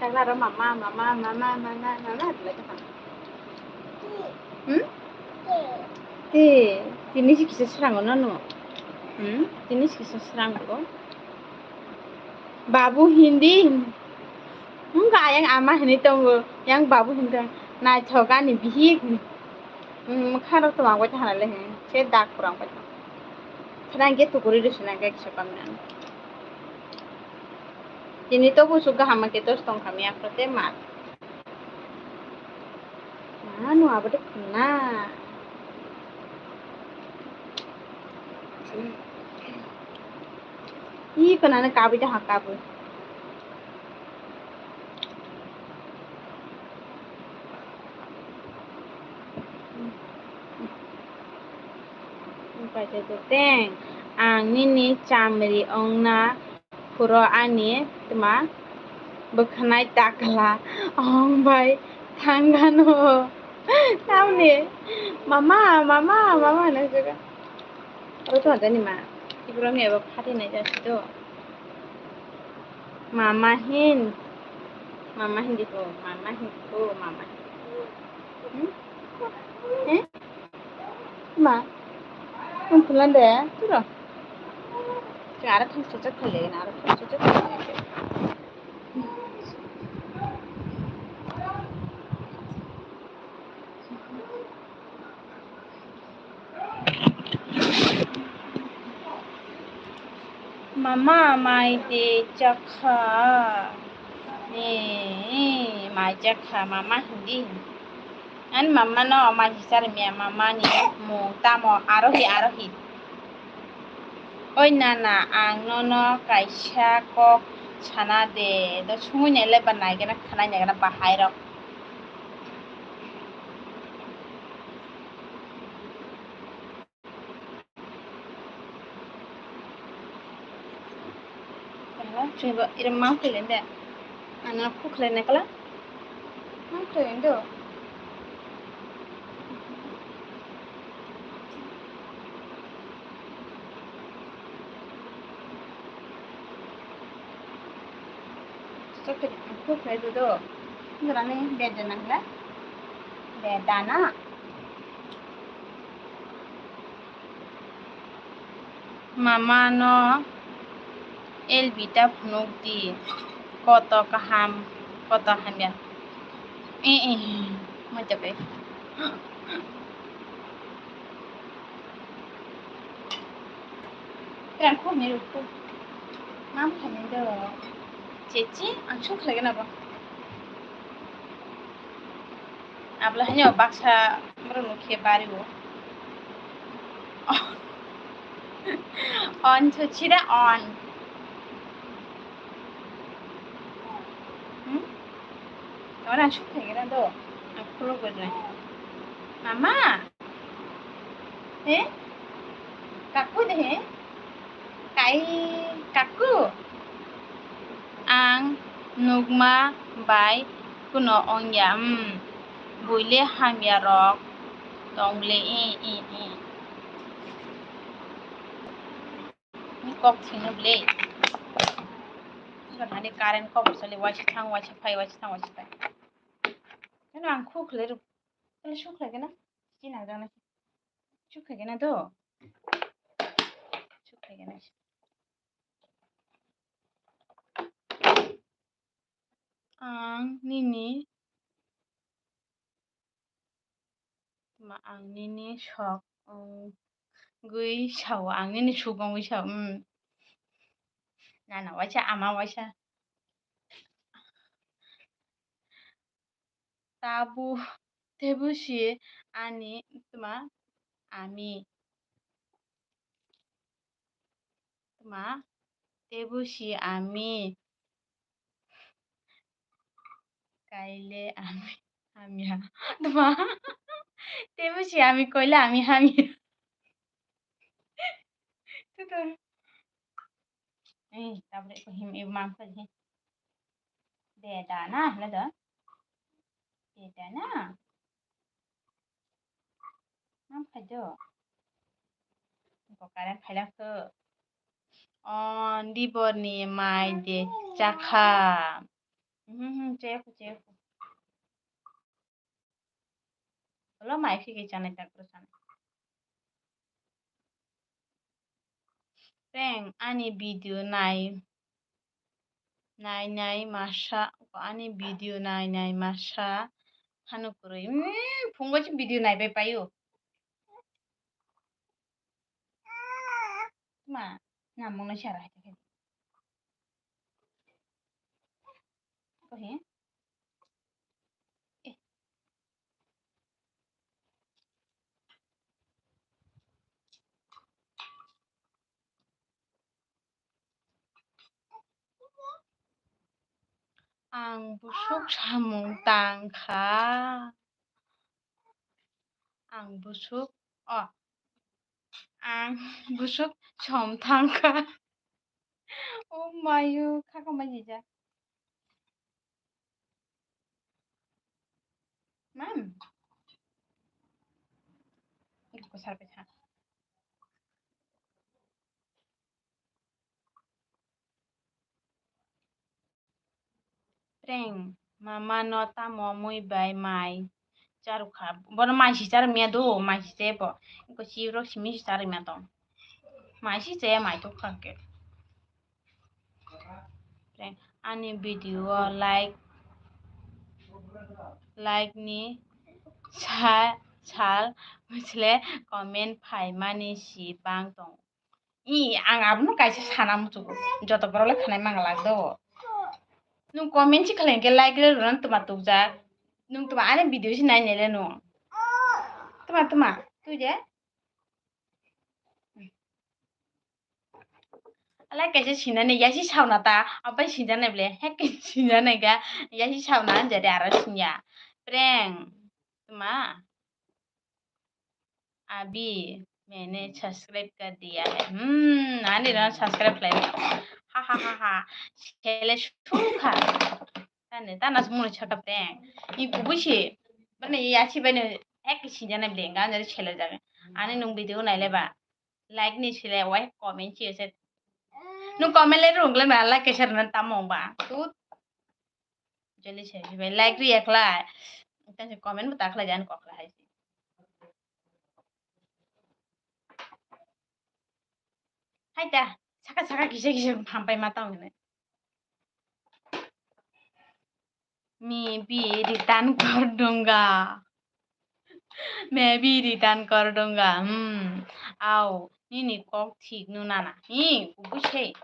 Tagla ro mama, mama, mama, mama, mama, rwlai tong kha. Hmm? Te, tini si kisa srango nanu. Hmm? Tini si kisa srango. Babu hindi. Wngkha ayang ama hinwi tongo. Yang babu hindi. Naithok ani bihik. Hmm, mwkhang rok tongma bai tongkha le he. Se dak pura wngkha. Khna hwnkhe tukuri rwsina hwnkhe kisa kamya. Tini to kuchuk kaham khe tos tongkha miya aphuru tei ma. Ma nung abo de khna. Ih, khna ni kabui de ha kabui. Paithago teng, ang nini chamri ongna phuru ani tma bwkhanai takla ong bai thangano. Tamni mama, mama, mama hinwi saka. Abo tongthani ma, iborokni abo phatinai jasi do. Mama hin, mama hindi ko, mama hindi ko, mama hindi ko. Hmm? Eh? Ma, ang pulang deh, turo. Kaya ada thang sejak kali, ada thang sejak kali. Mama, mai de chakha. Eh, mai chakha, mama hindi. Ani mama no mai hichar miya, mama ni mung tamo arohi, arohi. Oi nana, ang nono kaisa kok sana de, do sungui nai le ba nai gana khanai nai gana bahai rok. Hello, chwngbo iro ma khlai de. Ano khu khlai na kala. Ma khlai do. Chakri khu khlai do do. Ngrani bedana hla. Bedana. Mama no Elbita phunuk di, koto kaham, koto hamya. Eh, eh, moja bai. Yang kho ni ruku. Mam khani do. Chechi, ang suk lagi na ba. Abla hanya baksa mero nukhe bari o. On to chida on. Hmm? Ora suk thai gana do. Ang khuluk gana. Mama. He? Kaku de he? Kai kaku. Ang nukma bai kuno ongya. Hmm. Buile hamya rok tong le i i i. Ni kok thwino ble. Ani current kok sale waisa thang waisa phai waisa thang waisa phai. Ano ang khuk le ruk. Tale suk lai gana. Chini nang jana. Suk lai gana do. Suk lai gana. Ang nini ma ang nini sok ongwi sao, ang nini suk ongwi sao. Hmm. Nana waisa, ama waisa. Tabu, tebu si ani tma ami. Tma, tebu si ami. Kaile ami hamya. Tma, tebu si ami koile ami hamya. Tutu. Eh, tabuk ko him, eh, mam kha je. Deda na, hla da. Deda na. Mam kha jo. Ko current phailak kho. On dibor ni mai de chakha. Hmm, hmm, chekho, chekho. Ulo mai phikhe chanai tak bwsano. Prank ani video nai, nai nai masa, ani video nai nai masa phano kwrwi. Hmm, phungo se video nai bai paio. Ma, namung no sara hai. Ko he? Eh. Ang busuk samung tang kha. Ang busuk, oh, ang busuk som thang kha. Oh mayu, kha kha mai jija. Mam. Iko sar pe tha. Prank, mama no tamo mui bai mai charwkha. Bono mai si charwk manya do, mai si chai bo. Iko chibrok simi si charwk manya tong. Mai si chaya mai tokha khe. Prank, ani video o like, like ni sa-, sal, mwisle comment phaimani si bang tong. I, ang abono kaisa sana muchugo. Joto borok le khanai mangala do. Nung comment si khlai hwnkhe like le rwna tuma tukjak. Nung tuma ani video si nai nai le nung. Tuma, tuma, tui de. Alai kaisa sinani yasi sauna ta, apai sinjanai ble. Hek sinjanai ga, yasi sauna anjade aro sinya. Prank. Tuma. अभी मैंने सब्सक्राइब कर दिया है। Hmm, ani rana subscribe khlai. Ha ha ha ha. Sele sukha. Tane tana sumuni chaka prank. I kubui si. Bane yasi bane ek sinjana blenga anjari sele jaga. Ani nung video nai le ba. Like ni sele wai comment si ese. Nung comment le rung le na like share nan tamong ba. Tu Jali se, hibai like ri ekla. Tang se comment bo ta khlai jan kok khlai hai se. Hai ta, saka saka kisa kisa hampai ma tong ne. Maybe return kor dunga. Maybe return kor dunga. Hmm. Au, nini kok thik nu nana. Hi, kubu sei.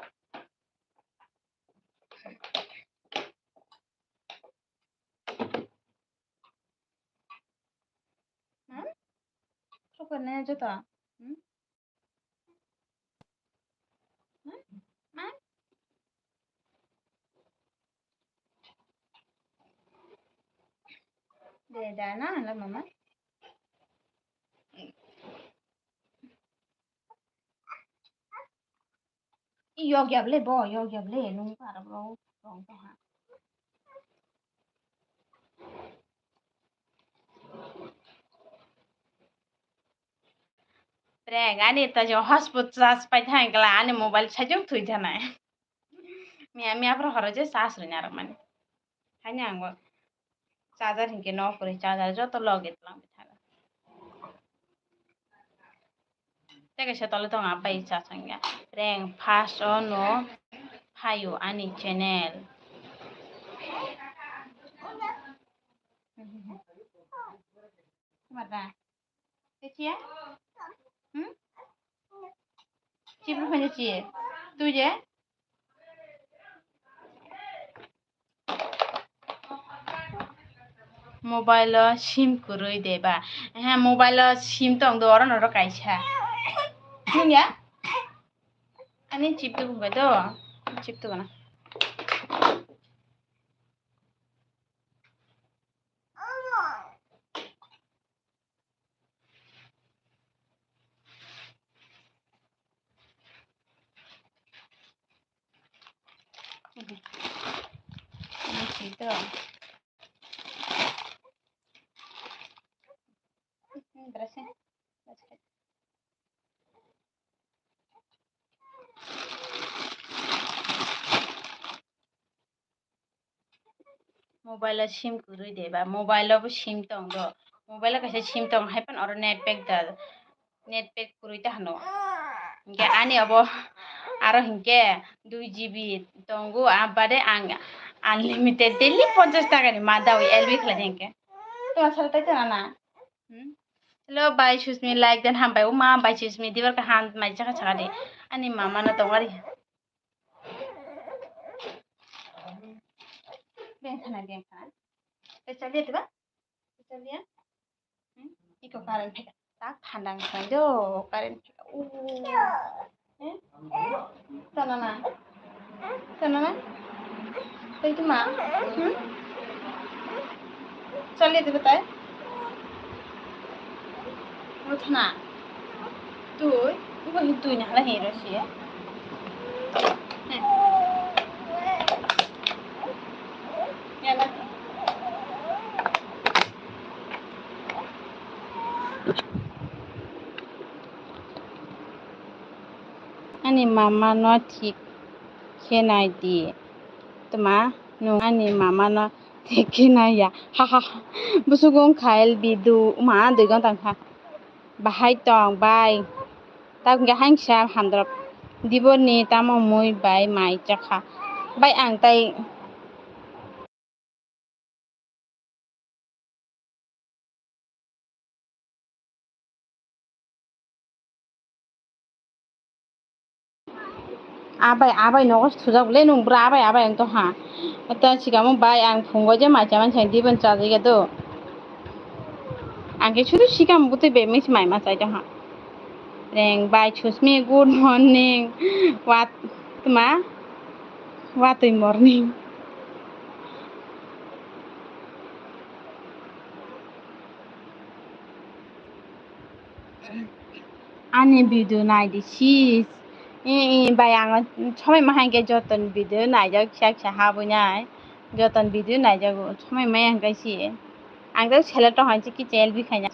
Hmm? Sokor ne joto. Hmm? Te da na la mama. Yok ya ble bo, yok ya ble, nung para bro, rong to ha. Preng, ani ta jo hotspot charge pai thang kla, ani mobile sajung thui thanai. Miya, miya pro horo je charge rwna rwmani. Haini ang bo charger hinkhe no kwrwi, charger joto loge twlang thago. Tei kaisa tole tongo abai cha changya. Preng first o no phaio ani channel. Mata. Kechia? Hmm? Chibru phanya chie. Tuje? Mobile o sim kwrwi de ba? Ehe, mobile o sim tong do, oro noro kaisa. Nung ya? Ani chip tu bai do. Chip tu bana. Mobile o sim kwrwi de ba? Mobile o bo sim tong do. Mobile o kaisa sim tong hai phano oro net pack da, net pack kwrwi ta hano. Hinkhe ani obo aro hinkhe dui G B tongo, a bade ang unlimited daily ponchash taka ni ma dawi L B khlai hinkhe. Tuma sal tai tana na. Hmm? Hello, bai Susmi, like den hambai. Uma, bai Susmi, dibar kaham, mai chaka chaka de. Ani mama no tongari. Beng khana, beng khana. Te chaliya diba? Te chaliya? Hmm? Iko current pheka. Tak thandang thai do, current pheka. Uh. Eh? Tana na? Tana na? Tei tu ma? Hmm? Chaliya diba tai? Uthna. Tui. Ubo hi tui na hala hi ro siya. Eh. Ya na. Ani mama no thik khe nai di. Tma, nwng ani mama no thik khe nai ya. Ha ha ha. Busugo wngkha L B du, ma dui gonta wngkha. Bahai tong bai. Tabuk hwnkhe hain kisa hamdrop. Dibor ni tamo mui bai mai chakha. Bai ang tai. Abai, abai nogo thujak le nung bwrwi abai, abai ang to ha. To sikamo bai ang phungo je mai chamani sai dibon chajai do. Ang khe sudu sikam butui bemisi mai ma chai to ha. Reng bai Susmi, good morning. What, tma? Watui morning. Ani video nai di sis. Eh, eh, bai ang somai ma hai khe joton video naijak kisa kisa habwi nai. Joton video naijago somai ma hai khe si. Ang to select tong hai se kicha L B khaina.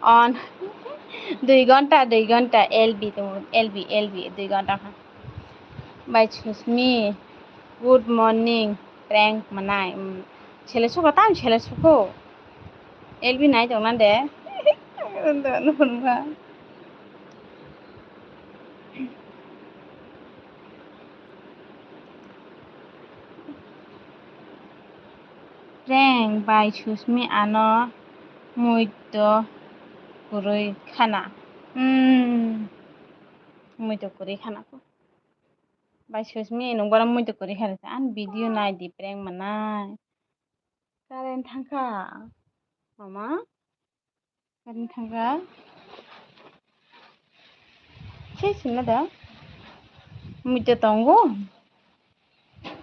On dui gonta, dui gonta L B tongo, L B, L B dui gonta kha. Bai Susmi, good morning, prank manai. Sele suko, tam sele suko. L B nai tongna de. Prank bai Susmi ano muito kwrwi khana. Hmm. Muito kwrwi khana ko. Bai Susmi, nwng bono muito kwrwi kha rwkha. Ani video nai di, prank manai. Current thangkha. Mama? Current thangkha? Sei sima da? Muito tongo?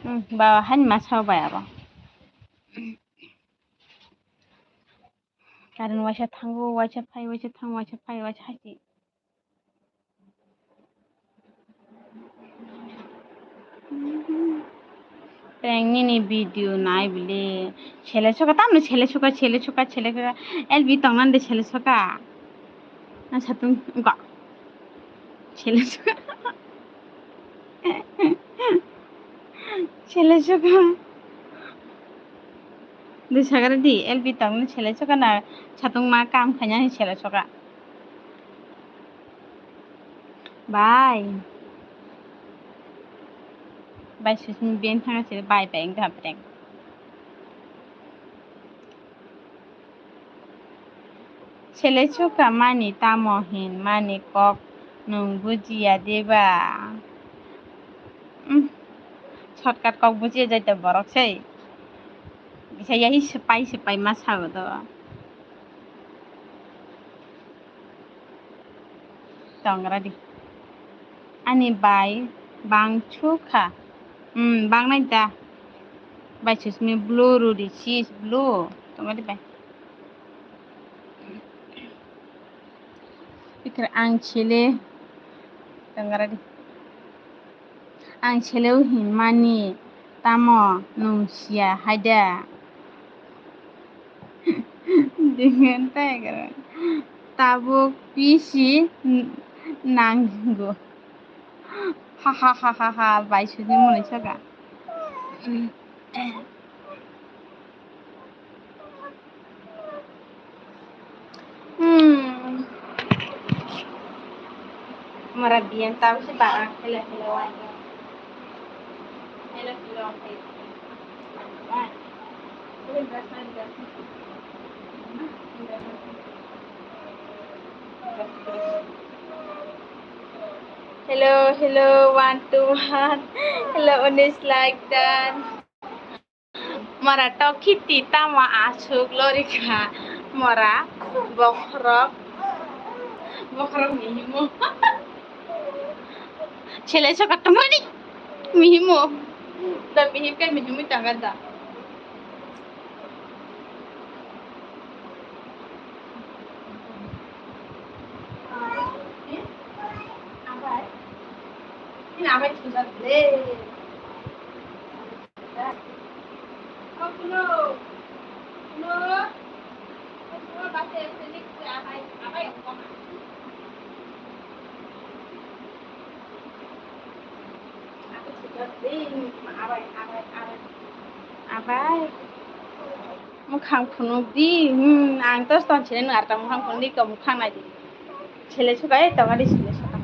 Hmm, ba, hani masa bai abo. Current waisa thango, waisa phai, waisa thango, waisa phai, waisa hachi. Prank nini video nai bile. Sele soka, tamni sele soka, sele soka, sele soka. L B tongnan de sele soka. Na satung ga. Sele soka. Sele soka. De sagara di, L B tongnan sele soka na satung ma kam khanya sele soka. Bai. Bai, susmi ben thanga siri bai, bai, wngkha prank. Sele suka mani tamo hin mani kok nwng bujiya deba? Umm, shortcut kok bujiya jai to borok sei. Kisa yahi swpai swpai ma sago do. Tongra di. Ani bai bang sukha. Hmm, bang nai da. Bai susmi blue rudi, sis blue. Tongra di bai. Pikir ang chile. Tongra di. Ang seleo hinmani tamo nwng siya hai da? Dingin taigra. Tabuk pisi n-, nango. Ha ha ha ha ha, bai sudi muni soka. Hmm. Mora biyan tau si bara khele khele wai. Khele khele wai. Hello, hello, one, two, one. Hello, Unis like that. Mora tok khiti tamo aswk lorikha. Mora bokhorok, bokhorok mihimu. Sele soka tongmani mihimu. Da mihim khe mihimwi tongkha da. Abai, abai thujak le. Abai, mukhang phunuk di. Hmm, ang to ton sini nung arta mukhang phunuk di, mukhang nai di. Sele suka, eh, tonga di sele suka.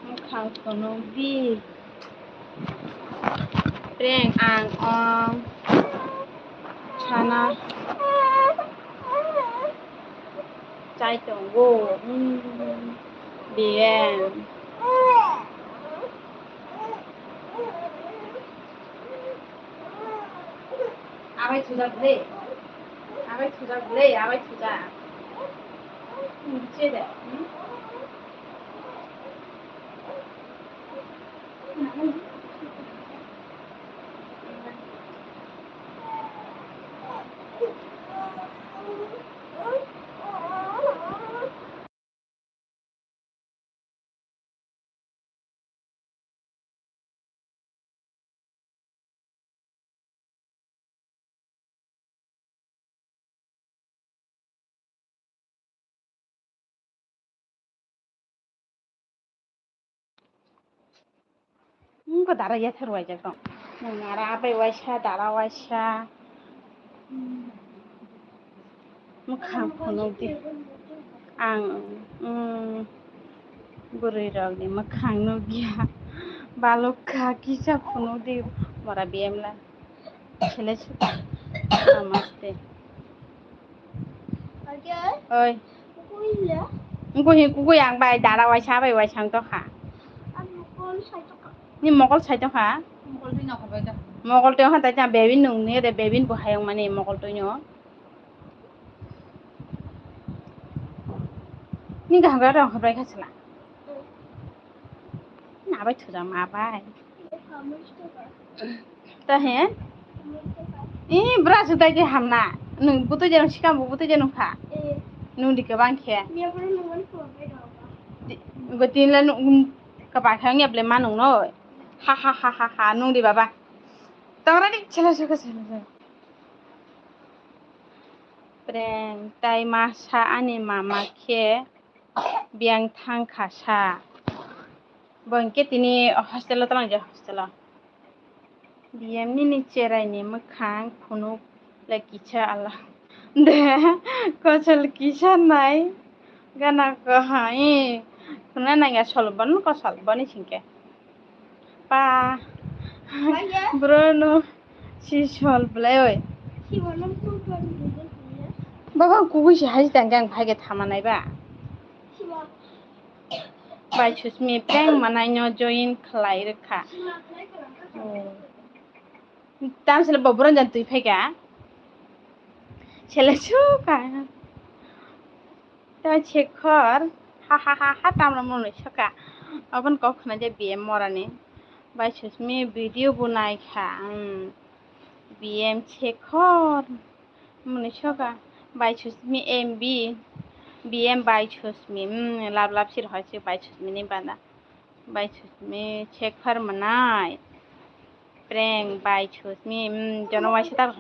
Mukhang phunuk di. Prank ang ong sana chai tongo. Hmm. Biyen. Abai thujak le. Abai thujak le, abai thujak. Hmm, che de. Hmm? Wngkha dara yathar waijak tong. Nwng ara abai waisa, dara waisa. Mwkhang phunuk di. Ang, mm, bwrwi rok ni mwkhang nukya. Balukha kisa phunuk di. Mora B M la. Sele suka. Namaste. Oi. Wngkha hi kukui ang bai dara waisa bai waisa wng tokha. Ni mokol sai tokha? Mokol twi wngkha tai ta bebin nungni re bebin bo hayung mani mokol twi no. Ni kaham khe rong haprai kha sala. Na bai thujak ma bai. Ta he? Ih, bra su tai de hamna. Nwng butui je nwng sikam bo butui je nwng kha. Eh. Nwng di kwbang khe. Ni abro nwng ani phone bai rw ba. Di, go tin la nwng kwbang khe ang yaple ma nwng noi. Ha ha ha ha ha nwng di baba. Tongra di chela chela chela chela. Prank tai masa ani mama khe biyang thang kha sa. Bo hinkhe tini hostel o twlang je hostel o. Biyang nini cherai ni mwkhang phunuk le kisa ala. De kosol kisa nai gana ko hai. Khuna nangya sol bon kosol boni singke. Pa. Bro no si sol belai oi. Baba kubui si hai tang jang phai ke thama nai ba. Bai Susmi prank manai no join khlai rwkha. Oh. Tam sele bo bron jan twi phai ka. Sele su ka. Ta Shekhar, ha ha ha ha, tamra mwnwi soka. Abon kok khna je B M morani. Bai Susmi video bo nai kha. Hmm. B M Shekhar. Mwnwi soka. Bai Susmi M B. B M bai Susmi. Hmm. Lab lab sir hoi se bai Susmi ni bana. Bai Susmi Shekhar mwnai. Prank bai Susmi. Hmm. Jono waisa ta.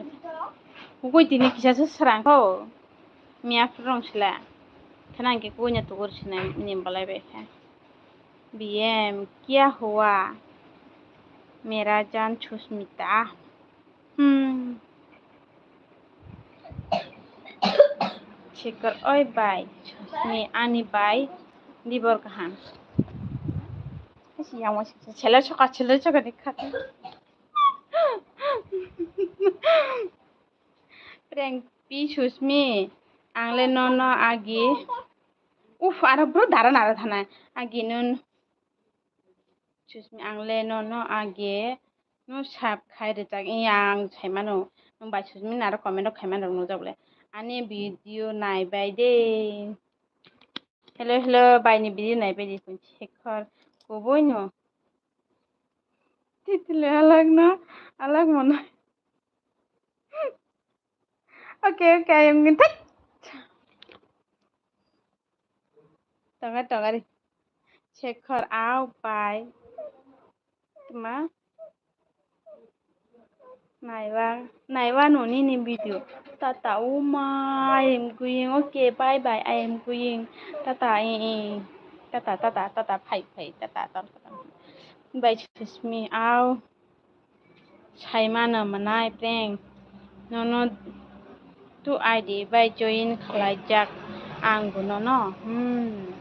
Hukui tini kisa se srang kho. Miya phrwng sila. Khana hwnkhe kuina tukur sinai ni bolai bai kha. B M, kya hua? Mera jaan Susmita. Hmm. Shekhar, oi bai, Susmi, ani bai, dibor kaham. Sele soka, sele soka ni kha. Prank pi Susmi, ang le nono agi. Uf, aro bro dara nara thana. Agi nun. Susmi, ang le nono agi. No sab khai rijak. Iya ang sai mano. Nung bai Susmi naro comment rok khai mano nujak le. Ani video nai bai de. Hello, hello, bai ni video nai bai de. Shekhar, kubui no. Titile alag na, alag mano. Okay, okay, I am going to. Tonga, tonga ri. Shekhar, au, pai. Tma. Naiwa, naiwa no nini video. Tata, oh my, I am going. Okay, bye bye, I am going. Tata, eh, eh. Tata, tata, tata, phai, phai, tata, tata, tata. Bai Susmi, au. Saimano mwnai prank. Nono tu I D bai join khlaijak ang bo nono. Hmm.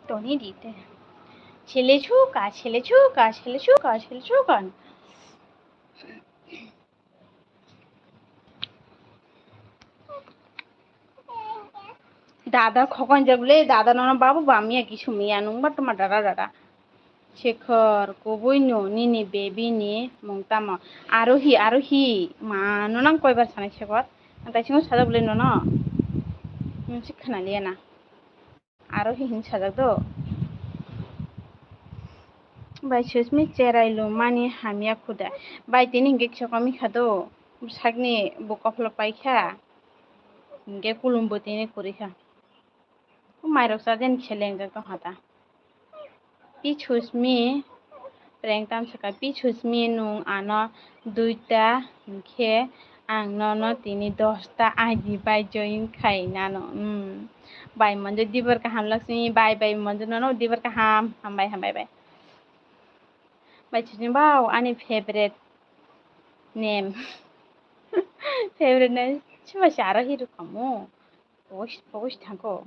Toni di te. Sele chuka, sele chuka, sele chuka, sele chuka. Dada khokon jak le, dada nono babu bamiya kisu miya nung ba tuma dada dada. Shekhar, kubui no nini baby ni mung tamo? Arohi, Arohi, ma no nang koibar sanai Shekhar? Ang taisingo sajak le nono. Nung si khna liya na. Aro hi hin sajak do. Bai Susmi cherai lumani hamya khuda. Bai tini hingke kisa komi kha do. Bwsakni bo kopholo pai kha. Hingke kulum bo tini kwrwi kha. Mairok chaden kisa lengjak tong kha ta. Pi Susmi, prank tam saka, Pi Susmi, nung ano duita hinkhe ang nono tini dosta I D bai join khai nano. Hmm. Bai Monjo dibor kaham Laksmi, bai bai Monjo nono dibor kaham, hambai hambai bai. Bai Susmi bau ani favorite name. Favorite name, chuma si aro hero kamu. Post, post thangko.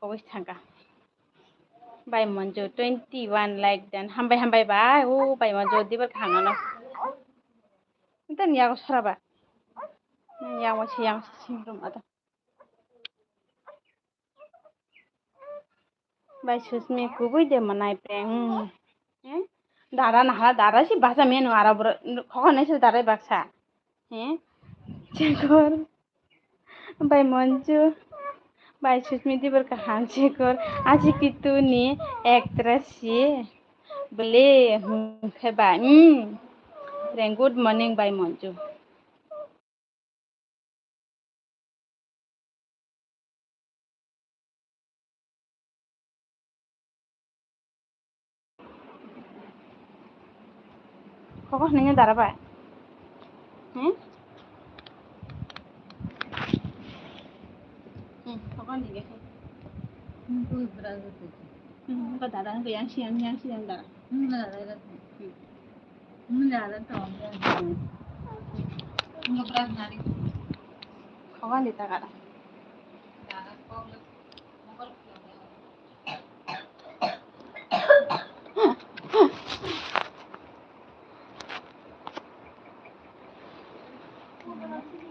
Koboi thangka. Bai Monjo twenty one like dan. Hambai, hambai bai. O bai Monjo dibar kaham no. Ntan yago sara ba. Yago si, yago si, singrum ada. Bai Susmi kubui de manai prank. Hmm. Eh? Dara naha, dara si basa menu ara bro. Khokon nai se dara baksa. He? Chekor. Bai Monju. Bai Susmi dibor kaham chekor. Aji kitu ni actress si. Bele, hmm, khe ba, hmm. Reng, good morning, bai Monju. Koko hwnwi dara bai? Hmm? Hmm, koko hwnwi khe. Hmm, koko dara hwnwi yang siyang, yang siyang dara. Hmm, dara, dara. Hmm. Hmm, dara, dara. Hmm. Koko hwnwi ta gara.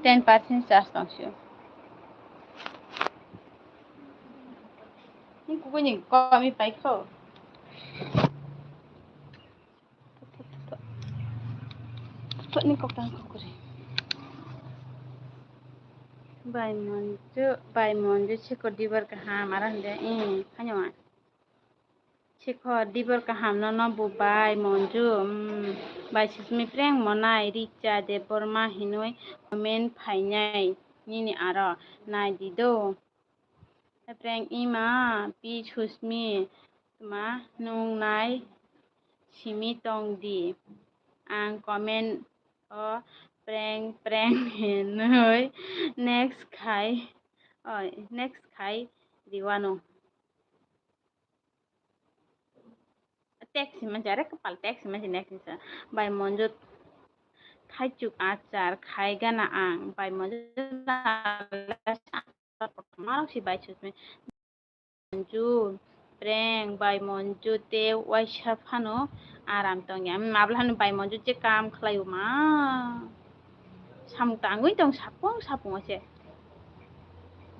Ten percent charge tong sio. Ni kukuni komi paikho. Ni kok tang kok kore. Bai Monju, bai Monju chikor dibar kaham ara hwnde, eh, khanyo ma. Chikor dibar kaham nono bo bai Monju, mm, bai Susmi prank monai Richa Debbarma hinwi comment phainai nini aro nai di do. Prank ima pi Susmi tma nung nai simi tong di. Ang comment o prank, prank hinwi next khai, oi, next khai diwano. Text hima jare kapal text hima jine kisa. Bai Monju thaichuk achar khai gana ang. Bai Monju marok si bai Susmi. Monju, prank bai Monju te waisa phano aram tongya. Mabla hano bai Monju je kam khlai o ma. Samung tangwi tong sapung sapung se.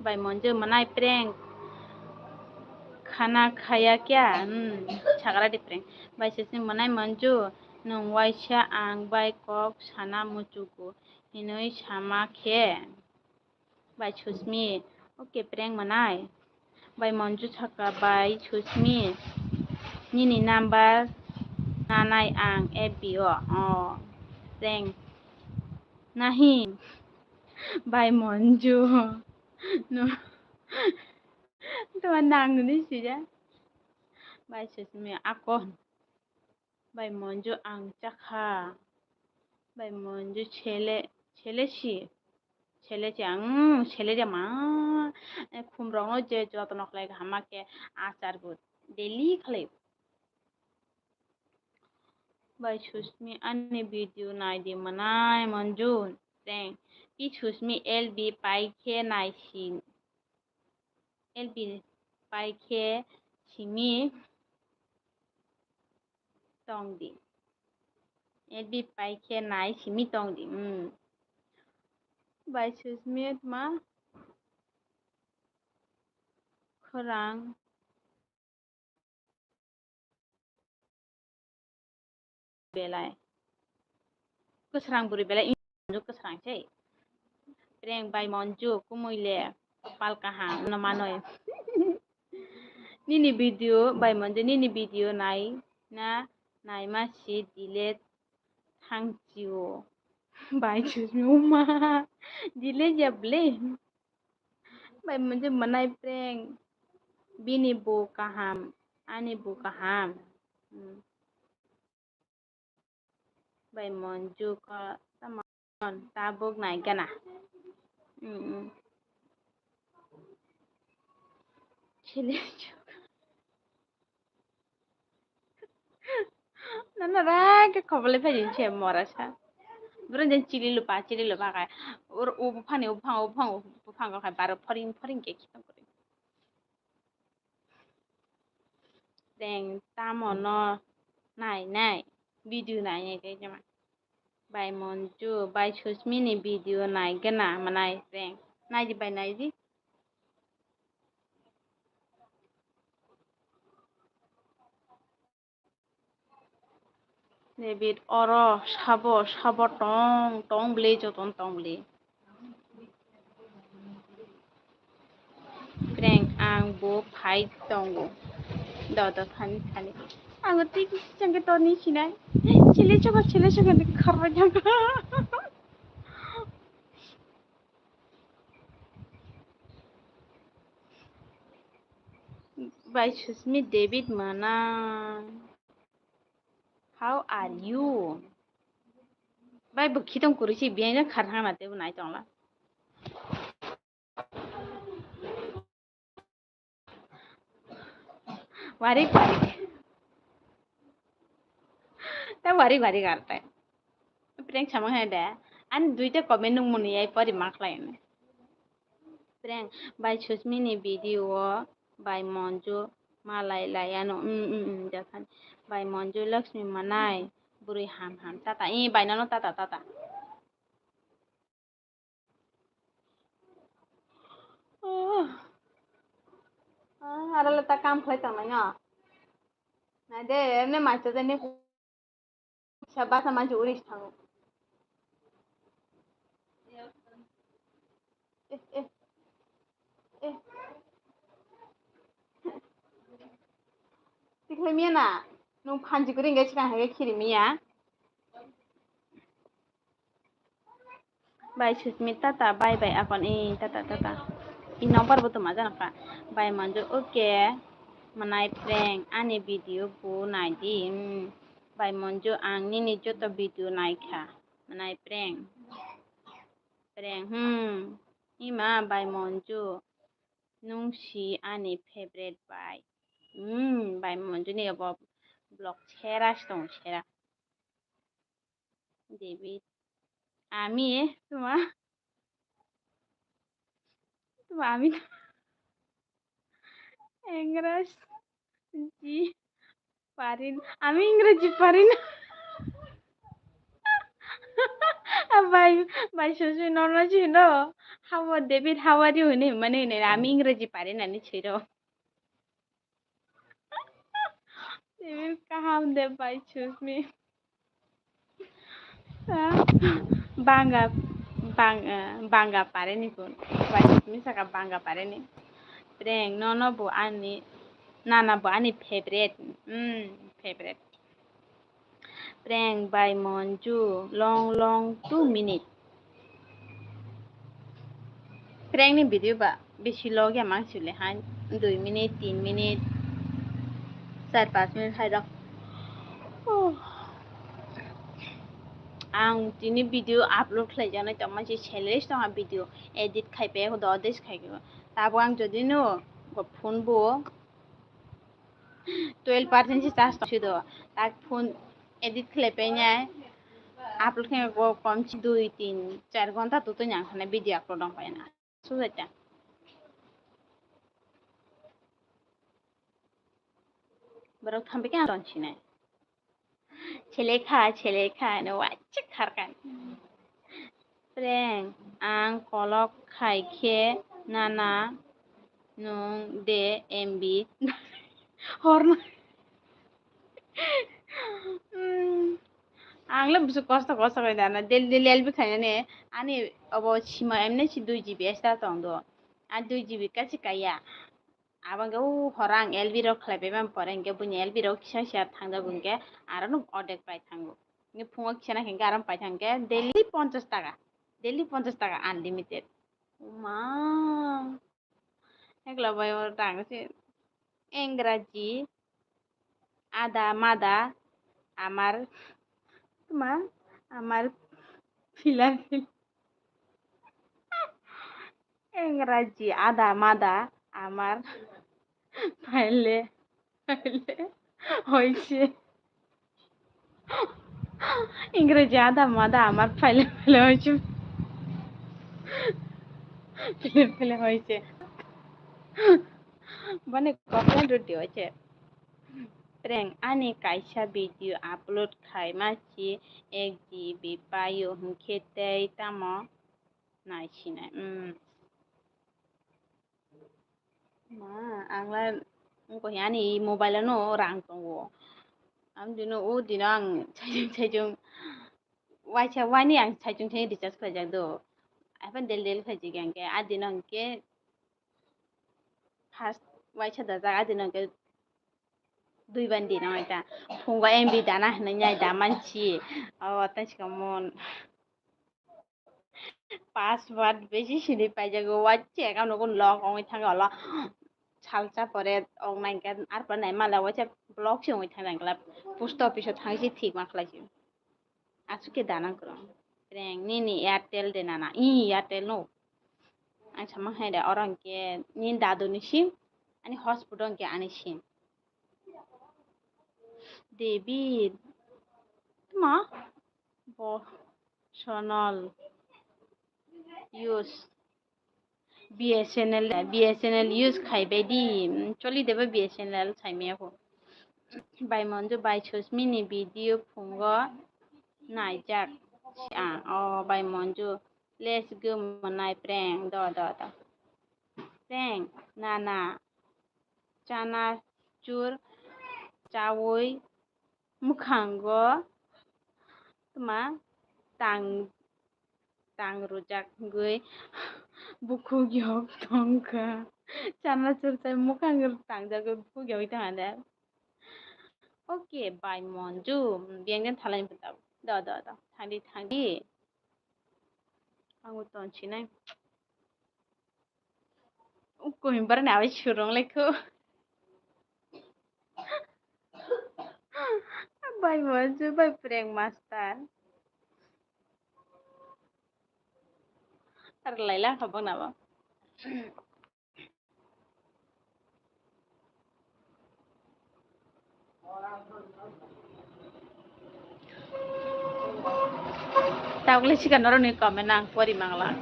Bai Monju manai prank khana khaya kya? Hmm, sagra di prank. Bai Susmi manai Monju, nung waisa ang bai kok sana muchugo hinwi sama khe. Bai Susmi, okay, prank manai. Bai Monju saka, bai Susmi, nini number nanai ang F B o. Oh, prank. Nahi, bai Monju. No. Tuma nang ni sija. Bai Susmi, ako. Bai Monju ang chakha. Bai Monju sele, sele si. Sele si ang, sele de ma. Eh, khum rok no je joto nok lai hama ke achar bo daily khlai. Bai Susmi ani video nai di manai Monju. Teng. Pi Susmi L B pai khe nai si. L B pai khe simi tong di. L B pai khe nai simi tong di. Hmm. Bai Susmi ma khorang. Belai. Kwsrang bwrwi belai Monju kwsrang sei. Prank bai Monju kumui le kopal kaham no manoi. Nini video bai Monju nini video nai na naima si delete thang chio. Bai Susmi uma delete ya ble. Bai Monju manai prank. Bini bo kaham, ani bo kaham. Hmm. Bai Monju ko tamon tabuk nai gana. Hmm, hmm. Chili. Nana ra ke khobole phai din se mora sa. Bro jen chili lupa, chili lupa kai. Ur u buphani u buphang, u buphang, u buphang kai baro phoring phoring ke khitong kore. Teng tamo no nai nai video nai nai tei jema. Bai Monju, bai Susmi ni video nai gana manai teng. Nai di bai nai di. David oro sabo, sabo tong, tong bwlwi jotono tong bwlwi. Prank ang bo phai tongo. Do, do, thani, thani. Ang twi kisa chengke toni sinai. Chili choba, chili choba ni kharba jang. Bai Susmi David mana. How are you? Bai bwkhi tong kwrwi si biyang jang khar thang na tei bo nai tong la. Warik, warik. Ta warik, warik ar tai. Prank samang hai de. Ani duita comment nung muni yai pori mak lai ne. Prank bai Susmi ni video o bai Monju malai lai ano. Mm, mm, mm, japan. Bai Monju Lakshmi manai. Bwrwi ham ham. Tata. I bai nono tata, tata. Oh. Ah, aro le ta kam khlai tong nai no. Nai de, emne mai to de ni. Sa basa manchi uri thango. Eh, eh. Eh. Tikhlai miya na. Nung phanji kuri nge chikang hai khiri miya. Bai Susmi tata, bye bye akon, i tata, tata. I number bo tuma jana ka. Bai Monju, okay. Manai prank ani video bo nai di. Hmm. Bai Monju, ang nini joto video nai kha. Manai prank. Prank, hmm. Ima bai Monju. Nung si ani favorite bai. Hmm, bai Monju ni abo vlog sera si tong sera. David. Ami, eh, tuma. Tuma ami. Engraji parin. Ami Engraji parin. Ah, bai, bai Susmi nono si no. How are David? How are you? Hini mani hini. Ami Engraji parin ani si ro. Tebel kaham de bai Susmi. Ah, banga, bang-, eh, banga pareni kun. Bai Susmi saka banga pareni. Prank nono bo ani, nana bo ani favorite. Hmm, favorite. Prank by Monju, long long two minute. Prank ni video ba bisi log ya mang sile hai, dui minute, tin minute, char panch minute hai rok. Oh. Ang tini video upload khlai jana tong ma si selfish tong ha video edit khai pe do des khai ko. Tabo ang jodi no go phone bo twelve percent se charge tong si do. Tak phone edit khlai pe nai upload khai ko kom si dui tin char ghonta tu tu nyang khana video upload dong pai na. Sujaita. Borok thambi khe ang tonsinai. Chelekha, chelekha, no wacha kharkan. Prank, ang kolok khai khe nana nung de M B horna. Hmm. Ang le busu kosto kosto khe dana. Daily, daily L B khainani. Ani obo sima emne si dui G B extra tong do. A dui G B kachi kaya. Abang ke u horang L B rok khlai bai man pore hingke buini L B rok kisa kisa thang jago hingke aro no ordek pai thango. Ni phungo kisa na hingke aram pai thangke daily ponchas taka. Daily ponchas taka unlimited. Ma. Ekla bai o rang se Engraji ada mada amar ma amar filar fil Engraji ada mada amar phaile phaile hoise. Engraji ada mada amar phaile phaile hoise. Phaile phaile hoise. Bani comment rwdi hoise. Prank ani kaisa video upload khai ma si ek G B paio hwnkhe tei tamo naisinai. Hmm. Ma, ang la wngkha ani mobile ano rang tongo. Ang dino, o dino ang saichung saichung waisa waini ang saichung saichung recharge khlaijak do. Aphano del del khlaijak ang khe, a dino ang khe first waisa dajak, a dino ang khe Dui bandi no ai ta. Phungo M B dana hinwi nai da manchi. O, tai sika mon. Password besi sini paijago, wacha account no lock ongwi thango lo. Salsa pore ong nai khe, arpore nai male wacha block se ongwi thang nang kla. Post office o thang si thik ma khlai si. Aswk khe dana kwrwng. Prank nini Airtel de nana. I Airtel no. Ang sama hai da oro hwnkhe nini dadu ni sim, ani hotspot o hwnkhe ani sim. David. Tma? Bo Sonal. Use. B S N L, B S N L use khai bai di. Choli deba B S N L sai maya ko. Bai Monju, bai Susmi ni video phungo naijak. Ah, oh, bai Monju. Let's go monai prank. Do, do, do. Prank. Na, na. Chanachur chawi mwkhango tma tang, tang rwjak wngwi bukhuk yok tongkha. Chanachur chai mwkhang tangjagwi bukhuk yogwi tongkha de. Okay, bai Monju, biyang den thalai phuta. Do, do, do. Thangdi, thangdi. Ang tonsinai. Koi barani abai surung lekho. Bai Monju, bai prank master. Ar laila khabang nabo. Taukle sika noroni comment ang pori mangla.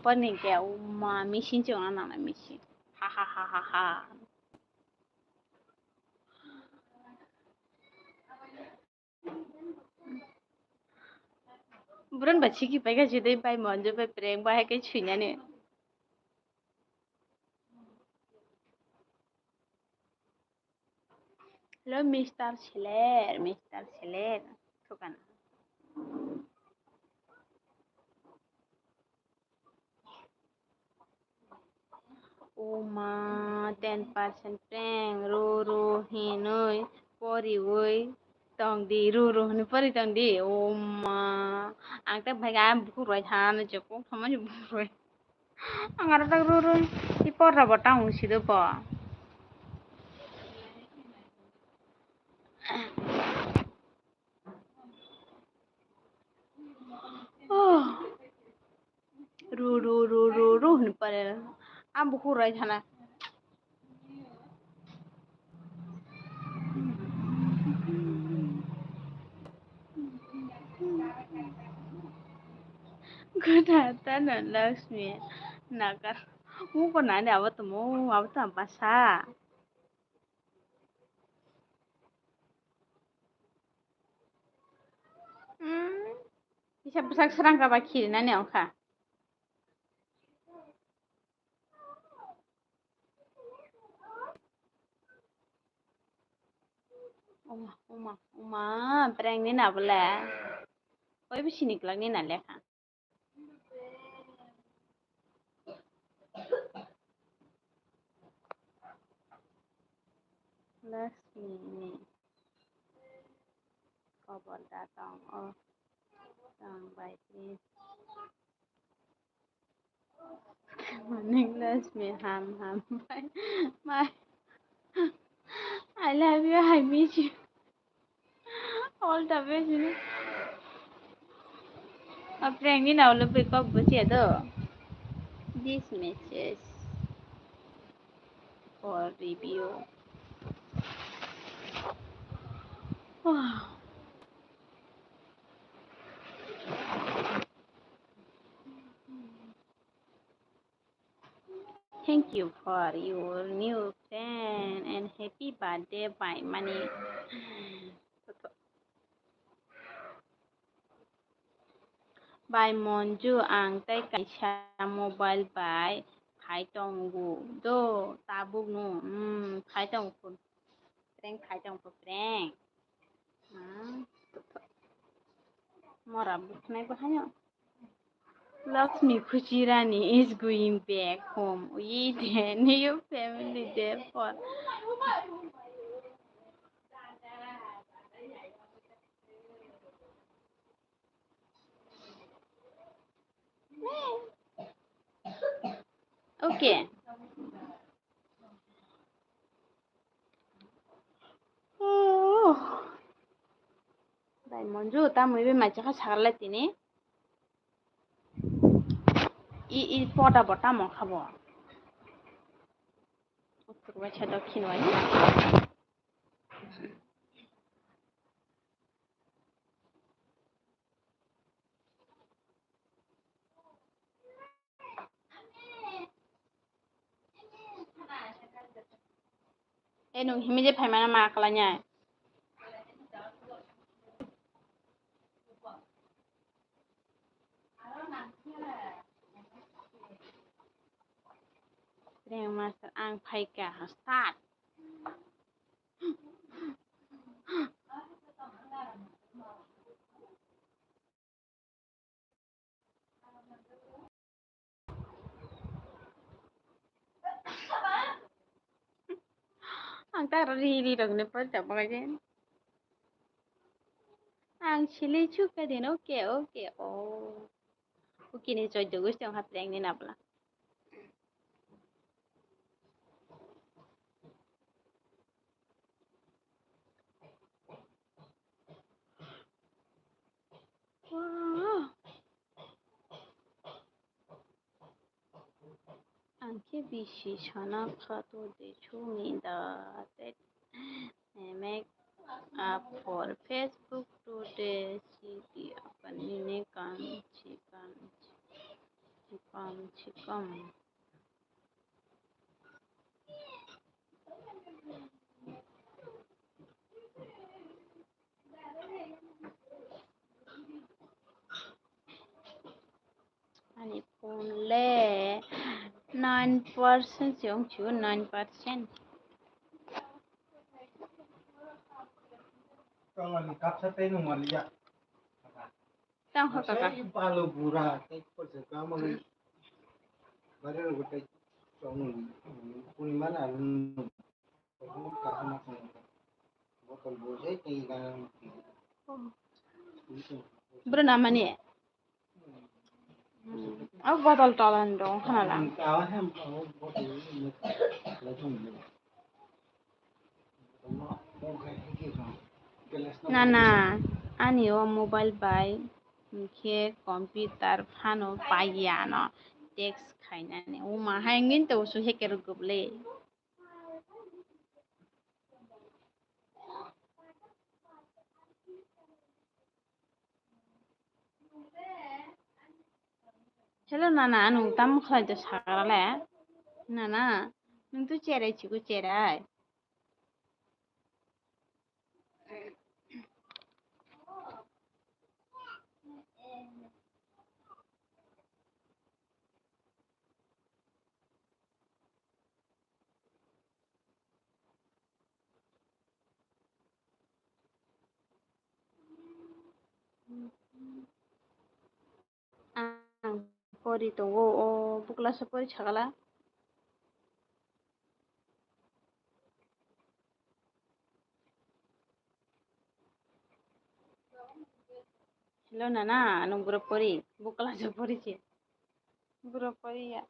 Poni ke uma machine chong na na machine. Ha ha ha ha ha. Buran ba chiki pai ka jidai bai Monju bai prank bai hai kai chuinani. Hello, Mister Seller, Mister Seller. Thukan. Uma, ten percent prank, ru ru hinui, poriui tongdi, ru ru hinui pori tongdi. Uma, ang ta bhai ga bukhuk roi thana je kok thama je bukhuk roi. Ang aro tak ru ru, i porra bo tang si do bo. Oh. Ru, ru, ru, ru, ru, hinui pare. Ang bukhuk roi thana. Guna tano Lakshmi nakar. Muko nani abo tomo, abo tamo basa. Hmm. Isa bwsak srang ka ba khirinani ongkha. Uma, uma, uma, prank ni na bole. Oi bisi ni klak ni na lekha. Lakshmi ni kobor da tong o, tong bai di. Morning Lakshmi, ham, ham, bye, bye. I love you, I miss you. All the best, you know. A prank ni na ulo pe kok bo che do. This message for review. Wow. Thank you for your new friend and happy birthday, bai mani. Bai Monju, ang tei kaisa mobile bai khai tongo do tabuk no. Hmm, khai tongo phone. Prank khai tongo, prank. Ah, mora bukhnai bo haino. Lakshmi Khuchirani is going back home. We eat a new family day for. Okay. Oh. Bai Monju, tamwi bai mai chakha sagalai tini. I, i poda bo tamo khabo. Uttor waisa, dokhin waisa. E nwng himwi je phaimano ma kwlainai? Reng master, ang phaikha, start. Ang ta ri ri rok ni pore ta bagai je. Ang sili chuka din, okay, okay, oh. Okay ni choddo gusti ang hapre ang ni nabla. Ang khe bisi sana kha to de chumi da te make up for Facebook today, si di apan ni ne kan si kan si kan si kan. Ani phone le nine percent se wng chuk, nine percent. Tamo kaka. Balu bura tei porsa kama. Bare rogo tei chong puni mana. Bro namani. Aku botol tolan dong khana lang. Nana, ani o mobile bai hwnkhe computer phano paiya no text khainani. O ma hai wngwi to usu hacker rok le. Hello nana, nwng tamo khlai do sagra le? Nana, nwng to cherai chikon cherai. Ang pori tongo, o bukla se pori sagala. Hello nana, nwng buro pori, bukla se pori se. Buro pori ya.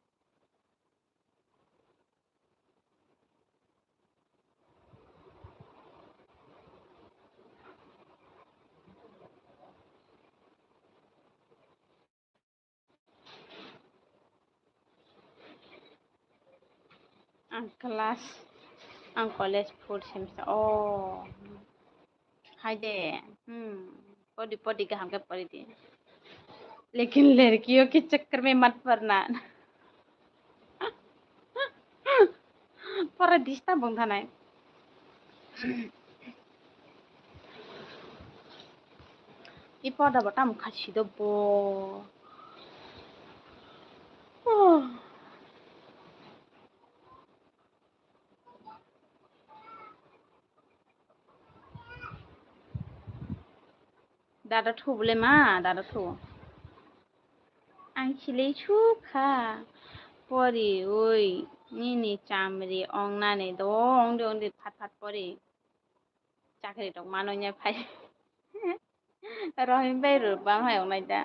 Ang class, ang college fourth semester. Oh. Hai de. Hmm. Pori, pori, kaham khe pori di. Lekin ladkiyon ke chakkar mein mat padna. Pora disturb wng thanai. I poda bo tamo kha si do bo. Oh. Dada thu bole ma, dada thu. Ang silei sukha. Pori oi, nini chamri ongnani do ongdi ongdi phat phat pori. Chakri rok mano nya phai. Rohim bai rwbang hai ongnai da.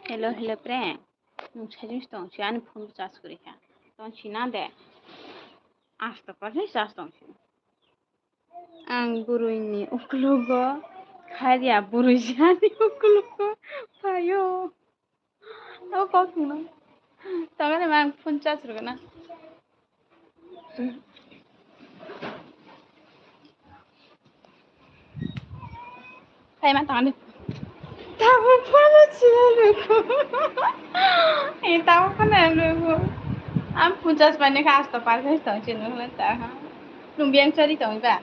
Hello, hello, pre. Nwng sajwng si tong si ani phone bo charge kwrwi kha. Tong si na de. Asto kar se charge tong si. Ang bwrwini uklogo kharya, bwrwi si ani uklogo phaio. Abo kok no. Tongani ma ang phone charge rwgana. Phai ma tongani. Tabuk phano chini lugu. Eh, tabuk phano lugu. Ang phone charge bai ni kha asto percent tong chini lugu ta ha. Nung biyang chari tong ba.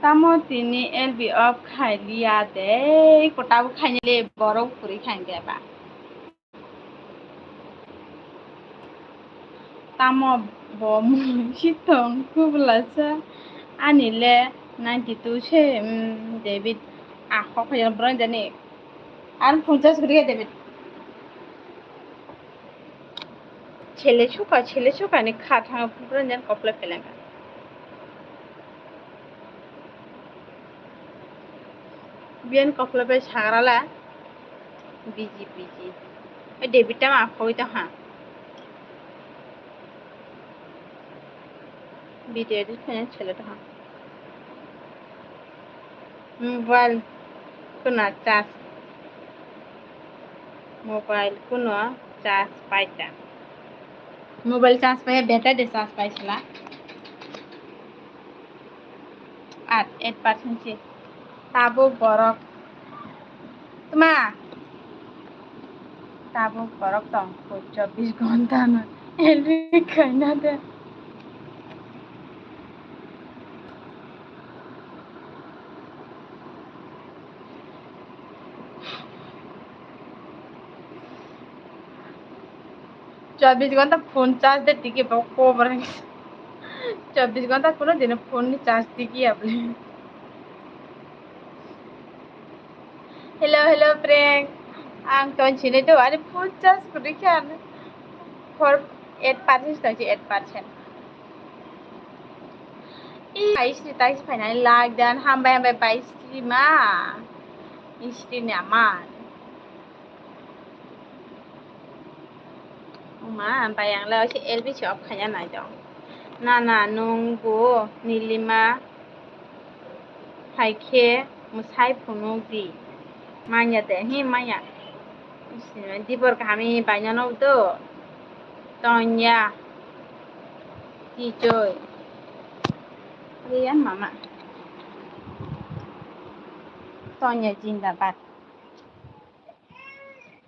Tamo tini L B off khai liya de, ko tabuk khaini le borok kwrwi khaini de ba. Tamo bo mui si tong kubla sa ani le ninety two se, um, David a hok ya bron jani ar ponchas kwrwi David. Chele suka, chele suka ni kha thang bron jan kople peleng. Biyan kople pe sagrala. Biji, biji. E David tama khoi ta ha. Video edit khaina chele ta ha. Mobile kuna charge. Mobile kuno charge paita. Mobile charge paiya, battery de charge paisla. At eight percent si. Tabuk borok. Tuma. Tabuk borok tong. Chobbish ghonta no. Elri khaina de. Chobbish ghonta phone charge de tiki bo cover. Chobbish ghonta kuno dino phone ni charge tiki able. Hello, hello, prank. Ang ton sini do, ani phone charge kuri khan. Four, eight percent ton si eight percent. Ih, bai sri tai si phainani like dan, hambai, hambai, bai sri ma. Istri ni ama. Uma, bai ang le osi L B si off khaina nai dong. Na, na, nung bo Nilima. Hai khe mwsai phunuk di. Manya de, hi manya. Dibor kahami baina nok do. Tonya. Kichoi. Riyan mama. Tonya jindabad.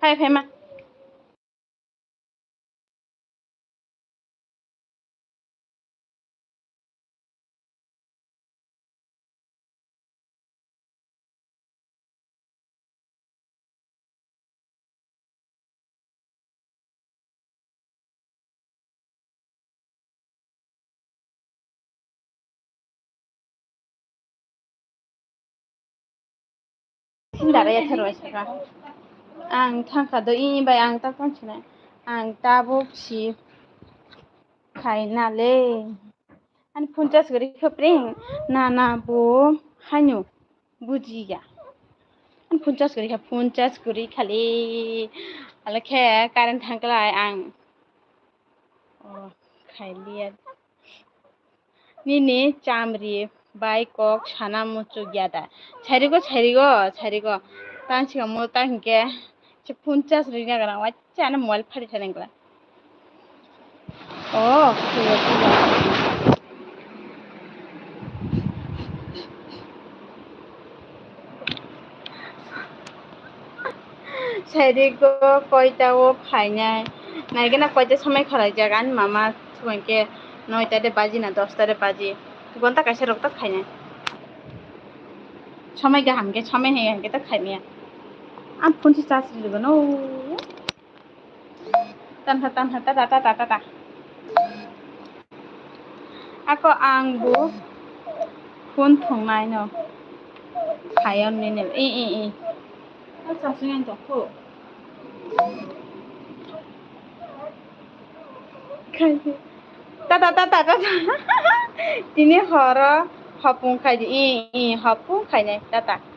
Phai, phai ma. Dara yathar waisa ka. Ang thangkha do ini bai ang ta tong sinai. Ang tabuk si khaina le. Ani phone charge gari kha pring. Na, na, bo haino bujiya. Ani phone charge gari kha, phone charge gari khali. Ala khe current thangkhlai ang. Oh, khailiya. Nini chamri bai kok sana muchuk ya da. Charigo, charigo, charigo. Tang sika mo tang hinkhe. Se phone charge rina gara wa chana mobile phari thani gla. Oh, khuya, khuya. Sairigo koita o phainai. Naigena koita somai khwlaijak ani mama thubainkhe noita de baji na dosta de baji. Gonta kaisa rok ta khainai. Somai kaham khe, somai hai hai khe ta khaimaya. Ang phone si charge ri rwgano. Tanha, tanha, tata, tata, tata. Ako ang bo phone thwngnai no. Phayon nini. I, i, i. Ang charge ri ang tongkho. Khai di. Tata, tata, tata. Tini horo hopung khai di. I, i, hopung khainai. Tata.